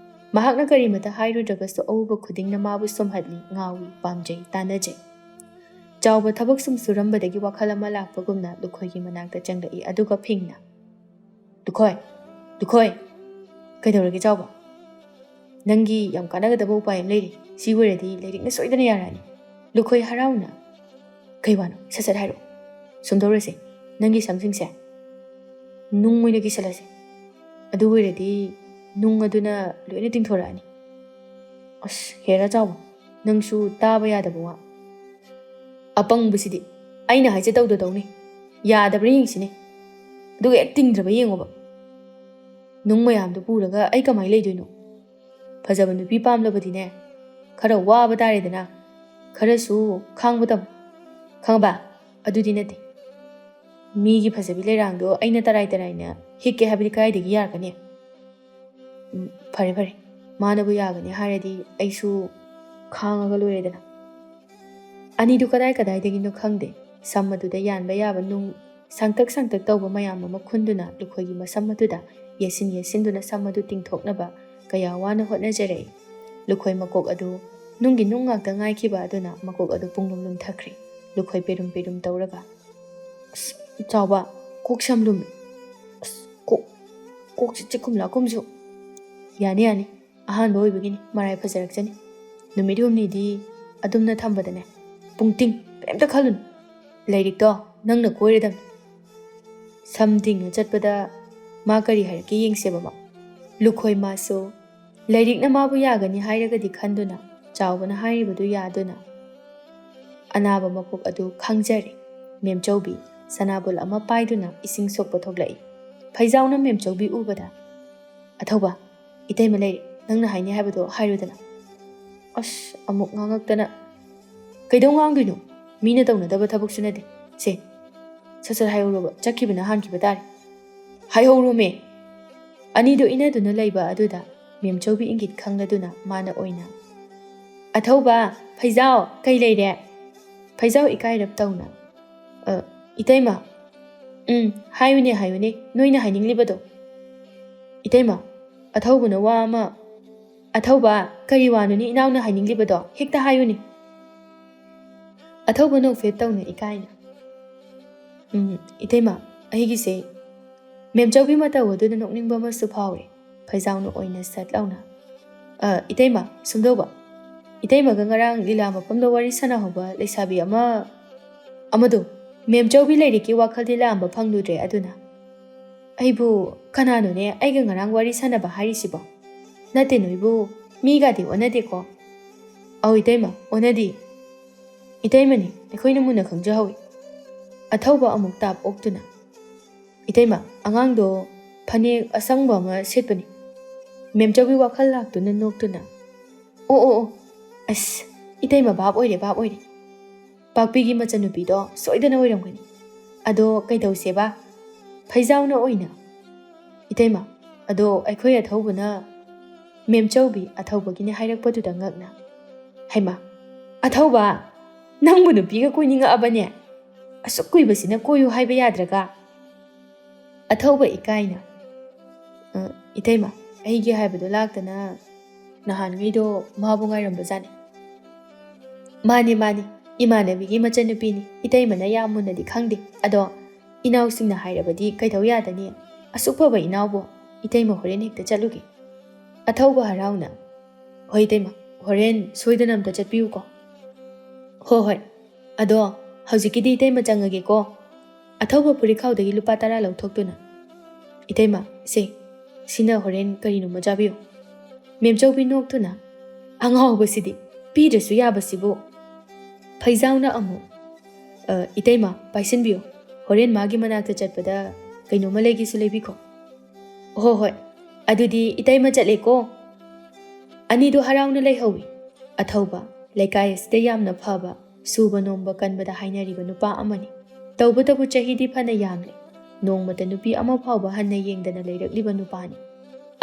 ꯃꯍꯥꯛꯅ ꯀꯔꯤꯃꯇ ꯍꯥꯏꯔꯨꯗ꯭ꯔꯒꯁꯨ ꯑꯎꯕ ꯈꯨꯗꯤꯡꯅ ꯃꯥꯕꯨ ꯁꯨꯝꯍꯠꯂꯤ, ꯉꯥꯎꯏ, ꯄꯥꯝꯖꯩ, ꯇꯥꯟꯅꯖꯩ꯫ ꯆꯥꯎꯕ ꯊꯕꯛ ꯁꯨꯝ ꯁꯨꯔꯝꯕꯗꯒꯤ ꯋꯥꯈꯜ ꯑꯃ ꯂꯥꯛꯄꯒꯨꯝꯅ ꯂꯨꯈꯣꯏꯒꯤ ꯃꯅꯥꯛꯇ ꯆꯪꯂꯛꯏ, ꯑꯗꯨꯒ ꯐꯤꯡꯅ, "ꯂꯨꯈꯣꯏ, ꯂꯨꯈꯣꯏ!" "ꯀꯩꯗꯧꯔꯒꯦ ꯆꯥꯎꯕ?" "ꯅꯪꯒꯤ ꯌꯥꯝ ꯀꯥꯟꯅꯒꯗꯕ ꯎꯄꯥꯏ ꯑꯃ ꯂꯩꯔꯤ꯫ ꯁꯤ ꯑꯣꯏꯔꯗꯤ ꯂꯩꯔꯤꯛꯅ ꯁꯣꯏꯗꯅ ꯌꯥꯔꯛꯑꯅꯤ"꯫ ꯂꯨꯈꯣꯏ ꯍꯔꯥꯎꯅ, "ꯀꯩ ꯋꯥꯅꯣ? ꯁꯠ ꯁꯠ ꯍꯥꯏꯔꯛꯑꯣ꯫ ꯁꯨꯝꯗꯧꯔꯁꯦ, ꯅꯪꯒꯤ ꯁꯝꯁꯤꯡꯁꯦ ꯅꯨꯡ ꯑꯣꯏꯅ ꯀꯤꯁꯜꯂꯁꯦ꯫ ꯑꯗꯨ ꯑꯣꯏꯔꯗꯤ ꯅꯨꯡ ꯑꯗꯨꯅ ꯂꯣꯏꯅ ꯇꯤꯡꯊꯣꯔꯛꯑꯅꯤ"꯫ ꯑꯁ, ꯍꯦꯔꯥ ꯆꯥꯎꯕ, ꯅꯪꯁꯨ ꯇꯥꯕ ꯌꯥꯗꯕ ꯋꯥ꯫ ꯑꯄꯪꯕꯁꯤꯗꯤ, ꯑꯩꯅ ꯍꯥꯏꯁꯦ ꯇꯧꯗ ꯇꯧꯅꯤ꯫ ꯌꯥꯗꯕ꯭ꯔꯥ ꯌꯦꯡꯁꯤꯅꯦ꯫ ꯑꯗꯨꯒ ꯍꯦꯛ ꯇꯤꯡꯗ꯭ꯔꯕ ꯌꯦꯡꯉꯣꯕ꯫ ꯅꯨꯡ ꯃꯌꯥꯝꯗꯨ ꯄꯨꯔꯒ ꯑꯩ ꯀꯃꯥꯏꯅ ꯂꯩꯗꯣꯏꯅꯣ? ꯐꯖꯕ ꯅꯨꯄꯤ ꯄꯥꯝꯂꯕꯗꯤꯅꯦ, ꯈꯔ ꯋꯥꯕ ꯇꯥꯔꯦꯗꯅ꯫ ꯈꯔꯁꯨ ꯈꯥꯡꯕ ꯇꯝꯃꯨ꯫ ꯈꯪꯉꯕ? ꯑꯗꯨꯗꯤ ꯅꯠꯇꯦ꯫ ꯃꯤꯒꯤ ꯐꯖꯕꯤ ꯂꯩꯔꯥꯡꯗꯣ ꯑꯩꯅ ꯇꯔꯥꯏ ꯇꯔꯥꯏꯅ ꯍꯤꯛꯀꯦ ꯍꯥꯏꯕꯗꯤ ꯀꯗꯥꯏꯗꯒꯤ ꯌꯥꯔꯛꯀꯅꯤ? ꯎꯝ, ꯐꯔꯦ, ꯐꯔꯦ꯫ ꯃꯥꯅꯕꯨ ꯌꯥꯒꯅꯤ ꯍꯥꯏꯔꯗꯤ ꯑꯩꯁꯨ ꯈꯥꯡꯉꯒ ꯂꯣꯏꯔꯦꯗꯅ꯫ ꯑꯅꯤꯗꯨ ꯀꯗꯥꯏ ꯀꯗꯥꯏꯗꯒꯤꯅꯣ ꯈꯪꯗꯦ, ꯁꯝ ꯑꯗꯨꯗ ꯌꯥꯟꯕ ꯌꯥꯕ ꯅꯨꯡ ꯁꯥꯡꯇꯛ ꯁꯥꯡꯇꯛ ꯇꯧꯕ ꯃꯌꯥꯝ ꯑꯃ ꯈꯨꯟꯗꯨꯅ ꯂꯨꯈꯣꯏꯒꯤ ꯃꯁꯝ ꯑꯗꯨꯗ ꯌꯦꯠꯁꯤꯟ ꯌꯦꯠꯁꯤꯟꯗꯨꯅ ꯁꯝ ꯑꯗꯨ ꯇꯤꯡꯊꯣꯛꯅꯕ ꯀꯌꯥ ꯋꯥꯅ ꯍꯣꯠꯅꯖꯔꯛꯏ꯫ ꯂꯨꯈꯣꯏ ꯃꯀꯣꯛ ꯑꯗꯨ ꯅꯨꯡꯒꯤ ꯅꯨꯡ ꯉꯥꯛꯇ ꯉꯥꯏꯈꯤꯕ ꯑꯗꯨꯅ ꯃꯀꯣꯛ ꯑꯗꯨ ꯄꯨꯡꯂꯨꯝ ꯂꯨꯝꯊꯈ꯭ꯔꯦ꯫ ꯂꯨꯈꯣꯏ ꯄꯦꯔꯨꯝ ꯄꯦꯔꯨꯝ ꯇꯧꯔꯒ, "ꯑꯁ, ꯆꯥꯎꯕ, ꯀꯣꯛ ꯁꯝ ꯂꯨꯝꯃꯤ꯫ ꯑꯁ, ꯀꯣꯛ, ꯀꯣꯛꯁꯤ ꯆꯤꯛꯀꯨꯝ ꯂꯥꯛꯀꯨꯝꯁꯨ꯫ ꯌꯥꯅꯤ, ꯌꯥꯅꯤ, ꯑꯍꯥꯟꯕ ꯑꯣꯏꯕꯒꯤꯅꯤ, ꯃꯔꯥꯏ ꯐꯖꯔꯛꯆꯅꯤ꯫ ꯅꯨꯃꯤꯠ ꯍꯨꯝꯅꯤꯗꯤ ꯑꯗꯨꯝꯅ ꯊꯝꯕꯗꯅꯦ, ꯄꯨꯡ ꯇꯤꯡ, ꯀꯔꯤꯝꯇ ꯈꯜꯂꯨꯅꯨ꯫ ꯂꯥꯏꯔꯤꯛꯇꯣ ꯅꯪꯅ ꯀꯣꯏꯔꯗꯝꯅꯤ꯫" ꯁꯝ ꯇꯤꯡꯉ ꯆꯠꯄꯗ ꯃꯥ ꯀꯔꯤ ꯍꯥꯏꯔꯛꯀꯦ ꯌꯦꯡꯁꯦꯕ ꯃꯥ꯫ ꯂꯨꯈꯣꯏ ꯃꯥꯁꯨ ꯂꯥꯏꯔꯤꯛꯅ ꯃꯥꯕꯨ ꯌꯥꯒꯅꯤ ꯍꯥꯏꯔꯒꯗꯤ ꯈꯟꯗꯨꯅ ꯆꯥꯎꯕꯅ ꯍꯥꯏꯔꯤꯕꯗꯨ ꯌꯥꯗꯨꯅ ꯑꯅꯥꯕ ꯃꯀꯣꯛ ꯑꯗꯨ ꯈꯥꯡꯖꯔꯦ꯫ ꯃꯦꯝꯆꯧꯕꯤ ꯁꯅꯥꯕꯨꯜ ꯑꯃ ꯄꯥꯏꯗꯨꯅ ꯏꯁꯤꯡ ꯁꯣꯛꯄ ꯊꯣꯛꯂꯛꯏ꯫ ꯐꯩꯖꯥꯎꯅ ꯃꯦꯝꯆꯧꯕꯤ ꯎꯕꯗ, "ꯑꯊꯧꯕ, ꯏꯇꯩꯃ ꯂꯩꯔꯦ, ꯅꯪꯅ ꯍꯥꯏꯅꯤ ꯍꯥꯏꯕꯗꯣ ꯍꯥꯏꯔꯨꯗꯅ꯫" ꯑꯁ, ꯑꯃꯨꯛ ꯉꯥꯡꯉꯛꯇꯅ꯫ "ꯀꯩꯗꯧ ꯉꯥꯡꯗꯣꯏꯅꯣ? ꯃꯤꯅ ꯇꯧꯅꯗꯕ ꯊꯕꯛꯁꯨ ꯅꯠꯇꯦ꯫ ꯁꯦ, ꯁꯠ ꯁꯠ ꯍꯥꯏꯍꯧꯔꯣꯕ, ꯆꯠꯈꯤꯕꯅ ꯍꯥꯟꯈꯤꯕ ꯇꯥꯔꯦ꯫ ꯍꯥꯏꯍꯧꯔꯣꯃꯦ!" ꯑꯅꯤꯗꯣ ꯏꯟꯅꯗꯨꯅ ꯂꯩꯕ ꯑꯗꯨꯗ ꯃꯦꯝꯆꯧꯕꯤ ꯏꯪꯒꯤꯠ ꯈꯪꯂꯗꯨꯅ ꯃꯥꯅ ꯑꯣꯏꯅ, "ꯑꯊꯧꯕ, ꯐꯩꯖꯥꯎ, ꯀꯩ ꯂꯩꯔꯦ?" ꯐꯩꯖꯥꯎ ꯏꯀꯥꯏꯔꯞ ꯇꯧꯅ, "ꯑ, ꯏꯇꯩꯃ, ꯎꯝ, ꯍꯥꯏꯌꯨꯅꯦ, ꯍꯥꯏꯌꯨꯅꯦ, ꯅꯣꯏꯅ ꯍꯥꯏꯅꯤꯡꯂꯤꯕꯗꯣ꯫" "ꯏꯇꯩꯃ, ꯑꯊꯧꯕꯅ ꯋꯥ ꯑꯃ꯫" "ꯑꯊꯧꯕ, ꯀꯔꯤ ꯋꯥꯅꯣꯅꯦ ꯏꯅꯥꯎꯅ ꯍꯥꯏꯅꯤꯡꯂꯤꯕꯗꯣ? ꯍꯦꯛꯇ ꯍꯥꯏꯌꯨꯅꯦ꯫" ꯑꯊꯧꯕ ꯅꯣꯛꯐꯦꯠ ꯇꯧꯅ ꯏꯀꯥꯏꯅ, "ꯎꯝ, ꯏꯇꯩꯃ, ꯑꯩꯒꯤꯁꯦ ꯃꯦꯝꯆꯧꯕꯤ ꯃꯇꯧ ꯑꯗꯨꯗ ꯅꯣꯛꯅꯤꯡꯕ ꯑꯃꯁꯨ ꯐꯥꯎꯔꯦ꯫" ꯐꯩꯖꯥꯎꯅ ꯑꯣꯏꯅ ꯁꯠ ꯂꯥꯎꯅ, "ꯑ, ꯏꯇꯩꯃ, ꯁꯨꯝꯗꯧꯕ, ꯏꯇꯩꯃꯒ ꯉꯔꯥꯡ ꯂꯤꯂꯥ ꯃꯐꯝꯗ ꯋꯥꯔꯤ ꯁꯥꯟꯅꯍꯧꯕ ꯂꯩꯁꯥꯕꯤ ꯑꯃ, ꯑꯃꯗꯣ, ꯃꯦꯝꯆꯧꯕꯤ ꯂꯥꯏꯔꯤꯛꯀꯤ ꯋꯥꯈꯜꯗꯤ ꯂꯥꯝꯕ ꯐꯪꯂꯨꯗ꯭ꯔꯦ ꯑꯗꯨꯅ꯫" "ꯑꯩꯕꯨ ꯀꯅꯥꯅꯣꯅꯦ ꯑꯩꯒ ꯉꯔꯥꯡ ꯋꯥꯔꯤ ꯁꯥꯟꯅꯕ ꯍꯥꯏꯔꯤꯁꯤꯕꯣ? ꯅꯠꯇꯦ, ꯅꯣꯏꯕꯨ ꯃꯤꯒꯗꯤ ꯑꯣꯟꯅꯗꯦꯀꯣ?" "ꯑꯧ ꯏꯇꯩꯃ, ꯑꯣꯟꯅꯗꯦ꯫" "ꯏꯇꯩꯃꯅꯤ, ꯑꯩꯈꯣꯏꯅ ꯃꯨꯟꯅ ꯈꯪꯖꯍꯧꯏ꯫" ꯑꯊꯧꯕ ꯑꯃꯨꯛ ꯇꯥꯞ ꯑꯣꯛꯇꯨꯅ, "ꯏꯇꯩꯃ, ꯑꯉꯥꯡꯗꯣ ꯐꯅꯦꯛ ꯑꯁꯪꯕ ꯑꯃ ꯁꯦꯠꯄꯅꯤ꯫ ꯃꯦꯝꯆꯧꯕꯤ ꯋꯥꯈꯜ ꯂꯥꯛꯇꯨꯅ ꯅꯣꯛꯇꯨꯅ, "ꯑꯣ, ꯑꯣ, ꯑꯣ, ꯑꯁ, ꯏꯇꯩꯃ ꯚꯥꯞ ꯑꯣꯏꯔꯦ, ꯚꯥꯞ ꯑꯣꯏꯔꯦ꯫ ꯄꯥꯛꯄꯤꯒꯤ ꯃꯆꯟꯅꯨꯄꯤꯗꯣ ꯁꯣꯏꯗꯅ ꯑꯣꯏꯔꯝꯒꯅꯤ꯫ ꯑꯗꯣ ꯀꯩꯗꯧꯁꯦꯕ? ꯐꯩꯖꯥꯎꯅ ꯑꯣꯏꯅ, ꯏꯇꯩꯃ, ꯑꯗꯣ ꯑꯩꯈꯣꯏ ꯑꯊꯧꯕꯅ ꯃꯦꯝꯆꯧꯕꯤ ꯑꯊꯧꯕꯒꯤꯅꯦ ꯍꯥꯏꯔꯛꯄꯗꯨꯗ ꯉꯛꯅ, ꯍꯩꯃꯥ, ꯑꯊꯧꯕ!" ꯅꯪꯕꯨ ꯅꯨꯄꯤꯒ ꯀꯣꯏꯅꯤꯡꯉꯛꯑꯕꯅꯦ? ꯑꯁꯨꯛ ꯀꯨꯏꯕꯁꯤꯅ ꯀꯣꯏꯌꯨ ꯍꯥꯏꯕ ꯌꯥꯗ꯭ꯔꯒ?" ꯑꯊꯧꯕ ꯏꯀꯥꯏꯅ, "ꯑ, ꯏꯇꯩꯃ, ꯑꯩꯒꯤ ꯍꯥꯏꯕꯗꯣ ꯂꯥꯛꯇꯅ ꯅꯍꯥꯟꯉꯩꯗꯣ ꯃꯥꯕꯨ ꯉꯥꯏꯔꯝꯕꯖꯥꯠꯅꯤ꯫" "ꯃꯥꯅꯤ, ꯃꯥꯅꯤ, ꯏꯃꯥꯟꯅꯕꯤꯒꯤ ꯃꯆꯟꯅꯨꯄꯤꯅꯤ꯫ ꯏꯇꯩꯃꯅ ꯌꯥꯝ ꯃꯨꯟꯅꯗꯤ ꯈꯪꯗꯦ꯫ ꯑꯗꯣ ꯏꯅꯥꯎꯁꯤꯡꯅ ꯍꯥꯏꯔꯕꯗꯤ ꯀꯩꯗꯧ ꯌꯥꯗꯅꯤ? ꯑꯁꯨꯛ ꯐꯕ ꯏꯅꯥꯎꯕꯨ꯫ ꯏꯇꯩꯃ, ꯍꯣꯔꯦꯟ ꯍꯦꯛꯇ ꯆꯠꯂꯨꯒꯦ꯫" ꯑꯊꯧꯕ ꯍꯔꯥꯎꯅ, "ꯍꯣꯏ ꯏꯇꯩꯃ, ꯍꯣꯔꯦꯟ ꯁꯣꯏꯗꯅ ꯑꯝꯇ ꯆꯠꯄꯤꯌꯨꯀꯣ꯫" "ꯍꯣ ꯍꯣꯏ꯫ ꯑꯗꯣ ꯍꯧꯖꯤꯛꯀꯤꯗꯤ ꯏꯇꯩꯃ ꯆꯪꯉꯒꯦꯀꯣ꯫" ꯑꯊꯧꯕ ꯐꯨꯔꯤꯠꯈꯥꯎꯗꯒꯤ ꯂꯨꯄꯥ ꯇꯔꯥ ꯂꯧꯊꯣꯛꯇꯨꯅ, "ꯏꯇꯩꯃ, ꯁꯦ, ꯁꯤꯅ ꯍꯣꯔꯦꯟ ꯀꯔꯤꯅꯣꯃ ꯆꯥꯕꯤꯌꯨ꯫" ꯃꯦꯝꯆꯧꯕꯤ ꯅꯣꯛꯇꯨꯅ, "ꯑꯉꯥꯎꯕꯁꯤꯗꯤ, ꯄꯤꯗ꯭ꯔꯁꯨ ꯌꯥꯕꯁꯤꯕꯨ꯫" ꯐꯩꯖꯥꯎꯅ ꯑꯃꯨꯛ, "ꯑ, ꯏꯇꯩꯃ, ꯄꯥꯏꯁꯤꯟꯕꯤꯌꯨ꯫ ꯍꯣꯔꯦꯟ ꯃꯥꯒꯤ ꯃꯅꯥꯛꯇ ꯆꯠꯄꯗ ꯀꯩꯅꯣꯝꯃ ꯂꯩꯒꯦꯁꯨ ꯂꯩꯕꯤꯈꯣ꯫" "ꯍꯣ ꯍꯣꯏ, ꯑꯗꯨꯗꯤ ꯏꯇꯩꯃ ꯆꯠꯂꯦꯀꯣ꯫" ꯑꯅꯤꯗꯨ ꯍꯔꯥꯎꯅ ꯂꯩꯍꯧꯏ꯫ ꯑꯊꯧꯕ, ꯂꯩꯀꯥꯏ ꯑꯁꯤꯗ ꯌꯥꯝꯅ ꯐꯕ, ꯁꯨꯕ ꯅꯣꯝꯕ ꯀꯟꯕꯗ ꯍꯥꯏꯅꯔꯤꯕ ꯅꯨꯄꯥ ꯑꯃꯅꯤ꯫ ꯇꯧꯕꯇꯕꯨ ꯆꯍꯤꯗꯤ ꯐꯅ ꯌꯥꯝꯂꯦ꯫ ꯅꯣꯡꯃꯇ ꯅꯨꯄꯤ ꯑꯃ ꯐꯥꯎꯕ ꯍꯟꯅ ꯌꯦꯡꯗꯅ ꯂꯩꯔꯛꯂꯤꯕ ꯅꯨꯄꯥꯅꯤ꯫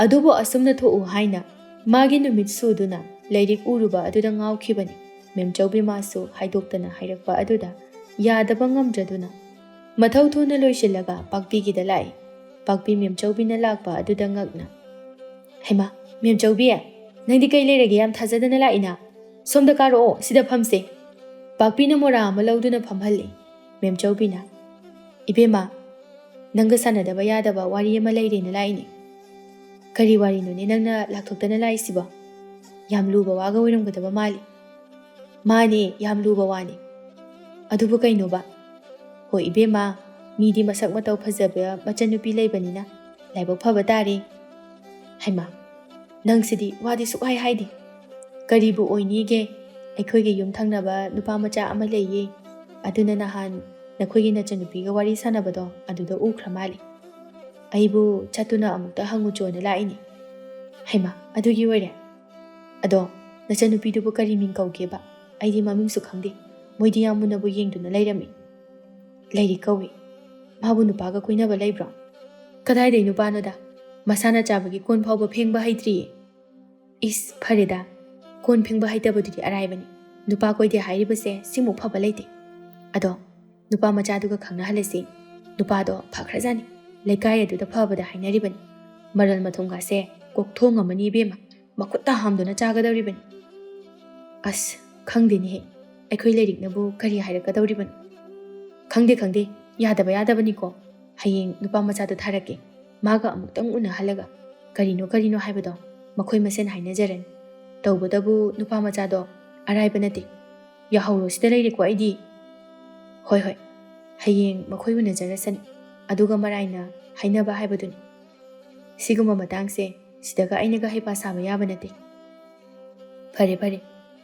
ꯑꯗꯨꯕꯨ ꯑꯁꯨꯝꯅ ꯊꯣꯛꯎ ꯍꯥꯏꯅ ꯃꯥꯒꯤ ꯅꯨꯃꯤꯠ ꯁꯨꯗꯨꯅ ꯂꯩꯔꯤꯛ ꯎꯔꯨꯕ ꯑꯗꯨꯗ ꯉꯥꯎꯈꯤꯕꯅꯤ꯫ ꯃꯦꯝꯆꯧꯕꯤ ꯃꯥꯁꯨ ꯍꯥꯏꯗꯣꯛꯇꯅ ꯍꯥꯏꯔꯛꯄ ꯑꯗꯨꯗ ꯌꯥꯗꯕ ꯉꯝꯗ꯭ꯔꯗꯨꯅ ꯃꯊꯧ ꯊꯨꯅ ꯂꯣꯏꯁꯤꯜꯂꯒ ꯄꯥꯛꯄꯤꯒꯤꯗ ꯂꯥꯛꯏ꯫ ꯄꯥꯛꯄꯤ ꯃꯦꯝꯆꯧꯕꯤꯅ ꯂꯥꯛꯄ ꯑꯗꯨꯗ ꯉꯛꯅ, "ꯍꯩꯃꯥ, ꯃꯦꯝꯆꯧꯕꯤ, ꯅꯪꯗꯤ ꯀꯩ ꯂꯩꯔꯒꯦ ꯌꯥꯝ ꯊꯥꯖꯗꯅ ꯂꯥꯛꯏꯅ? ꯁꯣꯝꯗ ꯀꯥꯔꯛꯑꯣ, ꯁꯤꯗ ꯐꯝꯁꯦ꯫" ꯄꯥꯛꯄꯤꯅ ꯃꯣꯔꯥ ꯑꯃ ꯂꯧꯗꯨꯅ ꯐꯝꯍꯜꯂꯤ꯫ ꯃꯦꯝꯆꯧꯕꯤꯅ, "ꯏꯕꯦꯝꯃ, ꯅꯪꯒ ꯁꯥꯟꯅꯗꯕ ꯌꯥꯗꯕ ꯋꯥꯔꯤ ꯑꯃ ꯂꯩꯔꯦꯅ ꯂꯥꯛꯏꯅꯦ꯫" "ꯀꯔꯤ ꯋꯥꯔꯤꯅꯣꯅꯦ ꯅꯪꯅ ꯂꯥꯛꯊꯣꯛꯇꯅ ꯂꯥꯛꯏꯁꯤꯕꯣ? ꯌꯥꯝ ꯂꯨꯕ ꯋꯥꯒ ꯑꯣꯏꯔꯝꯒꯗꯕ ꯃꯥꯜꯂꯤ꯫" "ꯃꯥꯅꯦ, ꯌꯥꯝ ꯂꯨꯕ ꯋꯥꯅꯤ꯫" "ꯑꯗꯨꯕꯨ ꯀꯩꯅꯣꯕ?" "ꯍꯣꯏ ꯏꯕꯦꯝꯃ, ꯃꯤꯗꯤ ꯃꯁꯛ ꯃꯇꯧ ꯐꯖꯕ ꯃꯆꯟꯅꯨꯄꯤ ꯂꯩꯕꯅꯤꯅ ꯂꯥꯏꯕꯛ ꯐꯕ ꯇꯥꯔꯦ꯫" "ꯍꯩꯃꯥ, ꯅꯪꯁꯤꯗꯤ ꯋꯥꯗꯤ ꯁꯨꯛꯍꯥꯏ ꯍꯥꯏꯗꯦ꯫ ꯀꯔꯤꯕꯨ ꯑꯣꯏꯅꯤꯒꯦ? ꯑꯩꯈꯣꯏꯒꯤ ꯌꯨꯝ ꯊꯪꯅꯕ ꯅꯨꯄꯥ ꯃꯆꯥ ꯑꯃ ꯂꯩꯌꯦ꯫ ꯑꯗꯨꯅ ꯅꯍꯥꯟ ꯅꯈꯣꯏꯒꯤ ꯅꯆꯟꯅꯨꯄꯤꯒ ꯋꯥꯔꯤ ꯁꯥꯟꯅꯕꯗꯣ ꯑꯗꯨꯗ ꯎꯈ꯭ꯔ ꯃꯥꯜꯂꯤ꯫ ꯑꯩꯕꯨ ꯆꯠꯇꯨꯅ ꯑꯃꯨꯛꯇ ꯍꯪꯉꯨꯆꯣꯅ ꯂꯥꯛꯏꯅꯤ꯫" "ꯍꯩꯃꯥ, ꯑꯗꯨꯒꯤ ꯑꯣꯏꯔꯦ? ꯑꯗꯣ ꯅꯆꯟꯅꯨꯄꯤꯗꯨꯕꯨ ꯀꯔꯤ ꯃꯤꯡ ꯀꯧꯒꯦꯕ? ꯑꯩꯗꯤ ꯃꯃꯤꯡꯁꯨ ꯈꯪꯗꯦ꯫ ꯃꯣꯏꯗꯤ ꯌꯥꯝ ꯃꯨꯟꯅꯕꯨ ꯌꯦꯡꯗꯨꯅ ꯂꯩꯔꯝꯃꯤ꯫" "ꯂꯩꯔꯤꯛ ꯀꯧꯏ꯫ ꯃꯥꯕꯨ ꯅꯨꯄꯥꯒ ꯀꯣꯏꯅꯕ ꯂꯩꯕ꯭ꯔꯣ?" "ꯀꯗꯥꯏꯗꯩ ꯅꯨꯄꯥꯅꯣꯗ? ꯃꯁꯥꯅ ꯆꯥꯕꯒꯤ ꯀꯣꯟ ꯐꯥꯎꯕ ꯐꯦꯡꯕ ꯍꯩꯇ꯭ꯔꯤꯌꯦ꯫" "ꯏꯁ, ꯐꯔꯦꯗ, ꯀꯣꯟ ꯐꯦꯡꯕ ꯍꯩꯇꯕꯗꯨꯗꯤ ꯑꯔꯥꯏꯕꯅꯤ꯫ ꯅꯨꯄꯥ ꯀꯣꯏꯗꯦ ꯍꯥꯏꯔꯤꯕꯁꯦ ꯁꯤꯃꯨꯛ ꯐꯕ ꯂꯩꯇꯦ꯫ ꯑꯗꯣ ꯅꯨꯄꯥ ꯃꯆꯥꯗꯨꯒ ꯈꯪꯅꯍꯜꯂꯁꯤ꯫ ꯅꯨꯄꯥꯗꯣ ꯐꯈ꯭ꯔꯖꯥꯠꯅꯤ꯫ ꯂꯩꯀꯥꯏ ꯑꯗꯨꯗ ꯐꯕꯗ ꯍꯥꯏꯅꯔꯤꯕꯅꯤ꯫ ꯃꯔꯜ ꯃꯊꯨꯝꯒꯥꯁꯦ ꯀꯣꯛꯊꯣꯡ ꯑꯃꯅꯤ ꯏꯕꯦꯝꯃ, ꯃꯈꯨꯠꯇ ꯍꯥꯝꯗꯨꯅ ꯆꯥꯒꯗꯧꯔꯤꯕꯅꯤ꯫ ꯑꯁ, ꯈꯪꯗꯦꯅꯦꯍꯦ, ꯑꯩꯈꯣꯏ ꯂꯩꯔꯤꯛꯅꯕꯨ ꯀꯔꯤ ꯍꯥꯏꯔꯛꯀꯗꯧꯔꯤꯕꯅꯣ? ꯈꯪꯗꯦ, ꯈꯪꯗꯦ, ꯌꯥꯗꯕ ꯌꯥꯗꯕꯅꯤꯀꯣ꯫ ꯍꯌꯦꯡ ꯅꯨꯄꯥ ꯃꯆꯥꯗꯣ ꯊꯥꯔꯛꯀꯦ, ꯃꯥꯒ ꯑꯃꯨꯛꯇꯪ ꯎꯅꯍꯜꯂꯒ ꯀꯔꯤꯅꯣ ꯀꯔꯤꯅꯣ ꯍꯥꯏꯕꯗꯣ ꯃꯈꯣꯏ ꯃꯁꯦꯟ ꯍꯥꯏꯅꯖꯔꯅꯤ꯫ ꯇꯧꯕꯇꯕꯨ ꯅꯨꯄꯥ ꯃꯆꯥꯗꯣ ꯑꯔꯥꯏꯕ ꯅꯠꯇꯦ꯫ ꯌꯥꯍꯧꯔꯣ, ꯁꯤꯗ ꯂꯩꯔꯦꯀꯣ ꯑꯩꯗꯤ꯫ ꯍꯣꯏ, ꯍꯣꯏ, ꯍꯌꯦꯡ ꯃꯈꯣꯏ ꯎꯅꯖꯔꯁꯅꯤ, ꯑꯗꯨꯒ ꯃꯔꯥꯏꯅ ꯍꯥꯏꯅꯕ ꯍꯥꯏꯕꯗꯨꯅꯤ꯫ ꯁꯤꯒꯨꯝꯕ ꯃꯇꯥꯡꯁꯦ ꯁꯤꯗꯒ ꯑꯩꯅꯒ ꯍꯩꯄꯥ ꯁꯥꯕ ꯌꯥꯕ ꯅꯠꯇꯦ꯫ ꯐꯔꯦ, ꯐꯔꯦ,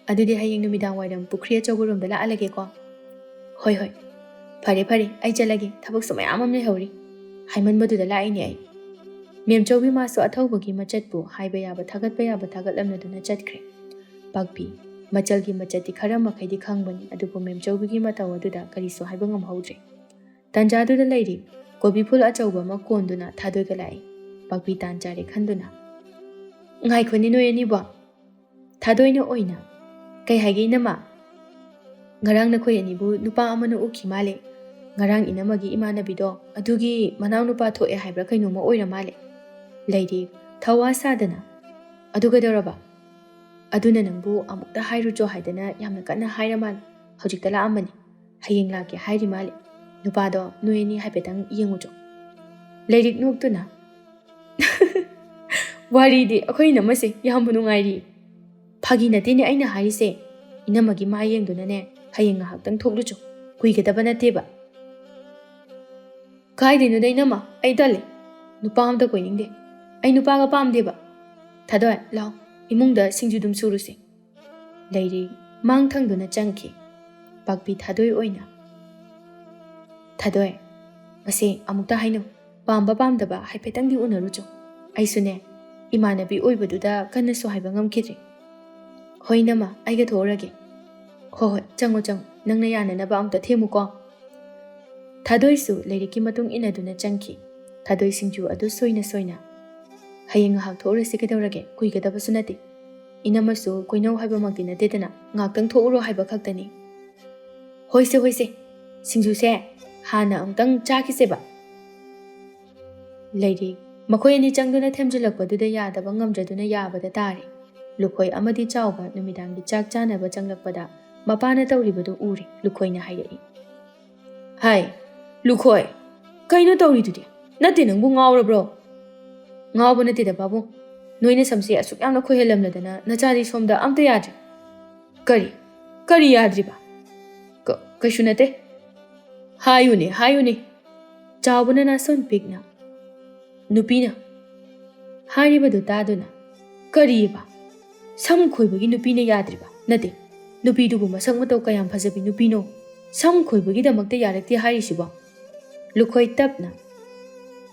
ꯑꯗꯨꯗꯤ ꯍꯌꯦꯡ ꯅꯨꯃꯤꯗꯥꯡ ꯋꯥꯏꯔꯝ ꯄꯨꯈ꯭ꯔꯤ ꯑꯆꯧꯕꯔꯣꯝꯗ ꯂꯥꯛꯍꯜꯂꯒꯦꯀꯣ꯫ ꯍꯣꯏ, ꯍꯣꯏ, ꯐꯔꯦ, ꯐꯔꯦ, ꯑꯩ ꯆꯠꯂꯒꯦ, ꯊꯕꯛꯁꯨ ꯃꯌꯥꯝ ꯑꯃ ꯂꯩꯍꯧꯔꯤ꯫ ꯍꯥꯏꯃꯟꯕꯗꯨꯗ ꯂꯥꯛꯏꯅꯦ ꯑꯩ꯫ ꯃꯦꯝꯆꯧꯕꯤ ꯃꯥꯁꯨ ꯑꯊꯧꯕꯒꯤ ꯃꯆꯠꯄꯨ ꯍꯥꯏꯕ ꯌꯥꯕ ꯊꯥꯒꯠꯄ ꯌꯥꯕ ꯊꯥꯒꯠꯂꯝꯂꯗꯨꯅ ꯆꯠꯈ꯭ꯔꯦ꯫ ꯄꯥꯛꯄꯤ, ꯃꯆꯜꯒꯤ ꯃꯆꯠꯇꯤ ꯈꯔ ꯃꯈꯩꯗꯤ ꯈꯪꯕꯅꯤ, ꯑꯗꯨꯕꯨ ꯃꯦꯝꯆꯧꯕꯤꯒꯤ ꯃꯇꯧ ꯑꯗꯨꯗ ꯀꯔꯤꯁꯨ ꯍꯥꯏꯕ ꯉꯝꯍꯧꯗ꯭ꯔꯦ꯫ ꯇꯥꯟꯖꯥꯗꯨꯗ ꯂꯩꯔꯤ ꯀꯣꯕꯤ ꯐꯨꯜ ꯑꯆꯧꯕ ꯑꯃ ꯀꯣꯟꯗꯨꯅ ꯊꯥꯗꯣꯏꯒ ꯂꯥꯛꯏ꯫ ꯄꯥꯛꯄꯤ ꯇꯥꯟ ꯆꯥꯔꯦ ꯈꯟꯗꯨꯅ, "ꯉꯥꯏꯈꯣꯅꯦ ꯅꯣꯏ ꯑꯅꯤꯕꯣ꯫" ꯊꯥꯗꯣꯏꯅ ꯑꯣꯏꯅ, "ꯀꯩ ꯍꯥꯏꯒꯦ ꯏꯅꯝꯃ? ꯉꯔꯥꯡ ꯅꯈꯣꯏ ꯑꯅꯤꯕꯨ ꯅꯨꯄꯥ ꯑꯃꯅ ꯎꯈꯤ ꯃꯥꯜꯂꯦ꯫ ꯉꯔꯥꯡ ꯏꯅꯝꯃꯒꯤ ꯏꯃꯥꯟꯅꯕꯤꯗꯣ, ꯑꯗꯨꯒꯤ ꯃꯅꯥꯎꯅꯨꯄꯥ ꯊꯣꯛꯑꯦ ꯍꯥꯏꯕ꯭ꯔꯥ ꯀꯩꯅꯣꯝꯃ ꯑꯣꯏꯔ ꯃꯥꯜꯂꯦ꯫" ꯂꯩꯔꯤ ꯊꯋꯥ ꯁꯥꯗꯅ, "ꯑꯗꯨ ꯀꯩꯗꯧꯔꯕ?" "ꯑꯗꯨꯅ ꯅꯪꯕꯨ ꯑꯃꯨꯛꯇ ꯍꯥꯏꯔꯨꯆꯣ ꯍꯥꯏꯗꯅ ꯌꯥꯝꯅ ꯀꯟꯅ ꯍꯥꯏꯔ ꯃꯥꯜꯂꯦ꯫ ꯍꯧꯖꯤꯛꯇ ꯂꯥꯛꯑꯝꯕꯅꯤ꯫ ꯍꯌꯦꯡ ꯂꯥꯛꯀꯦ ꯍꯥꯏꯔꯤ ꯃꯥꯜꯂꯦ꯫ ꯅꯨꯄꯥꯗꯣ ꯅꯣꯏ ꯑꯅꯤ ꯍꯥꯏꯐꯦꯠꯇꯪ ꯌꯦꯡꯉꯨꯆꯣ꯫" ꯂꯩꯔꯤꯛ ꯅꯣꯛꯇꯨꯅ, "ꯋꯥꯔꯤꯗꯤ ꯑꯩꯈꯣꯏ ꯏꯅꯝꯃꯁꯦ ꯌꯥꯝꯕꯨ ꯅꯨꯡꯉꯥꯏꯔꯤ꯫ ꯐꯥꯒꯤ ꯅꯠꯇꯦꯅꯦ ꯑꯩꯅ ꯍꯥꯏꯔꯤꯁꯦ꯫ ꯏꯅꯝꯃꯒꯤ ꯃꯥꯏ ꯌꯦꯡꯗꯨꯅꯅꯦ ꯍꯌꯦꯡ ꯉꯥꯏꯍꯥꯛꯇꯪ ꯊꯣꯛꯂꯨꯆꯣ꯫ ꯀꯨꯏꯒꯗꯕ ꯅꯠꯇꯦꯕ꯫" "ꯀꯥꯏꯗꯩꯅꯣꯗ ꯏꯅꯝꯃ, ꯑꯩ ꯇꯜꯂꯦ꯫ ꯅꯨꯄꯥ ꯑꯝꯇ ꯀꯣꯏꯅꯤꯡꯗꯦ꯫ ꯑꯩ ꯅꯨꯄꯥꯒ ꯄꯥꯝꯗꯦꯕ꯫ ꯊꯥꯗꯣꯏ, ꯂꯥꯎ, ꯏꯃꯨꯡꯗ ꯁꯤꯡꯖꯨ ꯑꯗꯨꯝ ꯁꯨꯔꯨꯁꯦ꯫" ꯂꯩꯔꯤ ꯃꯥꯡ ꯊꯪꯗꯨꯅ ꯆꯪꯈꯤ꯫ ꯄꯥꯛꯄꯤ ꯊꯥꯗꯣꯏ ꯑꯣꯏꯅ, "ꯊꯥꯗꯣꯏ, ꯃꯁꯦ ꯑꯃꯨꯛꯇ ꯍꯥꯏꯅꯧ, ꯄꯥꯝꯕ ꯄꯥꯝꯗꯕ ꯍꯥꯏꯐꯦꯠꯇꯪꯗꯤ ꯎꯅꯔꯨꯆꯣ꯫ ꯑꯩꯁꯨꯅꯦ, ꯏꯃꯥꯟꯅꯕꯤ ꯑꯣꯏꯕꯗꯨꯗ ꯀꯟꯅꯁꯨ ꯍꯥꯏꯕ ꯉꯝꯈꯤꯗ꯭ꯔꯦ꯫" "ꯍꯣꯏ ꯏꯅꯝꯃ, ꯑꯩꯒ ꯊꯣꯛꯎꯔꯒꯦ꯫" "ꯍꯣꯏ, ꯍꯣꯏ, ꯆꯪꯉꯣ, ꯆꯪꯉꯣ, ꯅꯪꯅ ꯌꯥꯅꯅꯕ ꯑꯝꯇ ꯊꯦꯝꯃꯨꯀꯣ꯫" ꯊꯥꯗꯣꯏꯁꯨ ꯂꯩꯔꯤꯛꯀꯤ ꯃꯇꯨꯡ ꯏꯟꯅꯗꯨꯅ ꯆꯪꯈꯤ꯫ ꯊꯥꯗꯣꯏ ꯁꯤꯡꯖꯨ ꯑꯗꯨ ꯁꯣꯏꯅ ꯁꯣꯏꯅ, "ꯍꯌꯦꯡ ꯉꯥꯏꯍꯥꯛ ꯊꯣꯛꯎꯔꯁꯤ ꯀꯩꯗꯧꯔꯒꯦ, ꯀꯨꯏꯒꯗꯕꯁꯨ ꯅꯠꯇꯦ꯫" ꯏꯅꯝꯃꯁꯨ ꯀꯣꯏꯅꯧ ꯍꯥꯏꯕꯃꯛꯇꯤ ꯅꯠꯇꯦꯗꯅ, ꯉꯥꯛꯇꯪ ꯊꯣꯛꯎꯔꯣ ꯍꯥꯏꯕ ꯈꯛꯇꯅꯤ꯫ "ꯍꯣꯏꯁꯦ, ꯍꯣꯏꯁꯦ, ꯁꯤꯡꯖꯨꯁꯦ ꯍꯥꯟꯅ ꯑꯃꯨꯛꯇꯪ ꯆꯥꯈꯤꯁꯦꯕ꯫" ꯂꯩꯔꯤ꯫ ꯃꯈꯣꯏ ꯑꯅꯤ ꯆꯪꯗꯨꯅ ꯊꯦꯝꯖꯤꯜꯂꯛꯄꯗꯨꯗ ꯌꯥꯗꯕ ꯉꯝꯗ꯭ꯔꯗꯨꯅ ꯌꯥꯕꯗ ꯇꯥꯔꯦ꯫ ꯂꯨꯈꯣꯏ ꯑꯃꯗꯤ ꯆꯥꯎꯕ ꯅꯨꯃꯤꯗꯥꯡꯒꯤ ꯆꯥꯛ ꯆꯥꯅꯕ ꯆꯪꯂꯛꯄꯗ ꯃꯄꯥꯅ ꯇꯧꯔꯤꯕꯗꯨ ꯎꯔꯦ꯫ ꯂꯨꯈꯣꯏꯅ ꯍꯥꯏꯔꯛꯏ, "ꯍꯥꯏ, ꯂꯨꯈꯣꯏ, ꯀꯩꯅꯣ ꯇꯧꯔꯤꯗꯨꯗꯤ? ꯅꯠꯇꯦ, ꯅꯪꯕꯨ ꯉꯥꯎꯔꯕ꯭ꯔꯣ?" "ꯉꯥꯎꯕ ꯅꯠꯇꯦꯗ ꯄꯥꯕꯨꯡ, ꯅꯣꯏꯅ ꯁꯝꯁꯦ ꯑꯁꯨꯛ ꯌꯥꯝꯅ ꯈꯣꯏꯍꯜꯂꯝꯂꯗꯅ ꯅꯆꯥꯗꯤ ꯁꯣꯝꯗ ꯑꯝꯇ ꯌꯥꯗ꯭ꯔꯦ꯫" "ꯀꯔꯤ? ꯀꯔꯤ ꯌꯥꯗ꯭ꯔꯤꯕ?" "ꯀ-, ꯀꯩꯁꯨ ꯅꯠꯇꯦ꯫" "ꯍꯥꯏꯌꯨꯅꯦ, ꯍꯥꯏꯌꯨꯅꯦ꯫" ꯆꯥꯎꯕꯅ ꯅꯥꯁꯣꯟ ꯄꯤꯛꯅ, ꯅꯨꯄꯤꯅ ꯍꯥꯏꯔꯤꯕꯗꯨ ꯇꯥꯗꯨꯅ, "ꯀꯔꯤꯑꯕ? ꯁꯝ ꯈꯣꯏꯕꯒꯤ ꯅꯨꯄꯤꯅ ꯌꯥꯗ꯭ꯔꯤꯕ? ꯅꯠꯇꯦ, ꯅꯨꯄꯤꯗꯨꯕꯨ ꯃꯁꯛ ꯃꯇꯧ ꯀꯌꯥꯝ ꯐꯖꯕꯤ ꯅꯨꯄꯤꯅꯣ ꯁꯝ ꯈꯣꯏꯕꯒꯤꯗꯃꯛꯇ ꯌꯥꯔꯛꯇꯦ ꯍꯥꯏꯔꯤꯁꯤꯕꯣ?" ꯂꯨꯈꯣꯏ ꯇꯞꯅ,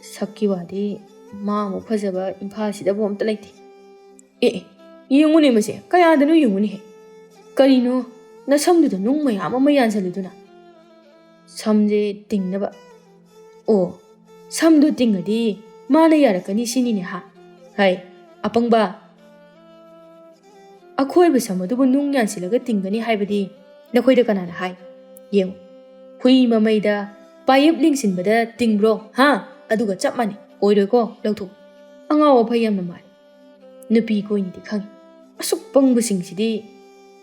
"ꯁꯛꯀꯤ ꯋꯥꯗꯤ ꯃꯥꯃꯨꯛ ꯐꯖꯕ ꯏꯝꯐꯥꯜꯁꯤꯗꯕꯨ ꯑꯝꯇ ꯂꯩꯇꯦ꯫ ꯑꯦ, ꯑꯦ, ꯌꯦꯡꯉꯨꯅꯦ ꯃꯁꯦ, ꯀꯌꯥꯗꯅꯣ ꯌꯦꯡꯉꯨꯅꯦꯍꯦ꯫ ꯀꯔꯤꯅꯣ ꯅꯁꯝꯗꯨꯗ ꯅꯨꯡ ꯃꯌꯥꯝ ꯑꯃ ꯌꯥꯟꯁꯤꯜꯂꯤꯗꯨꯅ?" "ꯁꯝꯁꯦ ꯇꯤꯡꯅꯕ꯫" "ꯑꯣ, ꯁꯝꯗꯣ ꯇꯤꯡꯉꯗꯤ ꯃꯥꯅ ꯌꯥꯔꯛꯀꯅꯤ ꯁꯤꯅꯤꯅꯦ ꯍꯥ? ꯍꯥꯏ, ꯑꯄꯪꯕ꯫ ꯑꯈꯣꯏꯕ ꯁꯝ ꯑꯗꯨꯕꯨ ꯅꯨꯡ ꯌꯥꯟꯁꯤꯜꯂꯒ ꯇꯤꯡꯒꯅꯤ ꯍꯥꯏꯕꯗꯤ ꯅꯈꯣꯏꯗ ꯀꯅꯥꯅ ꯍꯥꯏ? ꯌꯦꯡꯉꯨ, ꯍꯨꯏ ꯃꯃꯩꯗ ꯄꯥꯌꯦꯞ ꯂꯤꯡꯁꯤꯟꯕꯗ ꯇꯤꯡꯕ꯭ꯔꯣ? ꯍꯥ? ꯑꯗꯨꯒ ꯆꯞ ꯃꯥꯟꯅꯩ꯫ ꯑꯣꯏꯔꯣꯏꯀꯣ, ꯂꯧꯊꯣꯛ꯫ ꯑꯉꯥꯎ ꯑꯐꯩ ꯌꯥꯝꯅ ꯃꯥꯜꯂꯤ꯫ ꯅꯨꯄꯤ ꯀꯣꯏꯅꯤꯗꯤ ꯈꯪꯉꯤ, ꯑꯁꯨꯛ ꯄꯪꯕꯁꯤꯡꯁꯤꯗꯤ꯫"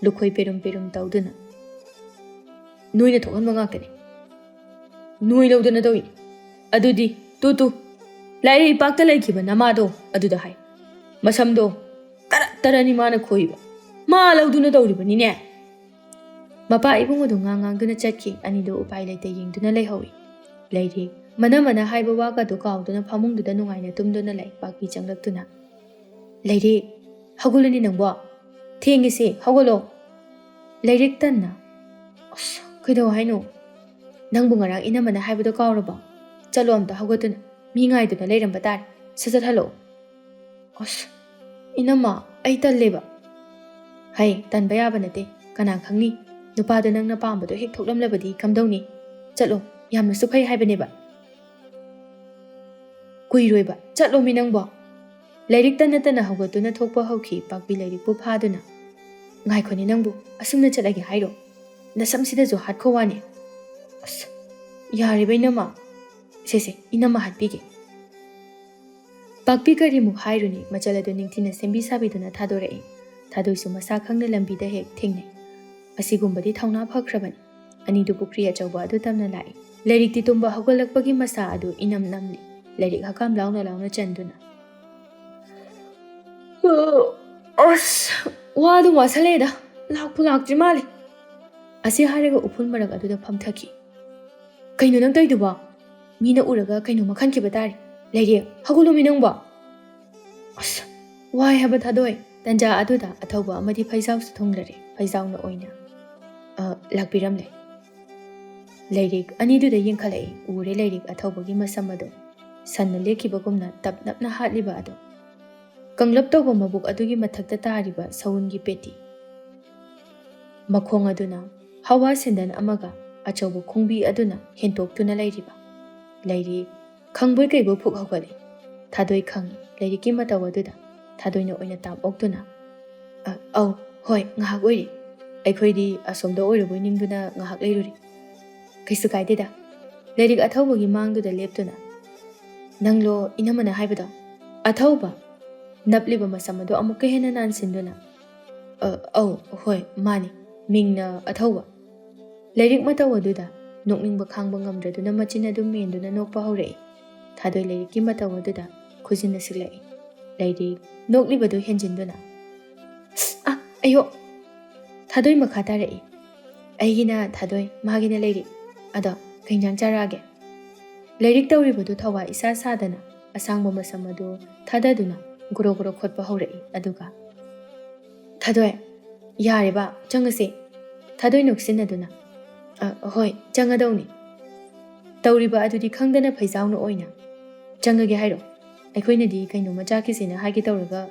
ꯂꯨꯈꯣꯏ ꯄꯦꯔꯨꯝ ꯄꯦꯔꯨꯝ ꯇꯧꯗꯨꯅ, "ꯅꯣꯏꯅ ꯊꯣꯛꯍꯟꯕ ꯉꯥꯛꯇꯅꯤ꯫ ꯅꯣꯏ ꯂꯧꯗꯅ ꯇꯧꯏ꯫ ꯑꯗꯨꯗꯤ ꯇꯨ ꯇꯨ, ꯂꯥꯏꯔꯩ ꯄꯥꯛꯇ ꯂꯩꯈꯤꯕ ꯅꯃꯥꯗꯣ ꯑꯗꯨꯗ ꯍꯥꯏ꯫ ꯃꯁꯝꯗꯣ ꯇꯔꯥ ꯇꯔꯥꯅꯤ ꯃꯥꯅ ꯈꯣꯏꯕ꯫ ꯃꯥ ꯂꯧꯗꯨꯅ ꯇꯧꯔꯤꯕꯅꯤꯅꯦ꯫" ꯃꯄꯥ ꯏꯕꯨꯡ ꯑꯗꯨ ꯉꯥꯡ ꯉꯥꯡꯗꯨꯅ ꯆꯠꯈꯤ꯫ ꯑꯅꯤꯗꯨ ꯎꯄꯥꯏ ꯂꯩꯇ ꯌꯦꯡꯗꯨꯅ ꯂꯩꯍꯧꯏ꯫ ꯂꯩꯔꯤ꯫ ꯃꯅ ꯃꯅ ꯍꯥꯏꯕ ꯋꯥꯒꯗꯨ ꯀꯥꯎꯗꯨꯅ ꯐꯃꯨꯡꯗꯨꯗ ꯅꯨꯡꯉꯥꯏꯅ ꯇꯨꯝꯗꯨꯅ ꯂꯩ꯫ ꯄꯥꯛꯄꯤ ꯆꯪꯂꯛꯇꯨꯅ, "ꯂꯩꯔꯤ, ꯍꯧꯒꯠꯂꯨꯅꯦ ꯅꯪꯕꯣ꯫ ꯊꯦꯡꯉꯦꯁꯦ, ꯍꯧꯒꯠꯂꯣ꯫" ꯂꯩꯔꯤꯛ ꯇꯟꯅ, "ꯑꯁ, ꯀꯩꯗꯧ ꯍꯥꯏꯅꯣ? ꯅꯪꯕꯨ ꯉꯔꯥꯡ ꯏꯅꯝꯃꯅ ꯍꯥꯏꯕꯗꯣ ꯀꯥꯎꯔꯕꯣ? ꯆꯠꯂꯣ ꯑꯝꯇ ꯍꯧꯒꯠꯇꯨꯅ, ꯃꯤ ꯉꯥꯏꯗꯨꯅ ꯂꯩꯔꯝꯕ ꯇꯥꯔꯦ꯫ ꯁꯠ ꯁꯠ ꯍꯜꯂꯛꯑꯣ꯫" "ꯑꯁ, ꯏꯅꯝꯃ, ꯑꯩ ꯇꯜꯂꯦꯕ꯫" "ꯍꯩ, ꯇꯟꯕ ꯌꯥꯕ ꯅꯠꯇꯦ꯫ ꯀꯅꯥ ꯈꯪꯅꯤ, ꯅꯨꯄꯥꯗꯣ ꯅꯪꯅ ꯄꯥꯝꯕꯗꯣ ꯍꯦꯛ ꯊꯣꯛꯂꯝꯂꯕꯗꯤ ꯀꯝꯗꯧꯅꯤ? ꯆꯠꯂꯣ, ꯌꯥꯝꯅꯁꯨ ꯐꯩ ꯍꯥꯏꯕꯅꯦꯕ꯫" "ꯀꯨꯏꯔꯣꯏꯕ, ꯆꯠꯂꯣꯃꯤ ꯅꯪꯕꯣ꯫" ꯂꯥꯏꯔꯤꯛ ꯇꯟꯅ ꯇꯟꯅ ꯍꯧꯒꯠꯇꯨꯅ ꯊꯣꯛꯄ ꯍꯧꯈꯤ꯫ ꯄꯥꯛꯄꯤ ꯂꯥꯏꯔꯤꯛꯄꯨ ꯐꯥꯗꯨꯅ, "ꯉꯥꯏꯈꯣꯅꯦ ꯅꯪꯕꯨ, ꯑꯁꯨꯝꯅ ꯆꯠꯂꯒꯦ ꯍꯥꯏꯔꯣ? ꯅꯁꯝꯁꯤꯗꯁꯨ ꯍꯥꯠꯈꯣ ꯋꯥꯅꯦ꯫ ꯑꯁ, ꯌꯥꯔꯦꯕ ꯏꯅꯝꯃ꯫ ꯁꯦ ꯁꯦ, ꯏꯅꯝꯃ ꯍꯥꯠꯄꯤꯒꯦ꯫" ꯄꯥꯛꯄꯤ ꯀꯔꯤꯃꯨꯛ ꯍꯥꯏꯔꯨꯅꯤ, ꯃꯆꯜ ꯑꯗꯨ ꯅꯤꯡꯊꯤꯅ ꯁꯦꯝꯕꯤ ꯁꯥꯕꯤꯗꯨꯅ ꯊꯥꯗꯣꯔꯛꯏ꯫ ꯊꯥꯗꯣꯏꯁꯨ ꯃꯁꯥ ꯈꯪꯅ ꯂꯝꯕꯤꯗ ꯍꯦꯛ ꯊꯦꯡꯅꯩ꯫ ꯑꯁꯤꯒꯨꯝꯕꯗꯤ ꯊꯧꯅꯥ ꯐꯈ꯭ꯔꯕꯅꯤ꯫ ꯑꯅꯤꯗꯨ ꯄꯨꯈ꯭ꯔꯤ ꯑꯆꯧꯕ ꯑꯗꯨ ꯇꯝꯅ ꯂꯥꯛꯏ꯫ ꯂꯥꯏꯔꯤꯛꯇꯤ ꯇꯨꯝꯕ ꯍꯧꯒꯠꯂꯛꯄꯒꯤ ꯃꯁꯥ ꯑꯗꯨ ꯏꯅꯝ ꯅꯝꯂꯤ꯫ ꯂꯥꯏꯔꯤꯛ ꯍꯀꯥꯝ ꯂꯥꯎꯅ ꯂꯥꯎꯅ ꯆꯟꯗꯨꯅ, "ꯑꯁ, ꯋꯥꯗꯨꯝ ꯋꯥꯁꯜꯂꯛꯑꯦꯗ, ꯂꯥꯛꯄꯨ ꯂꯥꯛꯇ꯭ꯔꯤ ꯃꯥꯜꯂꯦ꯫" ꯑꯁꯤ ꯍꯥꯏꯔꯒ ꯎꯐꯨꯜ ꯃꯔꯛ ꯑꯗꯨꯗ ꯐꯝꯊꯈꯤ꯫ "ꯀꯩꯅꯣ ꯅꯪ ꯇꯧꯔꯤꯗꯨꯕꯣ? ꯃꯤꯅ ꯎꯔꯒ ꯀꯩꯅꯣꯝꯃ ꯈꯟꯈꯤꯕ ꯇꯥꯔꯦ꯫ ꯂꯩꯔꯦ, ꯍꯧꯒꯠꯂꯣꯃꯤ ꯅꯪꯕꯣ꯫" "ꯑꯁ, ꯋꯥꯏ ꯍꯥꯏꯕ ꯊꯥꯗꯣꯏ꯫" ꯇꯟꯖꯥ ꯑꯗꯨꯗ ꯑꯊꯧꯕ ꯑꯃꯗꯤ ꯐꯩꯖꯥꯎꯁꯨ ꯊꯨꯡꯂꯔꯦ꯫ ꯐꯩꯖꯥꯎꯅ ꯑꯣꯏꯅ, ꯑ, ꯂꯥꯛꯄꯤꯔꯝꯂꯦ꯫ ꯂꯥꯏꯔꯤꯛ ꯑꯅꯤꯗꯨꯗ ꯌꯦꯡꯈꯠꯂꯛꯏ꯫ ꯎꯔꯦ ꯂꯥꯏꯔꯤꯛ ꯑꯊꯧꯕꯒꯤ ꯃꯁꯝ ꯑꯗꯨ ꯁꯟꯅ ꯂꯦꯛꯈꯤꯕꯒꯨꯝꯅ ꯇꯞ ꯅꯞꯅ ꯍꯥꯠꯂꯤꯕ ꯑꯗꯨ꯫ ꯀꯪꯂꯞ ꯇꯧꯕ ꯃꯕꯨꯛ ꯑꯗꯨꯒꯤ ꯃꯊꯛꯇ ꯇꯥꯔꯤꯕ ꯁꯎꯟꯒꯤ ꯄꯦꯇꯤ꯫ ꯃꯈꯣꯡ ꯑꯗꯨꯅ ꯍꯋꯥ ꯁꯦꯟꯗꯟ ꯑꯃꯒ ꯑꯆꯧꯕ ꯈꯣꯡꯕꯤ ꯑꯗꯨꯅ ꯍꯦꯟꯇꯣꯛꯇꯨꯅ ꯂꯩꯔꯤꯕ꯫ ꯂꯥꯏꯔꯤꯛ ꯈꯪꯕꯣꯏ ꯀꯩꯕꯣꯏ ꯐꯨꯛ ꯍꯧꯒꯠꯂꯤ꯫ ꯊꯥꯗꯣꯏ ꯈꯪꯏ ꯂꯥꯏꯔꯤꯛꯀꯤ ꯃꯇꯧ ꯑꯗꯨꯗ꯫ ꯊꯥꯗꯣꯏꯅ ꯑꯣꯏꯅ ꯇꯥꯞ ꯑꯣꯛꯇꯨꯅ, "ꯑ, ꯑꯧ, ꯍꯣꯏ, ꯉꯥꯏꯍꯥꯛ ꯑꯣꯏꯔꯤ꯫ ꯑꯩꯈꯣꯏꯗꯤ ꯑꯁꯣꯝꯗ ꯑꯣꯏꯔꯕꯣꯏ ꯅꯤꯡꯗꯨꯅ ꯉꯥꯏꯍꯥꯛ ꯂꯩꯔꯨꯔꯤ꯫" "ꯀꯩꯁꯨ ꯀꯥꯏꯗꯦꯗ꯫" ꯂꯥꯏꯔꯤꯛ ꯑꯊꯧꯕꯒꯤ ꯃꯥꯡꯗꯨꯗ ꯂꯦꯞꯇꯨꯅ, "ꯅꯪꯂꯣ ꯏꯅꯝꯃꯅ ꯍꯥꯏꯕꯗꯣ?" ꯑꯊꯧꯕ ꯅꯞꯂꯤꯕ ꯃꯁꯝ ꯑꯗꯨ ꯑꯃꯨꯛꯀ ꯍꯦꯟꯅ ꯅꯥꯟꯁꯤꯟꯗꯨꯅ, "ꯑ, ꯑꯧ, ꯍꯣꯏ, ꯃꯥꯅꯤ꯫ ꯃꯤꯡꯅ ꯑꯊꯧꯕ꯫" ꯂꯥꯏꯔꯤꯛ ꯃꯇꯧ ꯑꯗꯨꯗ ꯅꯣꯛꯅꯤꯡꯕ ꯈꯥꯡꯕ ꯉꯝꯗ꯭ꯔꯗꯨꯅ ꯃꯆꯤꯟ ꯑꯗꯨ ꯃꯦꯟꯗꯨꯅ ꯅꯣꯛꯄ ꯍꯧꯔꯛꯏ꯫ ꯊꯥꯗꯣꯏ ꯂꯥꯏꯔꯤꯛꯀꯤ ꯃꯇꯧ ꯑꯗꯨꯗ ꯈꯨꯖꯤꯟꯅ ꯁꯤꯛꯂꯛꯏ꯫ ꯂꯥꯏꯔꯤꯛ ꯅꯣꯛꯂꯤꯕꯗꯨ ꯍꯦꯟꯖꯤꯟꯗꯨꯅ, "ꯑ, ꯑꯌꯣ!" ꯊꯥꯗꯣꯏ ꯃꯈꯥ ꯇꯥꯔꯛꯏ꯫ "ꯑꯩꯒꯤꯅ ꯊꯥꯗꯣꯏ, ꯃꯥꯒꯤꯅ ꯂꯥꯏꯔꯤꯛ꯫ ꯑꯗꯣ ꯀꯩ ꯏꯟꯖꯥꯡ ꯆꯥꯔꯛꯑꯒꯦ?" ꯂꯥꯏꯔꯤꯛ ꯇꯧꯔꯤꯕꯗꯨ ꯊꯋꯥ ꯏꯁꯥ ꯁꯥꯗꯅ ꯑꯁꯥꯡꯕ ꯃꯁꯝ ꯑꯗꯨ ꯊꯥꯗꯗꯨꯅ ꯒꯣꯔꯣ ꯒꯣꯔꯣ ꯈꯣꯠꯄ ꯍꯧꯔꯛꯏ꯫ ꯑꯗꯨꯒ, "ꯊꯥꯗꯣꯏ, ꯌꯥꯔꯦꯕ, ꯆꯪꯉꯁꯦ꯫" ꯊꯥꯗꯣꯏ ꯅꯣꯛꯁꯤꯟꯅꯗꯨꯅ, "ꯑ, ꯍꯣꯏ, ꯆꯪꯉꯗꯧꯅꯤ꯫" ꯇꯧꯔꯤꯕ ꯑꯗꯨꯗꯤ ꯈꯪꯗꯅ ꯐꯩꯖꯥꯎꯅ ꯑꯣꯏꯅ, "ꯆꯪꯉꯒꯦ ꯍꯥꯏꯔꯣ? ꯑꯩꯈꯣꯏꯅꯗꯤ ꯀꯩꯅꯣꯝꯃ ꯆꯥꯈꯤꯁꯦꯅ ꯍꯥꯏꯒꯦ ꯇꯧꯔꯒ꯫"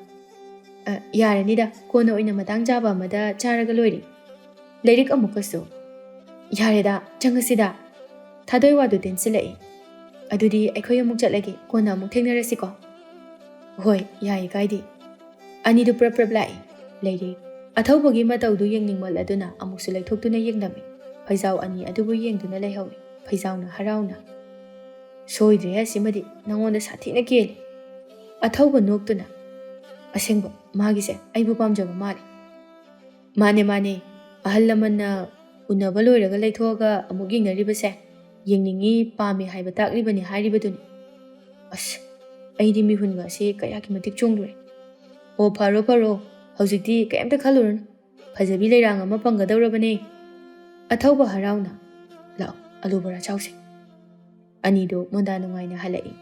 "ꯑ, ꯌꯥꯔꯅꯤꯗ, ꯀꯣꯟꯅ ꯑꯣꯏꯅ ꯃꯇꯥꯡ ꯆꯥꯕ ꯑꯃꯗ ꯆꯥꯔꯒ ꯂꯣꯏꯔꯦ꯫" ꯂꯥꯏꯔꯤꯛ ꯑꯃꯨꯛꯀꯁꯨ, "ꯌꯥꯔꯦꯗ, ꯆꯪꯉꯁꯤꯗ꯫" ꯊꯥꯗꯣꯏ ꯋꯥꯗꯨ ꯇꯦꯟꯁꯤꯜꯂꯛꯏ꯫ "ꯑꯗꯨꯗꯤ ꯑꯩꯈꯣꯏ ꯑꯃꯨꯛ ꯆꯠꯂꯒꯦ, ꯀꯣꯟꯅ ꯑꯃꯨꯛ ꯊꯦꯡꯅꯔꯁꯤꯀꯣ꯫" "ꯍꯣꯏ, ꯌꯥꯏꯌꯦ, ꯀꯥꯏꯗꯦ꯫" ꯑꯅꯤꯗꯨ ꯄ꯭ꯔꯞ ꯄ꯭ꯔꯞ ꯂꯥꯛꯏ꯫ ꯂꯩꯔꯦ꯫ ꯑꯊꯧꯕꯒꯤ ꯃꯇꯧꯗꯨ ꯌꯦꯡꯅꯤꯡꯃꯜꯂꯗꯨꯅ ꯑꯃꯨꯛꯁꯨ ꯂꯩꯊꯣꯛꯇꯨꯅ ꯌꯦꯡꯂꯝꯃꯤ꯫ ꯐꯩꯖꯥꯎ ꯑꯅꯤ ꯑꯗꯨꯕꯨ ꯌꯦꯡꯗꯨꯅ ꯂꯩꯍꯧꯏ꯫ ꯐꯩꯖꯥꯎꯅ ꯍꯔꯥꯎꯅ, "ꯁꯣꯏꯗ꯭ꯔꯦ, ꯑꯁꯤꯃꯗꯤ ꯅꯉꯣꯟꯗ ꯁꯥꯊꯤꯅ ꯀꯦꯜꯂꯤ꯫" ꯑꯊꯧꯕ ꯅꯣꯛꯇꯨꯅ, "ꯑꯁꯦꯡꯕ, ꯃꯥꯒꯤꯁꯦ ꯑꯩꯕꯨ ꯄꯥꯝꯖꯕ ꯃꯥꯜꯂꯤ꯫" "ꯃꯥꯅꯦ, ꯃꯥꯅꯦ꯫ ꯑꯍꯜ ꯂꯃꯟꯅ ꯎꯅꯕ ꯂꯣꯏꯔꯒ ꯂꯩꯊꯣꯛꯑꯒ ꯑꯃꯨꯛ ꯌꯦꯡꯅꯔꯤꯕꯁꯦ, ꯌꯦꯡꯅꯤꯡꯉꯤ, ꯄꯥꯝꯃꯤ ꯍꯥꯏꯕ ꯇꯥꯛꯂꯤꯕꯅꯤ ꯍꯥꯏꯔꯤꯕꯗꯨꯅꯤ꯫" "ꯑꯁ, ꯑꯩꯗꯤ ꯃꯤꯍꯨꯟꯒ ꯑꯁꯤ ꯀꯌꯥꯒꯤ ꯃꯇꯤꯛ ꯆꯣꯡꯂꯨꯔꯦ꯫" "ꯑꯣ, ꯐꯔꯣ, ꯐꯔꯣ꯫ ꯍꯧꯖꯤꯛꯇꯤ ꯀꯩꯝꯇ ꯈꯜꯂꯨꯔꯅꯨ꯫ ꯐꯖꯕꯤ ꯂꯩꯔꯥꯡ ꯑꯃ ꯐꯪꯒꯗꯧꯔꯕꯅꯦ꯫" ꯑꯊꯧꯕ ꯍꯔꯥꯎꯅ, "ꯂꯥꯛꯑꯣ, ꯑꯂꯨ ꯕꯣꯔꯥ ꯆꯥꯎꯁꯦ꯫" ꯑꯅꯤꯗꯨ ꯃꯣꯟꯗꯥ ꯅꯨꯡꯉꯥꯏꯅ ꯍꯜꯂꯛꯏ꯫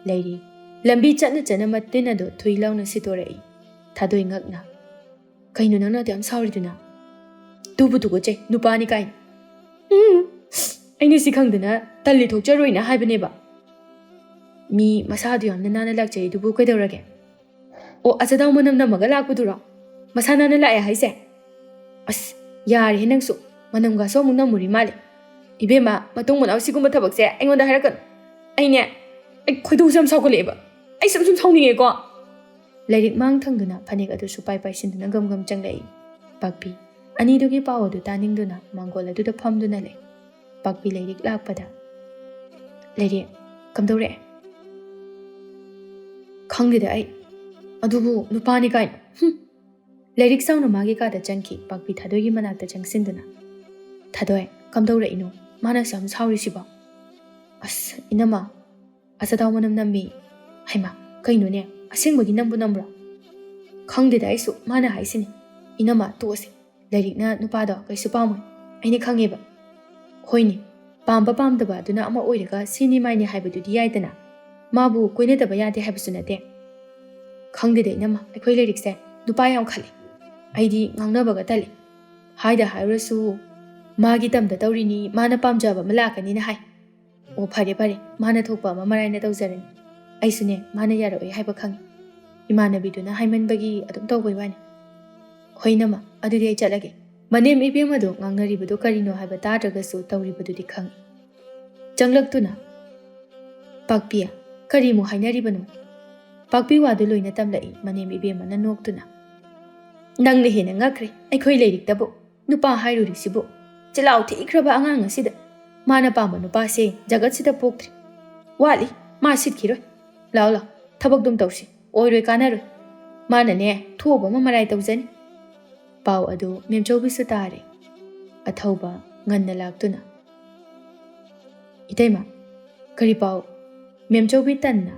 ꯂꯩꯔꯤ꯫ ꯂꯝꯕꯤ ꯆꯠꯅ ꯆꯠꯅ ꯃꯇꯤꯟ ꯑꯗꯨ ꯊꯨꯏ ꯂꯥꯎꯅ ꯁꯤꯠꯇꯣꯔꯛꯏ꯫ ꯊꯥꯗꯣꯏ ꯉꯛꯅ, "ꯀꯩꯅꯣ ꯅꯪꯅ ꯑꯗꯨ ꯌꯥꯝ ꯁꯥꯎꯔꯤꯗꯨꯅ?" "ꯇꯨꯕꯨ ꯇꯨꯀꯠꯆꯩ, ꯅꯨꯄꯥꯅꯤ ꯀꯥꯏꯅ꯫" "ꯎꯝ, ꯑꯩꯅ ꯁꯤ ꯈꯪꯗꯅ ꯇꯜꯂꯤ ꯊꯣꯛꯆꯔꯣꯏꯅ ꯍꯥꯏꯕꯅꯦꯕ꯫" "ꯃꯤ ꯃꯁꯥꯗꯨ ꯌꯥꯝꯅ ꯅꯥꯟꯅ ꯂꯥꯛꯆꯩ ꯑꯗꯨꯕꯨ ꯀꯩꯗꯧꯔꯒꯦ?" "ꯑꯣ, ꯑꯆꯗꯥꯎ ꯃꯅꯝ ꯅꯝꯃꯒ ꯂꯥꯛꯄꯗꯨꯔꯣ? ꯃꯁꯥ ꯅꯥꯟꯅ ꯂꯥꯛꯑꯦ ꯍꯥꯏꯁꯦ?" "ꯑꯁ, ꯌꯥꯔꯦꯍꯦ ꯅꯪꯁꯨ, ꯃꯅꯝꯒꯁꯨ ꯑꯃꯨꯛ ꯅꯝꯃꯨꯔꯤ ꯃꯥꯜꯂꯦ꯫" "ꯏꯕꯦꯝꯃ, ꯃꯇꯨꯡ ꯃꯅꯥꯎ ꯁꯤꯒꯨꯝꯕ ꯊꯕꯛꯁꯦ ꯑꯩꯉꯣꯟꯗ ꯍꯥꯏꯔꯛꯀꯅꯨ꯫ ꯑꯩꯅꯦ, ꯑꯩ ꯈꯣꯏꯗꯧꯁꯦ ꯌꯥꯝ ꯁꯥꯎꯒꯠꯂꯛꯑꯦꯕ꯫ ꯑꯩ ꯁꯨꯝ ꯁꯨꯝ ꯁꯥꯎꯅꯤꯡꯉꯦꯀꯣ꯫" ꯂꯥꯏꯔꯤꯛ ꯃꯥꯡ ꯊꯪꯗꯨꯅ ꯐꯅꯦꯛ ꯑꯗꯨꯁꯨ ꯄꯥꯏ ꯄꯥꯏꯁꯤꯟꯗꯨꯅ ꯒꯝ ꯒꯝ ꯆꯪꯂꯛꯏ꯫ ꯄꯥꯛꯄꯤ꯫ ꯑꯅꯤꯗꯨꯒꯤ ꯄꯥꯎ ꯑꯗꯨ ꯇꯥꯅꯤꯡꯗꯨꯅ ꯃꯥꯡꯒꯣꯜ ꯑꯗꯨꯗ ꯐꯝꯗꯨꯅ ꯂꯩ꯫ ꯄꯥꯛꯄꯤ ꯂꯩꯔꯤꯛ ꯂꯥꯛꯄꯗ, "ꯂꯩꯔꯤꯛ, ꯀꯝꯗꯧꯔꯛꯑꯦ?" "ꯈꯪꯗꯦꯗ ꯑꯩ꯫ ꯑꯗꯨꯕꯨ ꯅꯨꯄꯥꯅꯤ ꯀꯥꯏꯅ꯫ ꯍꯨꯝ!" ꯂꯥꯏꯔꯤꯛ ꯆꯥꯎꯅ ꯃꯥꯒꯤ ꯀꯥꯗ ꯆꯪꯈꯤ, ꯄꯥꯛꯄꯤ ꯊꯥꯗꯣꯏꯒꯤ ꯃꯅꯥꯛꯇ ꯆꯪꯁꯤꯟꯗꯨꯅ꯫ "ꯊꯥꯗꯣꯏ, ꯀꯝꯗꯧꯔꯛꯏꯅꯣ? ꯃꯥꯅ ꯑꯁꯨꯛ ꯌꯥꯝ ꯁꯥꯎꯔꯤꯁꯤꯕꯣ?" "ꯑꯁ, ꯏꯅꯝꯃ, ꯑꯆꯥꯊꯥꯎ ꯃꯅꯝ ꯅꯝꯃꯤ꯫" "ꯍꯩꯃꯥ, ꯀꯩꯅꯣꯅꯦ? ꯑꯁꯦꯡꯕꯒꯤ ꯅꯝꯕꯨ ꯅꯝꯕ꯭ꯔꯣ?" "ꯈꯪꯗꯦꯗ ꯑꯩꯁꯨ, ꯃꯥꯅ ꯍꯥꯏꯁꯤꯅꯤ꯫" "ꯏꯅꯝꯃ, ꯇꯣꯛꯑꯁꯤ꯫ ꯂꯥꯏꯔꯤꯛꯅ ꯅꯨꯄꯥꯗꯣ ꯀꯩꯁꯨ ꯄꯥꯝꯃꯣꯏ꯫ ꯑꯩꯅ ꯈꯪꯉꯦꯕ꯫" "ꯍꯣꯏꯅꯦ, ꯄꯥꯝꯕ ꯄꯥꯝꯗꯕ ꯑꯗꯨꯅ ꯑꯃ ꯑꯣꯏꯔꯒ ꯁꯤꯅꯤ ꯃꯥꯏꯅꯤ ꯍꯥꯏꯕꯗꯨꯗꯤ ꯌꯥꯏꯗꯅ꯫ ꯃꯥꯕꯨ ꯀꯣꯏꯅꯗꯕ ꯌꯥꯗꯦ ꯍꯥꯏꯕꯁꯨ ꯅꯠꯇꯦ꯫" "ꯈꯪꯗꯦꯗ ꯏꯅꯝꯃ, ꯑꯩꯈꯣꯏ ꯂꯥꯏꯔꯤꯛꯁꯦ ꯅꯨꯄꯥ ꯌꯥꯝ ꯈꯜꯂꯤ꯫ ꯑꯩꯗꯤ ꯉꯥꯡꯅꯕꯒ ꯇꯜꯂꯤ꯫ ꯍꯥꯏꯗ ꯍꯥꯏꯔꯨꯔꯁꯨ ꯃꯥꯒꯤ ꯇꯝꯗ ꯇꯧꯔꯤꯅꯤ, ꯃꯥꯅ ꯄꯥꯝꯖꯕ ꯑꯃ ꯂꯥꯛꯀꯅꯤꯅ ꯍꯥꯏ꯫ ꯑꯣ, ꯐꯔꯦ ꯐꯔꯦ, ꯃꯥꯅ ꯊꯣꯛꯄ ꯑꯃ ꯃꯔꯥꯏꯅ ꯇꯧꯖꯔꯅꯤ꯫ ꯑꯩꯁꯨꯅꯦ, ꯃꯥꯅ ꯌꯥꯔꯛꯑꯣꯏ ꯍꯥꯏꯕ ꯈꯪꯉꯤ꯫ ꯏꯃꯥꯟꯅꯕꯤꯗꯨꯅ ꯍꯥꯏꯃꯟꯕꯒꯤ ꯑꯗꯨꯝ ꯇꯧꯕꯩ ꯋꯥꯅꯤ꯫ ꯍꯣꯏ ꯏꯅꯝꯃ, ꯑꯗꯨꯗꯤ ꯑꯩ ꯆꯠꯂꯒꯦ꯫ ꯃꯅꯦꯝ ꯏꯕꯦꯝꯃꯗꯣ ꯉꯥꯡꯅꯔꯤꯕꯗꯣ ꯀꯔꯤꯅꯣ ꯍꯥꯏꯕ ꯇꯥꯗ꯭ꯔꯒꯁꯨ ꯇꯧꯔꯤꯕꯗꯨꯗꯤ ꯈꯪꯉꯤ꯫" ꯆꯪꯂꯛꯇꯨꯅ, "ꯄꯥꯛꯄꯤ, ꯀꯔꯤꯃꯨꯛ ꯍꯥꯏꯅꯔꯤꯕꯅꯣ?" ꯄꯥꯛꯄꯤ ꯋꯥꯗꯨ ꯂꯣꯏꯅ ꯇꯝꯂꯛꯏ ꯃꯅꯦꯝ ꯏꯕꯦꯝꯃꯅ ꯅꯣꯛꯇꯨꯅ꯫ "ꯅꯪꯅ ꯍꯦꯟꯅ ꯉꯛꯈ꯭ꯔꯦ ꯑꯩꯈꯣꯏ ꯂꯩꯔꯤꯛꯇꯕꯨ꯫ ꯅꯨꯄꯥ ꯍꯥꯏꯔꯨꯔꯤꯁꯤꯕꯨ꯫ ꯆꯤꯜꯍꯥꯎ ꯊꯤꯈ꯭ꯔꯕ ꯑꯉꯥꯡ ꯑꯁꯤꯗ꯫ ꯃꯥꯅ ꯄꯥꯝꯕ ꯅꯨꯄꯥꯁꯦ ꯖꯒꯠꯁꯤꯗ ꯄꯣꯛꯇ꯭ꯔꯤ꯫ ꯋꯥꯠꯂꯤ, ꯃꯥ ꯁꯤꯠꯈꯤꯔꯣꯏ꯫ ꯂꯥꯎ ꯂꯥꯎ, ꯊꯕꯛꯇꯨꯝ ꯇꯧꯁꯤ꯫ ꯑꯣꯏꯔꯣꯏ ꯀꯥꯟꯅꯔꯣꯏ꯫ ꯃꯥꯅꯅꯦ, ꯊꯣꯛꯑꯕ ꯑꯃ ꯃꯔꯥꯏ ꯇꯧꯖꯅꯤ꯫" ꯄꯥꯎ ꯑꯗꯨ ꯃꯦꯝꯆꯧꯕꯤꯁꯨ ꯇꯥꯔꯦ꯫ ꯑꯊꯧꯕ ꯉꯟꯅ ꯂꯥꯛꯇꯨꯅ, "ꯏꯇꯩꯃ, ꯀꯔꯤ ꯄꯥꯎ?" ꯃꯦꯝꯆꯧꯕꯤ ꯇꯟꯅ,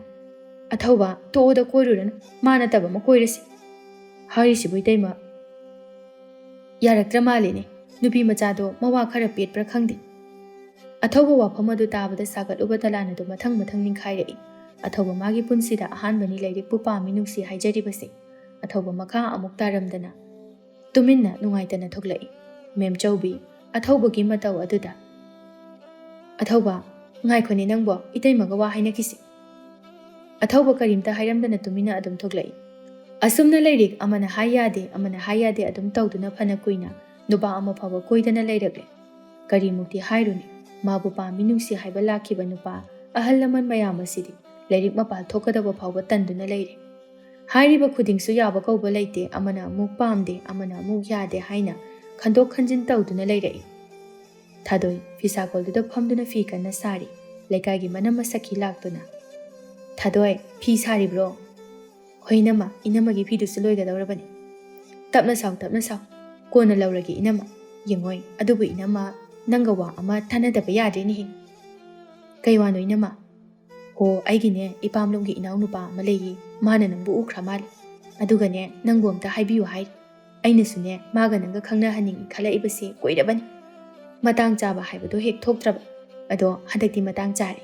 "ꯑꯊꯧꯕ, ꯇꯣꯛꯑꯣꯗ, ꯀꯣꯏꯔꯨꯔꯅꯨ, ꯃꯥ ꯅꯠꯇꯕ ꯑꯃ ꯀꯣꯏꯔꯁꯤ꯫" ꯍꯥꯏꯔꯤꯁꯤꯕꯨ ꯏꯇꯩꯃ ꯌꯥꯔꯛꯇ꯭ꯔ ꯃꯥꯜꯂꯦꯅꯦ꯫ ꯅꯨꯄꯤ ꯃꯆꯥꯗꯣ ꯃꯋꯥ ꯈꯔ ꯄꯦꯠꯄ꯭ꯔꯥ ꯈꯪꯗꯦ꯫ ꯑꯊꯧꯕ ꯋꯥꯐꯝ ꯑꯗꯨ ꯇꯥꯕꯗ ꯁꯥꯒꯠꯂꯨꯕ ꯇꯂꯥꯟ ꯑꯗꯨ ꯃꯊꯪ ꯃꯊꯪ ꯅꯤꯡꯈꯥꯏꯔꯛꯏ꯫ ꯑꯊꯧꯕ ꯃꯥꯒꯤ ꯄꯨꯟꯁꯤꯗ ꯑꯍꯥꯟꯕꯅꯤ ꯂꯥꯏꯔꯤꯛꯄꯨ ꯄꯥꯝꯃꯤ ꯅꯨꯡꯁꯤ ꯍꯥꯏꯖꯔꯤꯕꯁꯦ꯫ ꯑꯊꯧꯕ ꯃꯈꯥ ꯑꯃꯨꯛ ꯇꯥꯔꯝꯗꯅ ꯇꯨꯃꯤꯟꯅ ꯅꯨꯡꯉꯥꯏꯇꯅ ꯊꯣꯛꯂꯛꯏ꯫ ꯃꯦꯝꯆꯧꯕꯤ ꯑꯊꯧꯕꯒꯤ ꯃꯇꯧ ꯑꯗꯨꯗ, "ꯑꯊꯧꯕ, ꯉꯥꯏꯈꯣꯅꯦ ꯅꯪꯕꯣ, ꯏꯇꯩꯃꯒ ꯋꯥ ꯍꯥꯏꯅꯈꯤꯁꯤ꯫" ꯑꯊꯧꯕ ꯀꯔꯤꯝꯇ ꯍꯥꯏꯔꯝꯗꯅ ꯇꯨꯃꯤꯟꯅ ꯑꯗꯨꯝ ꯊꯣꯛꯂꯛꯏ꯫ ꯑꯁꯨꯝꯅ ꯂꯩꯔꯤꯛ ꯑꯃꯅ ꯍꯥꯏ ꯌꯥꯗꯦ, ꯑꯃꯅ ꯍꯥꯏ ꯌꯥꯗꯦ ꯑꯗꯨꯝ ꯇꯧꯗꯨꯅ ꯐꯅ ꯀꯨꯏꯅ ꯅꯨꯄꯥ ꯑꯃ ꯐꯥꯎꯕ ꯀꯣꯏꯗꯅ ꯂꯩꯔꯛꯂꯦ꯫ ꯀꯔꯤꯃꯨꯛꯇꯤ ꯍꯥꯏꯔꯨꯅꯤ, ꯃꯥꯕꯨ ꯄꯥꯝꯃꯤ ꯅꯨꯡꯁꯤ ꯍꯥꯏꯕ ꯂꯥꯛꯈꯤꯕ ꯅꯨꯄꯥ ꯑꯍꯜ ꯂꯃꯟ ꯃꯌꯥꯝ ꯑꯁꯤꯗꯤ ꯂꯥꯏꯔꯤꯛ ꯃꯄꯥꯜ ꯊꯣꯛꯀꯗꯕ ꯐꯥꯎꯕ ꯇꯟꯗꯨꯅ ꯂꯩꯔꯦ꯫ ꯍꯥꯏꯔꯤꯕ ꯈꯨꯗꯤꯡꯁꯨ ꯌꯥꯕ ꯀꯧꯕ ꯂꯩꯇꯦ, ꯑꯃꯅ ꯑꯃꯨꯛ ꯄꯥꯝꯗꯦ, ꯑꯃꯅ ꯑꯃꯨꯛ ꯌꯥꯗꯦ ꯍꯥꯏꯅ ꯈꯟꯗꯣꯛ ꯈꯟꯖꯤꯟ ꯇꯧꯗꯨꯅ ꯂꯩꯔꯛꯏ꯫ ꯊꯥꯗꯣꯏ ꯐꯤꯁꯥꯀꯣꯜꯗꯨꯗ ꯐꯝꯗꯨꯅ ꯐꯤ ꯀꯟꯅ ꯁꯥꯔꯤ꯫ ꯂꯩꯀꯥꯏꯒꯤ ꯃꯅꯝ ꯃꯁꯛꯈꯤ ꯂꯥꯛꯇꯨꯅ, "ꯊꯥꯗꯣꯏ, ꯐꯤ ꯁꯥꯔꯤꯕ꯭ꯔꯣ?" "ꯍꯣꯏ ꯏꯅꯝꯃ, ꯏꯅꯝꯃꯒꯤ ꯐꯤꯗꯨꯁꯨ ꯂꯣꯏꯒꯗꯧꯔꯕꯅꯤ꯫" "ꯇꯞꯅ ꯁꯥꯎ, ꯇꯞꯅ ꯁꯥꯎ꯫ ꯀꯣꯟꯅ ꯂꯧꯔꯒꯦ ꯏꯅꯝꯃ꯫" "ꯌꯦꯡꯉꯣꯏ, ꯑꯗꯨꯕꯨ ꯏꯅꯝꯃ, ꯅꯪꯒ ꯋꯥ ꯑꯃ ꯇꯥꯟꯅꯗꯕ ꯌꯥꯗ꯭ꯔꯦꯅꯦꯍꯦ꯫" "ꯀꯩ ꯋꯥꯅꯣ ꯏꯅꯝꯃ?" "ꯍꯣ, ꯑꯩꯒꯤꯅꯦ, ꯏꯄꯥꯝꯂꯣꯝꯒꯤ ꯏꯅꯥꯎꯅꯨꯄꯥ ꯑꯃ ꯂꯩꯌꯦ꯫ ꯃꯥꯅ ꯅꯪꯕꯨ ꯎꯈ꯭ꯔ ꯃꯥꯜꯂꯦ꯫ ꯑꯗꯨꯒꯅꯦ, ꯅꯪꯕꯨ ꯑꯝꯇ ꯍꯥꯏꯕꯤꯌꯨ ꯍꯥꯏꯔꯤ꯫ ꯑꯩꯅꯁꯨꯅꯦ, ꯃꯥꯒ ꯅꯪꯒ ꯈꯪꯅꯍꯟꯅꯤꯡꯉꯤ ꯈꯜꯂꯛꯏꯕꯁꯦ ꯀꯨꯏꯔꯕꯅꯤ꯫ ꯃꯇꯥꯡ ꯆꯥꯕ ꯍꯥꯏꯕꯗꯣ ꯍꯦꯛ ꯊꯣꯛꯇ꯭ꯔꯕ꯫ ꯑꯗꯣ ꯍꯟꯗꯛꯇꯤ ꯃꯇꯥꯡ ꯆꯥꯔꯦ꯫"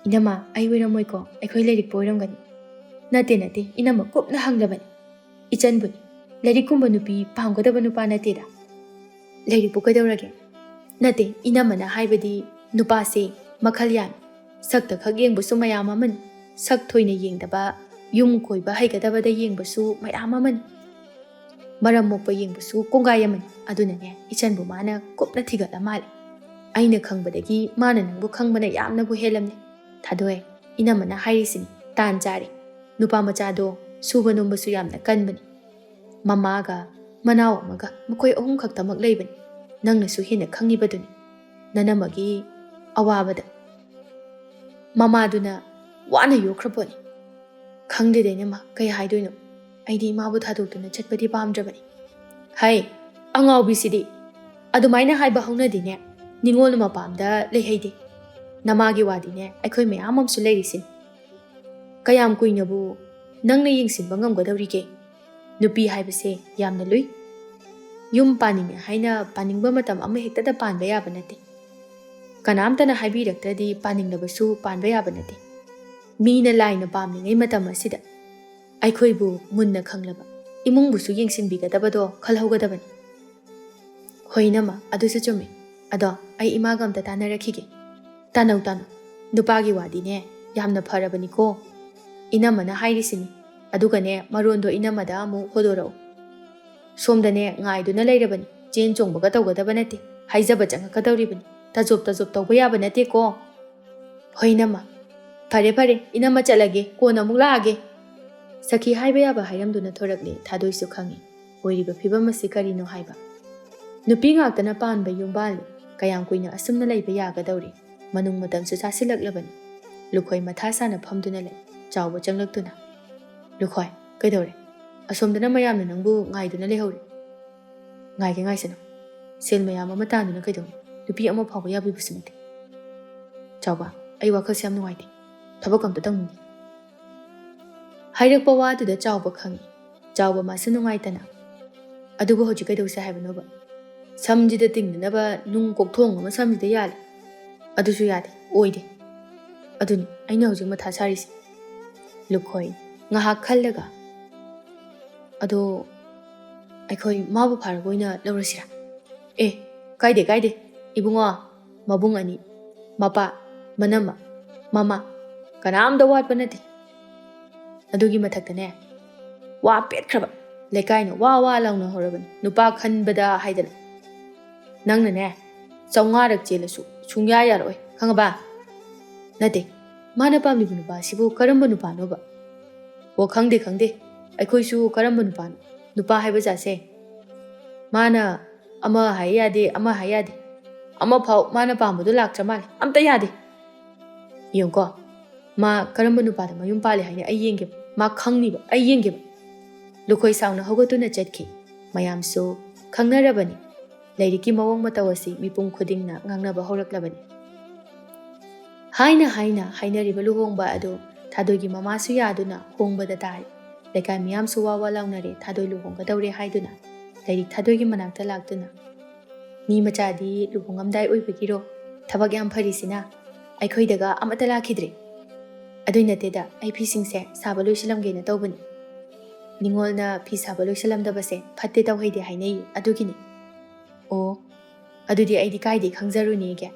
"ꯏꯅꯝꯃ, ꯑꯩ ꯑꯣꯏꯔꯝꯃꯣꯏꯀꯣ, ꯑꯩꯈꯣꯏ ꯂꯩꯔꯤꯛꯄ ꯑꯣꯏꯔꯝꯒꯅꯤ꯫" "ꯅꯠꯇꯦ, ꯅꯠꯇꯦ, ꯏꯅꯝꯃ ꯀꯨꯞꯅ ꯍꯪꯂꯕꯅꯤ꯫ ꯏꯆꯟꯕꯨꯅꯤ꯫ ꯂꯥꯏꯔꯤꯛ ꯀꯨꯝꯕ ꯅꯨꯄꯤ ꯄꯥꯝꯒꯗꯕ ꯅꯨꯄꯥ ꯅꯠꯇꯦꯗ꯫" "ꯂꯥꯏꯔꯤꯛꯄꯨ ꯀꯩꯗꯧꯔꯒꯦ?" "ꯅꯠꯇꯦ, ꯏꯅꯝꯃꯅ ꯍꯥꯏꯕꯗꯤ ꯅꯨꯄꯥꯁꯦ ꯃꯈꯜ ꯌꯥꯝꯃꯤ꯫ ꯁꯛꯇ ꯈꯛ ꯌꯦꯡꯕꯁꯨ ꯃꯌꯥꯝ ꯑꯃꯅꯤ꯫ ꯁꯛ ꯊꯣꯏꯅ ꯌꯦꯡꯗꯕ, ꯌꯨꯝ ꯀꯣꯏꯕ ꯍꯩꯒꯗꯕꯗ ꯌꯦꯡꯕꯁꯨ ꯃꯌꯥꯝ ꯑꯃꯅꯤ꯫ ꯃꯔꯝ ꯃꯣꯛꯄ ꯌꯦꯡꯕꯁꯨ ꯀꯣꯡꯒꯥꯏ ꯑꯃꯅꯤ꯫ ꯑꯗꯨꯅꯅꯦ, ꯏꯆꯟꯕꯨ ꯃꯥꯅ ꯀꯨꯞꯅ ꯊꯤꯒꯠꯂ ꯃꯥꯜꯂꯦ꯫ ꯑꯩꯅ ꯈꯪꯕꯗꯒꯤ ꯃꯥꯅ ꯅꯪꯕꯨ ꯈꯪꯕꯅ ꯌꯥꯝꯅꯕꯨ ꯍꯦꯜꯂꯝꯅꯦ꯫ ꯊꯥꯗꯣꯏ, ꯏꯅꯝꯃꯅ ꯍꯥꯏꯔꯤꯁꯤꯅꯤ, ꯇꯥꯟ ꯆꯥꯔꯦ꯫ ꯅꯨꯄꯥ ꯃꯆꯥꯗꯣ ꯁꯨꯕ ꯅꯣꯝꯕꯁꯨ ꯌꯥꯝꯅ ꯀꯟꯕꯅꯤ꯫ ꯃꯃꯥꯒ ꯃꯅꯥꯎ ꯑꯃꯒ ꯃꯈꯣꯏ ꯑꯍꯨꯝ ꯈꯛꯇꯃꯛ ꯂꯩꯕꯅꯤ꯫ ꯅꯪꯅꯁꯨ ꯍꯦꯟꯅ ꯈꯪꯉꯤꯕꯗꯨꯅꯤ ꯅꯅꯝꯃꯒꯤ ꯑꯋꯥꯕꯗ꯫ ꯃꯃꯥꯗꯨꯅ ꯋꯥꯅ ꯌꯣꯛꯈ꯭ꯔ ꯄꯣꯠꯅꯤ꯫ ꯈꯪꯗꯦꯗ ꯏꯅꯝꯃ, ꯀꯩ ꯍꯥꯏꯗꯣꯏꯅꯣ? ꯑꯩꯗꯤ ꯏꯃꯥꯕꯨ ꯊꯥꯗꯣꯛꯇꯨꯅ ꯆꯠꯄꯗꯤ ꯄꯥꯝꯗ꯭ꯔꯕꯅꯤ꯫ ꯍꯩ, ꯑꯉꯥꯎꯕꯤꯁꯤꯗꯤ! ꯑꯗꯨꯃꯥꯏꯅ ꯍꯥꯏꯕ ꯍꯧꯅꯗꯦꯅꯦ꯫ ꯅꯤꯉꯣꯜ ꯃꯄꯥꯝꯗ ꯂꯩꯍꯩꯗꯦ꯫ ꯅꯃꯥꯒꯤ ꯋꯥꯗꯤꯅꯦ, ꯑꯩꯈꯣꯏ ꯃꯌꯥꯝ ꯑꯃꯁꯨ ꯂꯩꯔꯤꯁꯤꯅꯤ꯫ ꯀꯌꯥꯝ ꯀꯨꯏꯅꯕꯨ ꯅꯪꯅ ꯌꯦꯡꯁꯤꯟꯕ ꯉꯝꯒꯗꯧꯔꯤꯒꯦ? ꯅꯨꯄꯤ ꯍꯥꯏꯕꯁꯦ ꯌꯥꯝꯅ ꯂꯨꯏ꯫ ꯌꯨꯝ ꯄꯥꯅꯤꯡꯉꯦ ꯍꯥꯏꯅ ꯄꯥꯅꯤꯡꯕ ꯃꯇꯝ ꯑꯃ ꯍꯦꯛꯇꯗ ꯄꯥꯟꯕ ꯌꯥꯕ ꯅꯠꯇꯦ꯫ ꯀꯅꯥꯝꯇꯅ ꯍꯥꯏꯕꯤꯔꯛꯇ꯭ꯔꯗꯤ ꯄꯥꯅꯤꯡꯂꯕꯁꯨ ꯄꯥꯟꯕ ꯌꯥꯕ ꯅꯠꯇꯦ꯫ ꯃꯤꯅ ꯂꯥꯏꯅ ꯄꯥꯝꯂꯤꯉꯩ ꯃꯇꯝ ꯑꯁꯤꯗ ꯑꯩꯈꯣꯏꯕꯨ ꯃꯨꯟꯅ ꯈꯪꯂꯕ, ꯏꯃꯨꯡꯕꯨꯁꯨ ꯌꯦꯡꯁꯤꯟꯕꯤꯒꯗꯕꯗꯣ ꯈꯜꯍꯧꯒꯗꯕꯅꯤ꯫ ꯍꯣꯏ ꯏꯅꯝꯃ, ꯑꯗꯨꯁꯨ ꯆꯨꯝꯃꯤ꯫ ꯑꯗꯣ ꯑꯩ ꯏꯃꯥꯒ ꯑꯝꯇ ꯇꯥꯟꯅꯔꯛꯈꯤꯒꯦ꯫ ꯇꯥꯅꯧ, ꯇꯥꯅꯧ꯫ ꯅꯨꯄꯥꯒꯤ ꯋꯥꯗꯤꯅꯦ ꯌꯥꯝꯅ ꯐꯔꯕꯅꯤꯀꯣ꯫ ꯏꯅꯝꯃꯅ ꯍꯥꯏꯔꯤꯁꯤꯅꯤ꯫ ꯑꯗꯨꯒꯅꯦ, ꯃꯔꯣꯟꯗꯣ ꯏꯅꯝꯃꯗ ꯑꯃꯨꯛ ꯍꯣꯗꯣꯔꯛꯎ꯫ ꯁꯣꯝꯗꯅꯦ ꯉꯥꯏꯗꯨꯅ ꯂꯩꯔꯕꯅꯤ꯫ ꯆꯦꯟ ꯆꯣꯡꯕꯒ ꯇꯧꯒꯗꯕ ꯅꯠꯇꯦ꯫ ꯍꯥꯏꯖꯕ ꯆꯪꯉꯛꯀꯗꯧꯔꯤꯕꯅꯤ꯫ ꯇꯖꯣꯞ ꯇꯖꯣꯞ ꯇꯧꯕ ꯌꯥꯕ ꯅꯠꯇꯦꯀꯣ꯫ ꯍꯣꯏ ꯏꯅꯝꯃ꯫ ꯐꯔꯦ ꯐꯔꯦ, ꯏꯅꯝꯃ ꯆꯠꯂꯒꯦ, ꯀꯣꯟꯅ ꯑꯃꯨꯛ ꯂꯥꯛꯑꯒꯦ꯫ ꯁꯈꯤ ꯍꯥꯏꯕ ꯌꯥꯕ ꯍꯥꯏꯔꯝꯗꯨꯅ ꯊꯣꯔꯛꯂꯦ꯫ ꯊꯥꯗꯣꯏꯁꯨ ꯈꯪꯉꯤ ꯑꯣꯏꯔꯤꯕ ꯐꯤꯕꯝ ꯑꯁꯤ ꯀꯔꯤꯅꯣ ꯍꯥꯏꯕ꯫ ꯅꯨꯄꯤ ꯉꯥꯛꯇꯅ ꯄꯥꯟꯕ ꯌꯨꯝꯕꯥꯜꯅꯤ꯫ ꯀꯌꯥꯝ ꯀꯨꯏꯅ ꯑꯁꯨꯝꯅ ꯂꯩꯕ ꯌꯥꯒꯗꯧꯔꯤ? ꯃꯅꯨꯡ ꯃꯇꯝꯁꯨ ꯆꯥꯁꯤꯜꯂꯛꯂꯕꯅꯤ꯫ ꯂꯨꯈꯣꯏ ꯃꯊꯥ ꯁꯥꯅ ꯐꯝꯗꯨꯅ ꯂꯩ꯫ ꯆꯥꯎꯕ ꯆꯪꯂꯛꯇꯨꯅ, "ꯂꯨꯈꯣꯏ, ꯀꯩꯗꯧꯔꯦ? ꯑꯁꯣꯝꯗꯅ ꯃꯌꯥꯝꯅ ꯅꯪꯕꯨ ꯉꯥꯏꯗꯨꯅ ꯂꯩꯍꯧꯔꯤ꯫" "ꯉꯥꯏꯒꯦ ꯉꯥꯏꯁꯅꯨ꯫ ꯁꯦꯜ ꯃꯌꯥꯝ ꯑꯃ ꯇꯥꯟꯗꯨꯅ ꯀꯩꯗꯧꯅꯤ? ꯅꯨꯄꯤ ꯑꯃ ꯐꯥꯎꯕ ꯌꯥꯕꯤꯕꯁꯨ ꯅꯠꯇꯦ꯫" "ꯆꯥꯎꯕ, ꯑꯩ ꯋꯥꯈꯜꯁꯦ ꯌꯥꯝ ꯅꯨꯡꯉꯥꯏꯇꯦ꯫ ꯊꯕꯛ ꯑꯝꯇ ꯇꯧꯅꯤꯡꯗꯦ꯫" ꯍꯥꯏꯔꯛꯄ ꯋꯥꯗꯨꯗ ꯆꯥꯎꯕ ꯈꯪꯉꯤ꯫ ꯆꯥꯎꯕ ꯃꯥꯁꯨ ꯅꯨꯡꯉꯥꯏꯇꯅ, "ꯑꯗꯨꯕꯨ ꯍꯧꯖꯤꯛ ꯀꯩꯗꯧꯁꯦ ꯍꯥꯏꯕꯅꯣꯕ? ꯁꯝꯁꯤꯗ ꯇꯤꯡꯅꯅꯕ ꯅꯨꯡ ꯀꯣꯛꯊꯣꯡ ꯑꯃ ꯁꯝꯁꯤꯗ ꯌꯥꯜꯂꯤ꯫ ꯑꯗꯨꯁꯨ ꯌꯥꯗꯦ, ꯑꯣꯏꯗꯦ꯫ ꯑꯗꯨꯅꯤ ꯑꯩꯅ ꯍꯧꯖꯤꯛ ꯃꯊꯥ ꯁꯥꯔꯤꯁꯦ꯫" ꯂꯨꯈꯣꯏ ꯉꯥꯏꯍꯥꯛ ꯈꯜꯂꯒ, "ꯑꯗꯣ ꯑꯩꯈꯣꯏ ꯃꯥꯕꯨ ꯐꯥꯔꯒ ꯑꯣꯏꯅ ꯂꯧꯔꯁꯤꯔꯥ?" "ꯑꯦ, ꯀꯥꯏꯗꯦ, ꯀꯥꯏꯗꯦ꯫ ꯏꯕꯨꯡꯉꯣ, ꯃꯕꯨꯡ ꯑꯅꯤ, ꯃꯄꯥ, ꯃꯅꯝꯃ, ꯃꯃꯥ, ꯀꯅꯥꯝꯇ ꯋꯥꯠꯄ ꯅꯠꯇꯦ꯫ ꯑꯗꯨꯒꯤ ꯃꯊꯛꯇꯅꯦ, ꯋꯥ ꯄꯦꯠꯈ꯭ꯔꯕ ꯂꯩꯀꯥꯏꯅ ꯋꯥ ꯋꯥ ꯂꯥꯎꯅꯍꯧꯔꯕꯅꯤ ꯅꯨꯄꯥ ꯈꯟꯕꯗ ꯍꯥꯏꯗꯅ꯫ ꯅꯪꯅꯅꯦ, ꯆꯥꯝꯃꯉꯥꯔꯛ ꯆꯦꯜꯂꯁꯨ ꯁꯨꯡꯌꯥ ꯌꯥꯔꯛꯑꯣꯏ, ꯈꯪꯉꯕ?" "ꯅꯠꯇꯦ, ꯃꯥꯅ ꯄꯥꯝꯂꯤꯕ ꯅꯨꯄꯥꯁꯤꯕꯨ ꯀꯔꯝꯕ ꯅꯨꯄꯥꯅꯣꯕ?" ꯑꯣ, ꯈꯪꯗꯦ, ꯈꯪꯗꯦ꯫ ꯑꯩꯈꯣꯏꯁꯨ ꯀꯔꯝꯕ ꯅꯨꯄꯥꯅꯣ? ꯅꯨꯄꯥ ꯍꯥꯏꯕ ꯖꯥꯠꯁꯦ꯫ ꯃꯥꯅ ꯑꯃ ꯍꯥꯏ ꯌꯥꯗꯦ, ꯑꯃ ꯍꯥꯏ ꯌꯥꯗꯦ꯫ ꯑꯃꯐꯥꯎ ꯃꯥꯅ ꯄꯥꯝꯕꯗꯣ ꯂꯥꯛꯇ꯭ꯔ ꯃꯥꯜꯂꯦ꯫ ꯑꯝꯇ ꯌꯥꯗꯦ꯫ ꯌꯦꯡꯉꯨꯀꯣ, ꯃꯥ ꯀꯔꯝꯕ ꯅꯨꯄꯥꯗ ꯃꯌꯨꯝ ꯄꯥꯜꯂꯦ ꯍꯥꯏꯅ ꯑꯩ ꯌꯦꯡꯒꯦꯕ꯫ ꯃꯥ ꯈꯪꯅꯤꯕ, ꯑꯩ ꯌꯦꯡꯒꯦꯕ꯫ ꯂꯨꯈꯣꯏ ꯁꯥꯎꯅ ꯍꯧꯒꯠꯇꯨꯅ ꯆꯠꯈꯤ꯫ ꯃꯌꯥꯝꯁꯨ ꯈꯪꯅꯔꯕꯅꯤ꯫ ꯂꯥꯏꯔꯤꯛꯀꯤ ꯃꯑꯣꯡ ꯃꯇꯧ ꯑꯁꯤ ꯃꯤꯄꯨꯝ ꯈꯨꯗꯤꯡꯅ ꯉꯥꯡꯅꯕ ꯍꯧꯔꯛꯂꯕꯅꯤ꯫ ꯍꯥꯏꯅ ꯍꯥꯏꯅ ꯍꯥꯏꯅꯔꯤꯕ ꯂꯨꯍꯣꯡꯕ ꯑꯗꯨ ꯊꯥꯗꯣꯏꯒꯤ ꯃꯃꯥꯁꯨ ꯌꯥꯗꯨꯅ ꯍꯣꯡꯕꯗ ꯇꯥꯔꯦ꯫ ꯂꯩꯀꯥꯏ ꯃꯤꯌꯥꯝꯁꯨ ꯋꯥ ꯋꯥ ꯂꯥꯎꯅꯔꯦ, ꯊꯥꯗꯣꯏ ꯂꯨꯍꯣꯡꯒꯗꯧꯔꯦ ꯍꯥꯏꯗꯨꯅ꯫ ꯂꯥꯏꯔꯤꯛ ꯊꯥꯗꯣꯏꯒꯤ ꯃꯅꯥꯛꯇ ꯂꯥꯛꯇꯨꯅ, "ꯃꯤ ꯃꯆꯥꯗꯤ ꯂꯨꯍꯣꯡꯉꯝꯗꯥꯏ ꯑꯣꯏꯕꯒꯤꯔꯣ? ꯊꯕꯛ ꯌꯥꯝ ꯐꯔꯤꯁꯤꯅ꯫ ꯑꯩꯈꯣꯏꯗꯒ ꯑꯃꯠꯇ ꯂꯥꯛꯈꯤꯗ꯭ꯔꯦ꯫ ꯑꯗꯨꯏ ꯅꯠꯇꯦꯗ, ꯑꯩ ꯐꯤꯁꯤꯡꯁꯦ ꯁꯥꯕ ꯂꯣꯏꯁꯤꯜꯂꯝꯒꯦꯅ ꯇꯧꯕꯅꯤ꯫ ꯅꯤꯉꯣꯜꯅ ꯐꯤ ꯁꯥꯕ ꯂꯣꯏꯁꯤꯜꯂꯝꯗꯕꯁꯦ ꯐꯠꯇꯦ ꯇꯧꯍꯩꯗꯦ ꯍꯥꯏꯅꯩ, ꯑꯗꯨꯒꯤꯅꯤ꯫" "ꯑꯣ, ꯑꯗꯨꯗꯤ ꯑꯩꯗꯤ ꯀꯥꯏꯗꯩ ꯈꯪꯖꯔꯨꯅꯦꯒꯦ?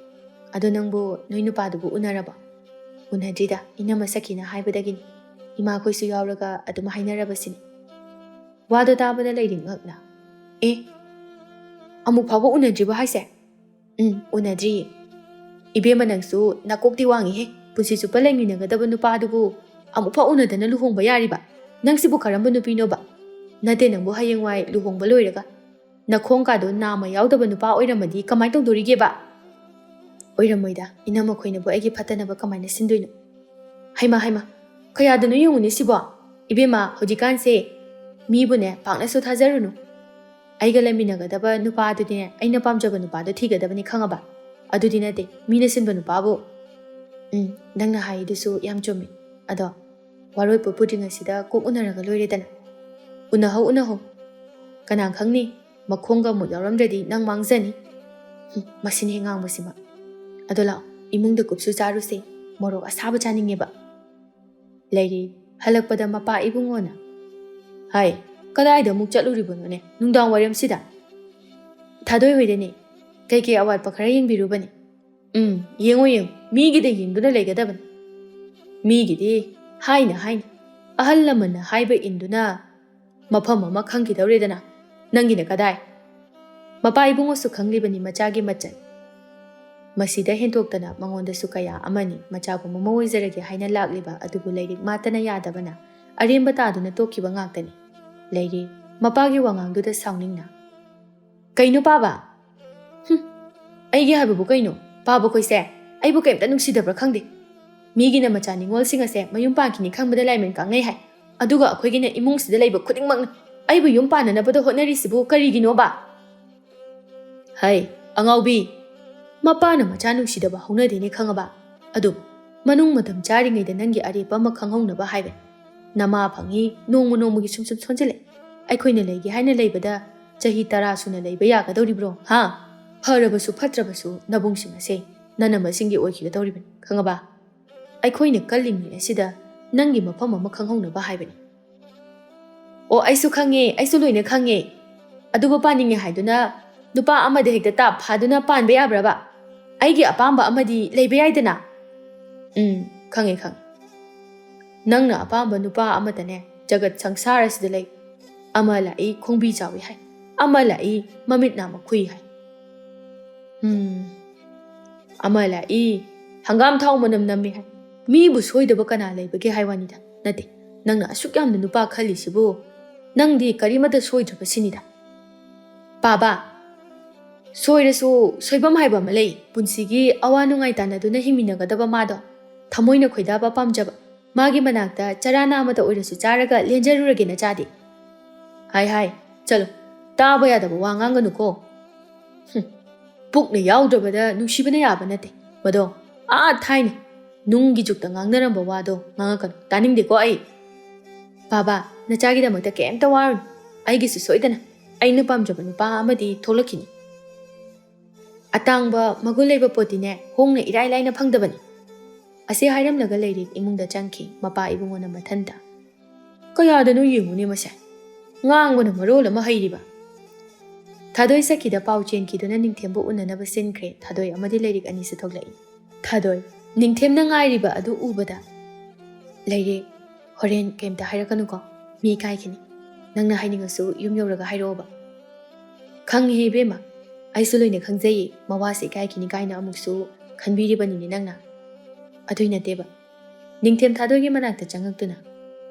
ꯑꯗꯣ ꯅꯪꯕꯨ ꯅꯣꯏ ꯅꯨꯄꯥꯗꯨꯕꯨ ꯎꯅꯔꯕꯣ?" "ꯎꯅꯗ꯭ꯔꯤꯗ, ꯏꯅꯝꯃ ꯁꯈꯤꯅ ꯍꯥꯏꯕꯗꯒꯤꯅꯤ꯫ ꯏꯃꯥꯈꯣꯏꯁꯨ ꯌꯥꯎꯔꯒ ꯑꯗꯨꯝ ꯍꯥꯏꯅꯔꯕꯁꯤꯅꯤ꯫" ꯋꯥꯗꯣ ꯇꯥꯕꯗ ꯂꯩꯔꯤꯛ ꯉꯛꯅ, "ꯑꯦ, ꯑꯃꯨꯛ ꯐꯥꯎꯕ ꯎꯅꯗ꯭ꯔꯤꯕꯣ ꯍꯥꯏꯁꯦ?" "ꯎꯝ, ꯎꯅꯗ꯭ꯔꯤꯌꯦ꯫" "ꯏꯕꯦꯝꯃ, ꯅꯪꯁꯨ ꯅꯀꯣꯛꯇꯤ ꯋꯥꯡꯉꯤꯍꯦ꯫ ꯄꯨꯟꯁꯤ ꯆꯨꯞꯄ ꯂꯩꯃꯤꯟꯅꯒꯗꯕ ꯅꯨꯄꯥꯗꯨꯕꯨ ꯑꯃꯨꯛꯐꯥꯎ ꯎꯅꯗꯅ ꯂꯨꯍꯣꯡꯕ ꯌꯥꯔꯤꯕ? ꯅꯪꯁꯤꯕꯨ ꯀꯔꯝꯕ ꯅꯨꯄꯤꯅꯣꯕ? ꯅꯠꯇꯦ, ꯅꯪꯕꯨ ꯍꯌꯦꯡꯋꯥꯏ ꯂꯨꯍꯣꯡꯕ ꯂꯣꯏꯔꯒ ꯅꯈꯣꯡꯀꯥꯗꯣ ꯅꯥꯝꯃ ꯌꯥꯎꯗꯕ ꯅꯨꯄꯥ ꯑꯣꯏꯔꯝꯃꯗꯤ ꯀꯃꯥꯏꯅ ꯇꯧꯗꯣꯔꯤꯒꯦꯕ?" "ꯑꯣꯏꯔꯝꯃꯣꯏꯗ, ꯏꯅꯝꯃ ꯈꯣꯏꯅꯕꯨ ꯑꯩꯒꯤ ꯐꯠꯇꯅꯕ ꯀꯃꯥꯏꯅ ꯁꯤꯟꯗꯣꯏꯅꯣ?" "ꯍꯩꯃꯥ, ꯍꯩꯃꯥ, ꯀꯌꯥꯗꯅꯣ ꯌꯦꯡꯉꯨꯅꯦ ꯁꯤꯕꯣ꯫ ꯏꯕꯦꯝꯃ, ꯍꯧꯖꯤꯛꯀꯥꯟꯁꯦ ꯃꯤꯕꯨꯅꯦ ꯄꯥꯛꯅꯁꯨ ꯊꯥꯖꯔꯨꯅꯨ꯫ ꯑꯩꯒ ꯂꯩꯃꯤꯟꯅꯒꯗꯕ ꯅꯨꯄꯥꯗꯨꯅꯦ ꯑꯩꯅ ꯄꯥꯝꯖꯕ ꯅꯨꯄꯥꯗꯣ ꯊꯤꯒꯗꯕꯅꯤ, ꯈꯪꯉꯕ? ꯑꯗꯨꯗꯤ ꯅꯠꯇꯦ, ꯃꯤꯅ ꯁꯤꯟꯕ ꯅꯨꯄꯥꯕꯨ꯫" "ꯎꯝ, ꯅꯪꯅ ꯍꯥꯏꯔꯤꯗꯨꯁꯨ ꯌꯥꯝ ꯆꯨꯝꯃꯤ꯫ ꯑꯗꯣ ꯋꯥꯔꯣꯏ ꯄꯣꯠ ꯄꯨꯗ꯭ꯔꯤꯉꯩꯁꯤꯗ ꯀꯣꯛ ꯎꯅꯔꯒ ꯂꯣꯏꯔꯦꯗꯅ꯫" "ꯎꯅꯍꯧ, ꯎꯅꯍꯧ꯫ ꯀꯅꯥ ꯈꯪꯅꯤ, ꯃꯈꯣꯡꯒ ꯑꯃꯨꯛ ꯌꯥꯎꯔꯝꯗ꯭ꯔꯗꯤ ꯅꯪ ꯃꯥꯡꯖꯅꯤ꯫" "ꯍꯨꯝ, ꯃꯁꯤꯅ ꯍꯦꯛ ꯉꯥꯡꯕꯁꯤꯃ꯫ ꯑꯗꯣ ꯂꯥꯛꯑꯣ, ꯏꯃꯨꯡꯗ ꯀꯨꯞꯁꯨ ꯆꯥꯔꯨꯁꯦ, ꯃꯣꯔꯣꯛ ꯑꯁꯥꯕ ꯆꯥꯅꯤꯡꯉꯦꯕ꯫" ꯂꯩꯔꯤ꯫ ꯍꯜꯂꯛꯄꯗ ꯃꯄꯥ ꯏꯕꯨꯡꯉꯣꯅ, "ꯍꯥꯏ, ꯀꯗꯥꯏꯗ ꯑꯃꯨꯛ ꯆꯠꯂꯨꯔꯤꯕꯅꯣꯅꯦ ꯅꯨꯡꯗꯥꯡ ꯋꯥꯏꯔꯝꯁꯤꯗ?" "ꯊꯥꯗꯣꯏ ꯍꯣꯏꯗꯅꯦ꯫ ꯀꯩꯀꯩ ꯑꯋꯥꯠꯄ ꯈꯔ ꯌꯦꯡꯕꯤꯔꯨꯕꯅꯦ꯫" "ꯎꯝ, ꯌꯦꯡꯉꯣ, ꯌꯦꯡꯉꯣ, ꯃꯤꯒꯤꯗ ꯌꯦꯡꯗꯨꯅ ꯂꯩꯒꯗꯕꯅꯤ꯫ ꯃꯤꯒꯤꯗꯤ ꯍꯥꯏꯅ ꯍꯥꯏꯅ, ꯑꯍꯜ ꯂꯃꯟꯅ ꯍꯥꯏꯕ ꯏꯟꯗꯨꯅ ꯃꯐꯝ ꯑꯃ ꯈꯪꯈꯤꯗꯧꯔꯦꯗꯅ꯫ ꯅꯪꯒꯤꯅ ꯀꯗꯥꯏ?" ꯃꯄꯥ ꯏꯕꯨꯡꯉꯣꯁꯨ ꯈꯪꯂꯤꯕꯅꯤ ꯃꯆꯥꯒꯤ ꯃꯆꯜ꯫ ꯃꯁꯤꯗ ꯍꯦꯟꯗꯣꯛꯇꯅ ꯃꯉꯣꯟꯗꯁꯨ ꯀꯌꯥ ꯑꯃꯅꯤ꯫ ꯃꯆꯥꯕꯨ ꯃꯃꯧ ꯑꯣꯏꯖꯔꯒꯦ ꯍꯥꯏꯅ ꯂꯥꯛꯂꯤꯕ ꯑꯗꯨꯕꯨ ꯂꯥꯏꯔꯤꯛ ꯃꯥꯇꯅ ꯌꯥꯗꯕꯅ ꯑꯔꯦꯝꯕ ꯇꯥꯗꯨꯅ ꯇꯣꯛꯈꯤꯕ ꯉꯥꯛꯇꯅꯤ꯫ ꯂꯩꯔꯦ ꯃꯄꯥꯒꯤ ꯋꯥꯉꯥꯡꯗꯨꯗ ꯁꯥꯎꯅꯤꯡꯅ꯫ "ꯀꯩꯅꯣ ꯄꯥꯕ? ꯍꯨꯝ, ꯑꯩꯒꯤ ꯍꯥꯏꯕꯕꯨ ꯀꯩꯅꯣ? ꯄꯥꯕ ꯈꯣꯏꯁꯦ ꯑꯩꯕꯨ ꯀꯩꯝꯇ ꯅꯨꯡꯁꯤꯗꯕ꯭ꯔꯥ ꯈꯪꯗꯦ꯫ ꯃꯤꯒꯤꯅ ꯃꯆꯥ ꯅꯤꯉꯣꯜꯁꯤꯡ ꯑꯁꯦ ꯃꯌꯨꯝ ꯄꯥꯟꯈꯤꯅꯤ ꯈꯪꯕꯗ ꯂꯥꯏꯃꯟ ꯀꯥꯡꯅꯩ ꯍꯥꯏ, ꯑꯗꯨꯒ ꯑꯩꯈꯣꯏꯒꯤꯅ ꯏꯃꯨꯡꯁꯤꯗ ꯂꯩꯕ ꯈꯨꯗꯤꯡꯃꯛꯅ ꯑꯩꯕꯨ ꯌꯨꯝ ꯄꯥꯟꯅꯅꯕꯗ ꯍꯣꯠꯅꯔꯤꯁꯤꯕꯨ ꯀꯔꯤꯒꯤꯅꯣꯕ?" "ꯍꯩ, ꯑꯉꯥꯎꯕꯤ, ꯃꯄꯥꯅ ꯃꯆꯥ ꯅꯨꯡꯁꯤꯗꯕ ꯍꯧꯅꯗꯦꯅꯦ ꯈꯪꯉꯕ? ꯑꯗꯨꯕꯨ ꯃꯅꯨꯡ ꯃꯇꯝ ꯆꯥꯔꯤꯉꯩꯗ ꯅꯪꯒꯤ ꯑꯔꯦꯞꯄ ꯑꯃ ꯈꯪꯍꯧꯅꯕ ꯍꯥꯏꯕꯅꯤ꯫ ꯅꯃꯥ ꯐꯪꯉꯤ, ꯅꯣꯡꯃ ꯅꯣꯡꯃꯒꯤ ꯁꯨꯝ ꯁꯨꯝ ꯁꯣꯟꯖꯤꯜꯂꯛꯏ꯫ ꯑꯩꯈꯣꯏꯅ ꯂꯩꯒꯦ ꯍꯥꯏꯅ ꯂꯩꯕꯗ ꯆꯍꯤ ꯇꯔꯥ ꯁꯨꯅ ꯂꯩꯕ ꯌꯥꯒꯗꯧꯔꯤꯕ꯭ꯔꯣ, ꯍꯥ? ꯐꯔꯕꯁꯨ ꯐꯠꯇ꯭ꯔꯕꯁꯨ ꯅꯕꯨꯡꯁꯤꯡ ꯑꯁꯦ ꯅꯅꯝꯃꯁꯤꯡꯒꯤ ꯑꯣꯏꯈꯤꯒꯗꯧꯔꯤꯕꯅꯤ, ꯈꯪꯉꯕ? ꯑꯩꯈꯣꯏꯅ ꯀꯜꯂꯤꯉꯩ ꯑꯁꯤꯗ ꯅꯪꯒꯤ ꯃꯐꯝ ꯑꯃ ꯈꯪꯍꯧꯅꯕ ꯍꯥꯏꯕꯅꯤ꯫" "ꯑꯣ, ꯑꯩꯁꯨ ꯈꯪꯉꯦ, ꯑꯩꯁꯨ ꯂꯣꯏꯅ ꯈꯪꯉꯦ꯫ ꯑꯗꯨꯕꯨ ꯄꯥꯅꯤꯡꯉꯦ ꯍꯥꯏꯗꯨꯅ ꯅꯨꯄꯥ ꯑꯃꯗ ꯍꯦꯛꯇ ꯇꯥꯞ ꯐꯥꯗꯨꯅ ꯄꯥꯟꯕ ꯌꯥꯕ꯭ꯔꯕ? ꯑꯩꯒꯤ ꯑꯄꯥꯝꯕ ꯑꯃꯗꯤ ꯂꯩꯕ ꯌꯥꯏꯗꯅ?" "ꯎꯝ, ꯈꯪꯉꯦ, ꯈꯪꯉꯦ꯫ ꯅꯪꯅ ꯑꯄꯥꯝꯕ ꯅꯨꯄꯥ ꯑꯃꯇꯅꯦ ꯖꯒꯠ ꯁꯪꯁꯥꯔ ꯑꯁꯤꯗ ꯂꯩ꯫ ꯑꯃ ꯂꯥꯛꯏ ꯈꯣꯡꯕꯤ ꯆꯥꯎꯏ ꯍꯥꯏ, ꯑꯃ ꯂꯥꯛꯏ ꯃꯃꯤꯠ ꯅꯥ ꯃꯈꯨꯏ ꯍꯥꯏ꯫ ꯎꯝ, ꯑꯃ ꯂꯥꯛꯏ ꯍꯪꯒꯥꯝ ꯊꯥꯎ ꯃꯅꯝ ꯅꯝꯃꯤ ꯍꯥꯏ꯫ ꯃꯤꯕꯨ ꯁꯣꯏꯗꯕ ꯀꯅꯥ ꯂꯩꯕꯒꯦ ꯍꯥꯏ ꯋꯥꯅꯤꯗ꯫ ꯅꯠꯇꯦ, ꯅꯪꯅ ꯑꯁꯨꯛ ꯌꯥꯝꯅ ꯅꯨꯄꯥ ꯈꯜꯂꯤꯁꯤꯕꯨ ꯅꯪꯗꯤ ꯀꯔꯤꯃꯠꯇ ꯁꯣꯏꯗ꯭ꯔꯕ ꯁꯤꯅꯤꯗ꯫ ꯄꯥꯕ, ꯁꯣꯏꯔꯁꯨ ꯁꯣꯏꯐꯝ ꯍꯥꯏꯕ ꯑꯃ ꯂꯩ꯫ ꯄꯨꯟꯁꯤꯒꯤ ꯑꯋꯥ ꯅꯨꯡꯉꯥꯏ ꯇꯥꯟꯅꯗꯨꯅ ꯍꯤꯡꯃꯤꯟꯅꯒꯗꯕ ꯃꯥꯗꯣ ꯊꯃꯣꯏꯅ ꯈꯣꯏꯗꯥꯕ ꯄꯥꯝꯖꯕ, ꯃꯥꯒꯤ ꯃꯅꯥꯛꯇ ꯆꯔꯥꯅ ꯑꯃꯇ ꯑꯣꯏꯔꯁꯨ ꯆꯥꯔꯒ ꯂꯦꯟꯖꯔꯨꯔꯒꯦ ꯅꯆꯥꯗꯤ꯫" "ꯍꯥꯏ, ꯍꯥꯏ, ꯆꯠꯂꯣ, ꯇꯥꯕ ꯌꯥꯗꯕ ꯋꯥ ꯉꯥꯡꯒꯅꯨꯀꯣ꯫ ꯍꯨꯝ, ꯄꯨꯛꯅ ꯌꯥꯎꯗ꯭ꯔꯕꯗ ꯅꯨꯡꯁꯤꯕꯅ ꯌꯥꯕ ꯅꯠꯇꯦ ꯃꯗꯣ꯫ ꯑꯥ ꯊꯥꯏꯅ ꯅꯨꯡꯒꯤ ꯖꯨꯛꯇ ꯉꯥꯡꯅꯔꯝꯕ ꯋꯥꯗꯣ ꯉꯥꯡꯉꯛꯀꯅꯨ, ꯇꯥꯅꯤꯡꯗꯦꯀꯣ ꯑꯩ꯫ ꯄꯥꯕ, ꯅꯆꯥꯒꯤꯗꯃꯛꯇ ꯀꯩꯝꯇ ꯋꯥꯔꯨꯅꯨ, ꯑꯩꯒꯤꯁꯨ ꯁꯣꯏꯗꯅ ꯑꯩꯅ ꯄꯥꯝꯖꯕ ꯅꯨꯄꯥ ꯑꯃꯗꯤ ꯊꯣꯛꯂꯛꯈꯤꯅꯤ꯫ ꯑꯇꯥꯡꯕ ꯃꯒꯨꯟ ꯂꯩꯕ ꯄꯣꯠꯇꯤꯅꯦ ꯍꯣꯡꯅ ꯏꯔꯥꯏ ꯂꯥꯏꯅ ꯐꯪꯗꯕꯅꯤ꯫" ꯑꯁꯤ ꯍꯥꯏꯔꯝꯂꯒ ꯂꯩꯔꯦ ꯏꯃꯨꯡꯗ ꯆꯪꯈꯤ ꯃꯄꯥ ꯏꯕꯨꯡꯉꯣꯅ ꯃꯊꯟꯇ꯫ "ꯀꯌꯥꯗꯅꯣ ꯌꯦꯡꯉꯨꯅꯦ ꯃꯁꯦ, ꯉꯥꯡꯕꯅ ꯃꯔꯣꯜ ꯑꯃ ꯍꯩꯔꯤꯕ꯫" ꯊꯥꯗꯣꯏ ꯁꯛꯈꯤꯗ ꯄꯥꯎ ꯆꯦꯟꯈꯤꯗꯨꯅ ꯅꯤꯡꯊꯦꯝꯕꯨ ꯎꯅꯅꯕ ꯁꯤꯟꯈ꯭ꯔꯦ꯫ ꯊꯥꯗꯣꯏ ꯑꯃꯗꯤ ꯂꯥꯏꯔꯤꯛ ꯑꯅꯤꯁꯨ ꯊꯣꯛꯂꯛꯏ꯫ ꯊꯥꯗꯣꯏ, ꯅꯤꯡꯊꯦꯝꯅ ꯉꯥꯏꯔꯤꯕ ꯑꯗꯨ ꯎꯕꯗ, "ꯂꯩꯔꯦ, ꯍꯣꯔꯦꯟ ꯀꯩꯝꯇ ꯍꯥꯏꯔꯛꯀꯅꯨꯀꯣ, ꯃꯤ ꯏꯀꯥꯏꯈꯤꯅꯤ꯫ ꯅꯪꯅ ꯍꯥꯏꯅꯤꯡꯉꯁꯨ ꯌꯨꯝ ꯌꯧꯔꯒ ꯍꯥꯏꯔꯛꯑꯣꯕ꯫" "ꯈꯪꯉꯦ ꯏꯕꯦꯝꯃ, ꯑꯩꯁꯨ ꯂꯣꯏꯅ ꯈꯪꯖꯩꯌꯦ, ꯃꯋꯥꯁꯦ ꯏꯀꯥꯏꯈꯤꯅꯤ ꯀꯥꯏꯅ ꯑꯃꯨꯛꯁꯨ ꯈꯟꯕꯤꯔꯤꯕꯅꯤꯅꯦ ꯅꯪꯅ꯫" "ꯑꯗꯨꯏ ꯅꯠꯇꯦꯕ꯫" ꯅꯤꯡꯊꯦꯝ ꯊꯥꯗꯣꯏꯒꯤ ꯃꯅꯥꯛꯇ ꯆꯪꯉꯛꯇꯨꯅ,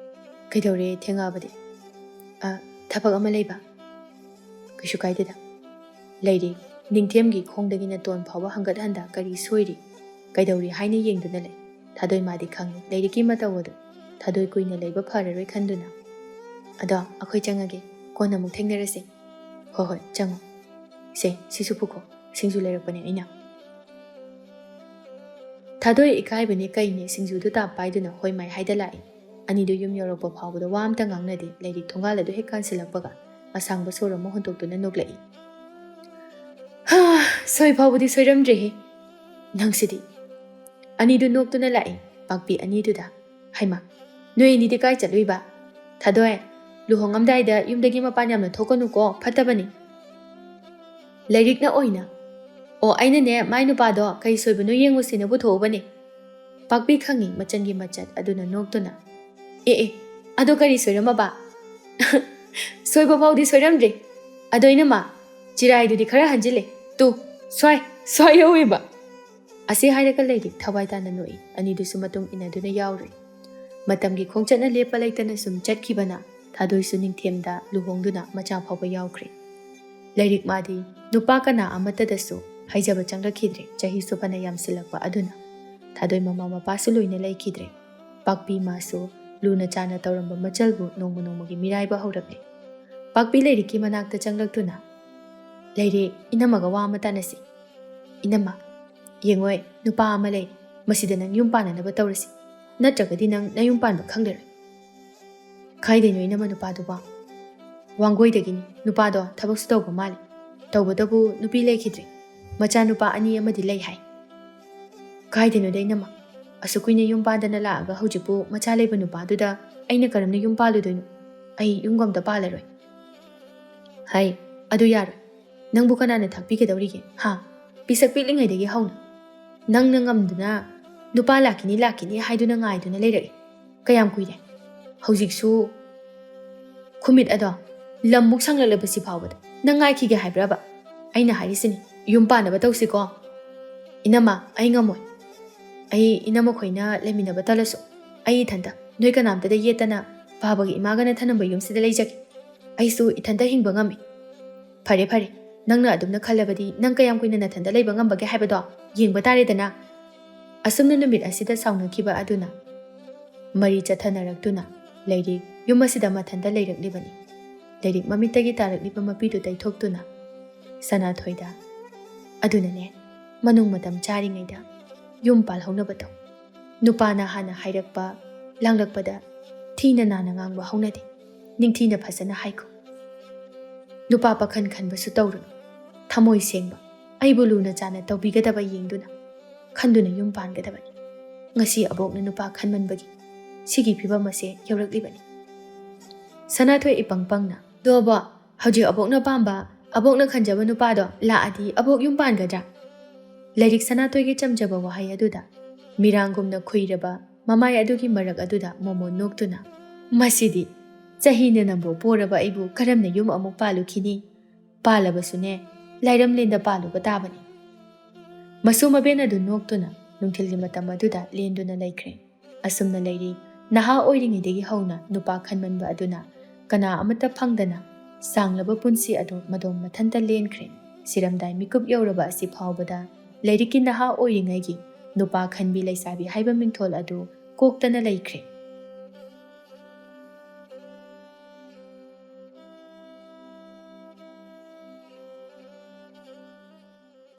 "ꯀꯩꯗꯧꯔꯦ ꯊꯦꯡꯉꯛꯑꯕꯗꯤ?" "ꯑ, ꯊꯕꯛ ꯑꯃ ꯂꯩꯕ꯫" "ꯀꯩꯁꯨ ꯀꯥꯏꯗꯦꯗ꯫" "ꯂꯩꯔꯦ, ꯅꯤꯡꯊꯦꯝꯒꯤ ꯈꯣꯡꯗꯒꯤꯅ ꯇꯣꯟ ꯐꯥꯎꯕ ꯍꯪꯒꯠ ꯍꯟꯗ ꯀꯔꯤ ꯁꯣꯏꯔꯤ? ꯀꯩꯗꯧꯔꯤ ꯍꯥꯏꯅ ꯌꯦꯡꯗꯨꯅ ꯂꯩ꯫" ꯊꯥꯗꯣꯏ ꯃꯥꯗꯤ ꯈꯪꯉꯤ ꯂꯥꯏꯔꯤꯛꯀꯤ ꯃꯇꯧ ꯑꯗꯨ꯫ ꯊꯥꯗꯣꯏ ꯀꯨꯏꯅ ꯂꯩꯕ ꯐꯔꯔꯣꯏ ꯈꯟꯗꯨꯅ, "ꯑꯗꯣ ꯑꯩꯈꯣꯏ ꯆꯪꯉꯒꯦ, ꯀꯣꯟꯅ ꯑꯃꯨꯛ ꯊꯦꯡꯅꯔꯁꯤ꯫" "ꯍꯣꯏ ꯍꯣꯏ, ꯆꯪꯉꯣ꯫ ꯁꯦ, ꯁꯤꯁꯨ ꯄꯨꯈꯣ, ꯁꯤꯡꯖꯨ ꯂꯩꯔꯛꯄꯅꯦ ꯑꯩꯅ꯫" ꯊꯥꯗꯣꯏ ꯏꯀꯥꯏꯕꯅꯦ ꯀꯩꯅꯦ ꯁꯤꯡꯖꯨꯗꯨ ꯇꯥꯞ ꯄꯥꯏꯗꯨꯅ ꯍꯣꯏ ꯃꯥꯏ ꯍꯥꯏꯗ ꯂꯥꯛꯏ꯫ ꯑꯅꯤꯗꯨ ꯌꯨꯝ ꯌꯧꯔꯛꯄ ꯐꯥꯎꯕꯗ ꯋꯥ ꯑꯝꯇ ꯉꯥꯡꯅꯗꯦ꯫ ꯂꯥꯏꯔꯤꯛ ꯊꯣꯡꯒꯥꯜ ꯑꯗꯨ ꯍꯦꯛ ꯀꯥꯟꯁꯤꯜꯂꯛꯄꯒ ꯑꯁꯥꯡꯕ ꯁꯣꯔ ꯑꯃ ꯍꯣꯟꯗꯣꯛꯇꯨꯅ ꯅꯣꯛꯂꯛꯏ꯫ "ꯍꯥ, ꯁꯣꯏ ꯐꯥꯎꯕꯗꯤ ꯁꯣꯏꯔꯝꯗ꯭ꯔꯦꯍꯦ ꯅꯪꯁꯤꯗꯤ꯫" ꯑꯅꯤꯗꯨ ꯅꯣꯛꯇꯨꯅ ꯂꯥꯛꯏ꯫ ꯄꯥꯛꯄꯤ ꯑꯅꯤꯗꯨꯗ, "ꯍꯩꯃꯥ, ꯅꯣꯏ ꯑꯅꯤꯗꯤ ꯀꯥꯏ ꯆꯠꯂꯨꯏꯕ? ꯊꯥꯗꯣꯏ, ꯂꯨꯍꯣꯡꯉꯝꯗꯥꯏꯗ ꯌꯨꯝꯗꯒꯤ ꯃꯄꯥꯟ ꯌꯥꯝꯅ ꯊꯣꯛꯀꯅꯨꯀꯣ, ꯐꯠꯇꯕꯅꯤ꯫" ꯂꯥꯏꯔꯤꯛꯅ ꯑꯣꯏꯅ, "ꯑꯣ, ꯑꯩꯅꯅꯦ ꯃꯥꯏ ꯅꯨꯄꯥꯗꯣ ꯀꯩ ꯁꯣꯏꯕꯅꯣ ꯌꯦꯡꯉꯨꯁꯦꯅ ꯄꯨꯊꯣꯛꯎꯕꯅꯦ꯫" ꯄꯥꯛꯄꯤ ꯈꯪꯉꯤ ꯃꯆꯟꯒꯤ ꯃꯆꯠ ꯑꯗꯨꯅ ꯅꯣꯛꯇꯨꯅ, "ꯑꯦ ꯑꯦ, ꯑꯗꯣ ꯀꯔꯤ ꯁꯣꯏꯔꯝꯃꯕ?" "ꯁꯣꯏꯕ ꯐꯥꯎꯗꯤ ꯁꯣꯏꯔꯝꯗ꯭ꯔꯦ꯫ ꯑꯗꯣ ꯏꯅꯝꯃ, ꯆꯤꯔꯥꯏꯗꯨꯗꯤ ꯈꯔ ꯍꯟꯖꯤꯜꯂꯦ꯫ ꯇꯨ, ꯁ꯭ꯋꯥꯏ, ꯁ꯭ꯋꯥꯏ ꯌꯧꯋꯦꯕ꯫" ꯑꯁꯤ ꯍꯥꯏꯔꯒ ꯂꯩꯔꯤ ꯊꯋꯥꯏ ꯇꯥꯅ ꯅꯣꯛꯏ꯫ ꯑꯅꯤꯗꯨꯁꯨ ꯃꯇꯨꯡ ꯏꯟꯅꯗꯨꯅ ꯌꯥꯎꯔꯦ꯫ ꯃꯇꯝꯒꯤ ꯈꯣꯡꯆꯠꯅ ꯂꯦꯞꯄ ꯂꯩꯇꯅ ꯁꯨꯝ ꯆꯠꯈꯤꯕꯅ ꯊꯥꯗꯣꯏꯁꯨ ꯅꯤꯡꯊꯦꯝꯗ ꯂꯨꯍꯣꯡꯗꯨꯅ ꯃꯆꯥ ꯐꯥꯎꯕ ꯌꯥꯎꯈ꯭ꯔꯦ꯫ ꯂꯥꯏꯔꯤꯛ ꯃꯥꯗꯤ ꯅꯨꯄꯥ ꯀꯅꯥ ꯑꯃꯠꯇꯗꯁꯨ ꯍꯥꯏꯖꯕ ꯆꯪꯂꯛꯈꯤꯗ꯭ꯔꯦ꯫ ꯆꯍꯤꯁꯨ ꯐꯅ ꯌꯥꯝꯁꯤꯜꯂꯛꯄ ꯑꯗꯨꯅ ꯊꯥꯗꯣꯏ ꯃꯃꯥ ꯃꯄꯥꯁꯨ ꯂꯣꯏꯅ ꯂꯩꯈꯤꯗ꯭ꯔꯦ꯫ ꯄꯥꯛꯄꯤ ꯃꯥꯁꯨ ꯂꯨꯅ ꯆꯥꯅ ꯇꯧꯔꯝꯕ ꯃꯆꯜꯕꯨ ꯅꯣꯡꯃ ꯅꯣꯡꯃꯒꯤ ꯃꯤꯔꯥꯏꯕ ꯍꯧꯔꯛꯂꯦ꯫ ꯄꯥꯛꯄꯤ ꯂꯥꯏꯔꯤꯛꯀꯤ ꯃꯅꯥꯛꯇ ꯆꯪꯂꯛꯇꯨꯅ, "ꯂꯩꯔꯦ, ꯏꯅꯝꯃꯒ ꯋꯥ ꯑꯃ ꯇꯥꯅꯁꯤ꯫ ꯏꯅꯝꯃ, ꯌꯦꯡꯉꯣꯏ, ꯅꯨꯄꯥ ꯑꯃ ꯂꯩ, ꯃꯁꯤꯗ ꯅꯪ ꯌꯨꯝ ꯄꯥꯟꯅꯅꯕ ꯇꯧꯔꯁꯤ, ꯅꯠꯇ꯭ꯔꯒꯗꯤ ꯅꯪ ꯅꯌꯨꯝ ꯄꯥꯟꯕ ꯈꯪꯂꯔꯣꯏ꯫" "ꯀꯥꯏꯗꯩꯅꯣ ꯏꯅꯝꯃ ꯅꯨꯄꯥꯗꯨꯕꯣ?" "ꯋꯥꯡꯒꯣꯏꯗꯒꯤꯅꯤ, ꯅꯨꯄꯥꯗꯣ ꯊꯕꯛꯁꯨ ꯇꯧꯕ ꯃꯥꯜꯂꯦ, ꯇꯧꯕꯇꯕꯨ ꯅꯨꯄꯤ ꯂꯩꯈꯤꯗ꯭ꯔꯦ, ꯃꯆꯥꯅꯨꯄꯥ ꯑꯅꯤ ꯑꯃꯗꯤ ꯂꯩ ꯍꯥꯏ꯫" "ꯀꯥꯏꯗꯩꯅꯣꯗ ꯏꯅꯝꯃ, ꯑꯁꯨꯛ ꯀꯨꯏꯅ ꯌꯨꯝ ꯄꯥꯟꯗꯅ ꯂꯥꯛꯑꯒ ꯍꯧꯖꯤꯛꯄꯨ ꯃꯆꯥ ꯂꯩꯕ ꯅꯨꯄꯥꯗꯨꯗ ꯑꯩꯅ ꯀꯔꯝꯅ ꯌꯨꯝ ꯄꯥꯜꯂꯨꯗꯣꯏꯅꯣ? ꯑꯩ ꯌꯨꯝꯒ ꯑꯝꯇ ꯄꯥꯜꯂꯔꯣꯏ꯫" "ꯍꯥꯏ, ꯑꯗꯨ ꯌꯥꯔꯣꯏ꯫ ꯅꯪꯕꯨ ꯀꯅꯥꯅ ꯊꯥꯛꯄꯤꯒꯗꯧꯔꯤꯒꯦ, ꯍꯥ? ꯄꯤꯁꯛ ꯄꯤꯛꯂꯤꯉꯩꯗꯒꯤ ꯍꯧꯅ ꯅꯪꯅ ꯉꯝꯗꯨꯅ ꯅꯨꯄꯥ ꯂꯥꯛꯈꯤꯅꯤ, ꯂꯥꯛꯈꯤꯅꯤ ꯍꯥꯏꯗꯨꯅ ꯉꯥꯏꯗꯨꯅ ꯂꯩꯔꯛꯏ꯫ ꯀꯌꯥꯝ ꯀꯨꯏꯔꯦ? ꯍꯧꯖꯤꯛꯁꯨ ꯈꯨꯃꯤꯠ ꯑꯗꯣ ꯂꯝꯃꯨꯛ ꯁꯥꯡꯂꯛꯂꯕꯁꯤ ꯐꯥꯎꯕꯗ ꯅꯪ ꯉꯥꯏꯈꯤꯒꯦ ꯍꯥꯏꯕ꯭ꯔꯕ? ꯑꯩꯅ ꯍꯥꯏꯔꯤꯁꯤꯅꯤ, ꯌꯨꯝ ꯄꯥꯟꯅꯕ ꯇꯧꯁꯤꯀꯣ꯫" "ꯏꯅꯝꯃ, ꯑꯩ ꯉꯝꯃꯣꯏ꯫ ꯑꯩ ꯏꯅꯝꯃ ꯈꯣꯏꯅ ꯂꯩꯃꯤꯟꯅꯕ ꯇꯜꯂꯁꯨ ꯑꯩ ꯏꯊꯟꯇ ꯅꯣꯏ ꯀꯅꯥꯝꯇꯗ ꯌꯦꯠꯇꯅ ꯄꯥꯕꯒꯤ ꯏꯃꯥꯒ ꯅꯊꯟꯅꯕ ꯌꯨꯝꯁꯤꯗ ꯂꯩꯖꯒꯦ꯫ ꯑꯩꯁꯨ ꯏꯊꯟꯇ ꯍꯤꯡꯕ ꯉꯝꯃꯤ꯫ ꯐꯔꯦ ꯐꯔꯦ, ꯅꯪꯅ ꯑꯗꯨꯝꯅ ꯈꯜꯂꯕꯗꯤ ꯅꯪ ꯀꯌꯥꯝ ꯀꯨꯏꯅ ꯅꯊꯟꯇ ꯂꯩꯕ ꯉꯝꯕꯒꯦ ꯍꯥꯏꯕꯗꯣ ꯌꯦꯡꯕ ꯇꯥꯔꯦꯗꯅ꯫ ꯑꯁꯨꯝꯅ ꯅꯨꯃꯤꯠ ꯑꯁꯤꯗ ꯁꯥꯎꯅꯈꯤꯕ ꯑꯗꯨꯅ ꯃꯔꯤ ꯆꯠꯊꯅꯔꯛꯇꯨꯅ ꯂꯩꯔꯤꯛ ꯌꯨꯝ ꯑꯁꯤꯗ ꯃꯊꯟꯇ ꯂꯩꯔꯛꯂꯤꯕꯅꯤ꯫ ꯂꯩꯔꯤꯛ ꯃꯃꯤꯠꯇꯒꯤ ꯇꯥꯔꯛꯂꯤꯕ ꯃꯄꯤꯗꯨ ꯇꯩꯊꯣꯛꯇꯨꯅ ꯁꯅꯥꯊꯣꯏꯗ, "ꯑꯗꯨꯅꯅꯦ, ꯃꯅꯨꯡ ꯃꯇꯝ ꯆꯥꯔꯤꯉꯩꯗ ꯌꯨꯝ ꯄꯥꯜꯍꯧꯅꯕ ꯇꯧ꯫ ꯅꯨꯄꯥꯅ ꯍꯥꯟꯅ ꯍꯥꯏꯔꯛꯄ, ꯂꯥꯡꯂꯛꯄꯗ ꯊꯤꯅ ꯅꯥꯟꯅ ꯉꯥꯡꯕ ꯍꯧꯅꯗꯦ꯫ ꯅꯤꯡꯊꯤꯅ ꯐꯖꯅ ꯍꯥꯏꯈꯣ꯫ ꯅꯨꯄꯥ ꯄꯥꯈꯟ ꯈꯟꯕꯁꯨ ꯇꯧꯔꯨꯅꯨ꯫ ꯊꯃꯣꯏ ꯁꯦꯡꯕ, ꯑꯩꯕꯨ ꯂꯨꯅ ꯆꯥꯅ ꯇꯧꯕꯤꯒꯗꯕ ꯌꯦꯡꯗꯨꯅ, ꯈꯟꯗꯨꯅ ꯌꯨꯝ ꯄꯥꯟꯒꯗꯕꯅꯤ꯫ ꯉꯁꯤ ꯑꯕꯣꯛꯅ ꯅꯨꯄꯥ ꯈꯟꯃꯟꯕꯒꯤ ꯁꯤꯒꯤ ꯐꯤꯕꯝ ꯑꯁꯦ ꯌꯧꯔꯛꯂꯤꯕꯅꯤ꯫" ꯁꯅꯥꯊꯣꯏ ꯏꯄꯪ ꯄꯪꯅ, "ꯑꯗꯣ ꯑꯕꯣꯛ, ꯍꯧꯖꯤꯛ ꯑꯕꯣꯛꯅ ꯄꯥꯝꯕ, ꯑꯕꯣꯛꯅ ꯈꯟꯖꯕ ꯅꯨꯄꯥꯗꯣ ꯂꯥꯛꯑꯗꯤ ꯑꯕꯣꯛ ꯌꯨꯝ ꯄꯥꯟꯒꯗ꯭ꯔꯥ?" ꯂꯩꯔꯤꯛ ꯁꯅꯥꯊꯣꯏꯒꯤ ꯆꯝꯖꯕ ꯋꯥꯍꯩ ꯑꯗꯨꯗ ꯃꯤꯔꯥꯡꯒꯨꯝꯅ ꯈꯨꯏꯔꯕ ꯃꯃꯥꯏ ꯑꯗꯨꯒꯤ ꯃꯔꯛ ꯑꯗꯨꯗ ꯃꯣꯃꯣꯟ ꯅꯣꯛꯇꯨꯅ, "ꯃꯁꯤꯗꯤ ꯆꯍꯤꯅ ꯅꯝꯕꯣ ꯄꯣꯔꯕ ꯑꯩꯕꯨ ꯀꯔꯝꯅ ꯌꯨꯝ ꯑꯃꯨꯛ ꯄꯥꯜꯂꯨꯈꯤꯅꯤ? ꯄꯥꯜꯂꯕꯁꯨꯅꯦ, ꯂꯥꯏꯔꯝꯂꯦꯟꯗ ꯄꯥꯜꯂꯨꯕ ꯇꯥꯕꯅꯤ꯫" ꯃꯁꯨ ꯃꯕꯦꯟ ꯑꯗꯨ ꯅꯣꯛꯇꯨꯅ ꯅꯨꯡꯊꯤꯜꯒꯤ ꯃꯇꯝ ꯑꯗꯨꯗ ꯂꯦꯟꯗꯨꯅ ꯂꯩꯈ꯭ꯔꯦ꯫ ꯑꯁꯨꯝꯅ ꯂꯩꯔꯤ, ꯅꯍꯥ ꯑꯣꯏꯔꯤꯉꯩꯗꯒꯤ ꯍꯧꯅ ꯅꯨꯄꯥ ꯈꯟꯃꯟꯕ ꯑꯗꯨꯅ ꯀꯅꯥ ꯑꯃꯠꯇ ꯐꯪꯗꯅ ꯁꯥꯡꯂꯕ ꯄꯨꯟꯁꯤ ꯑꯗꯨ ꯃꯗꯣꯝ ꯃꯊꯟꯇ ꯂꯦꯟꯈ꯭ꯔꯦ꯫ ꯁꯤꯔꯝꯗꯥꯏ ꯃꯤꯀꯨꯞ ꯌꯧꯔꯕ ꯑꯁꯤ ꯐꯥꯎꯕꯗ ꯂꯩꯔꯤꯛꯀꯤ ꯅꯍꯥ ꯑꯣꯏꯔꯤꯉꯩꯒꯤ ꯅꯨꯄꯥ ꯈꯟꯕꯤ ꯂꯩꯁꯥꯕꯤ ꯍꯥꯏꯕ ꯃꯤꯡꯊꯣꯜ ꯑꯗꯨ ꯀꯣꯛꯇꯅ ꯂꯩꯈ꯭ꯔꯦ꯫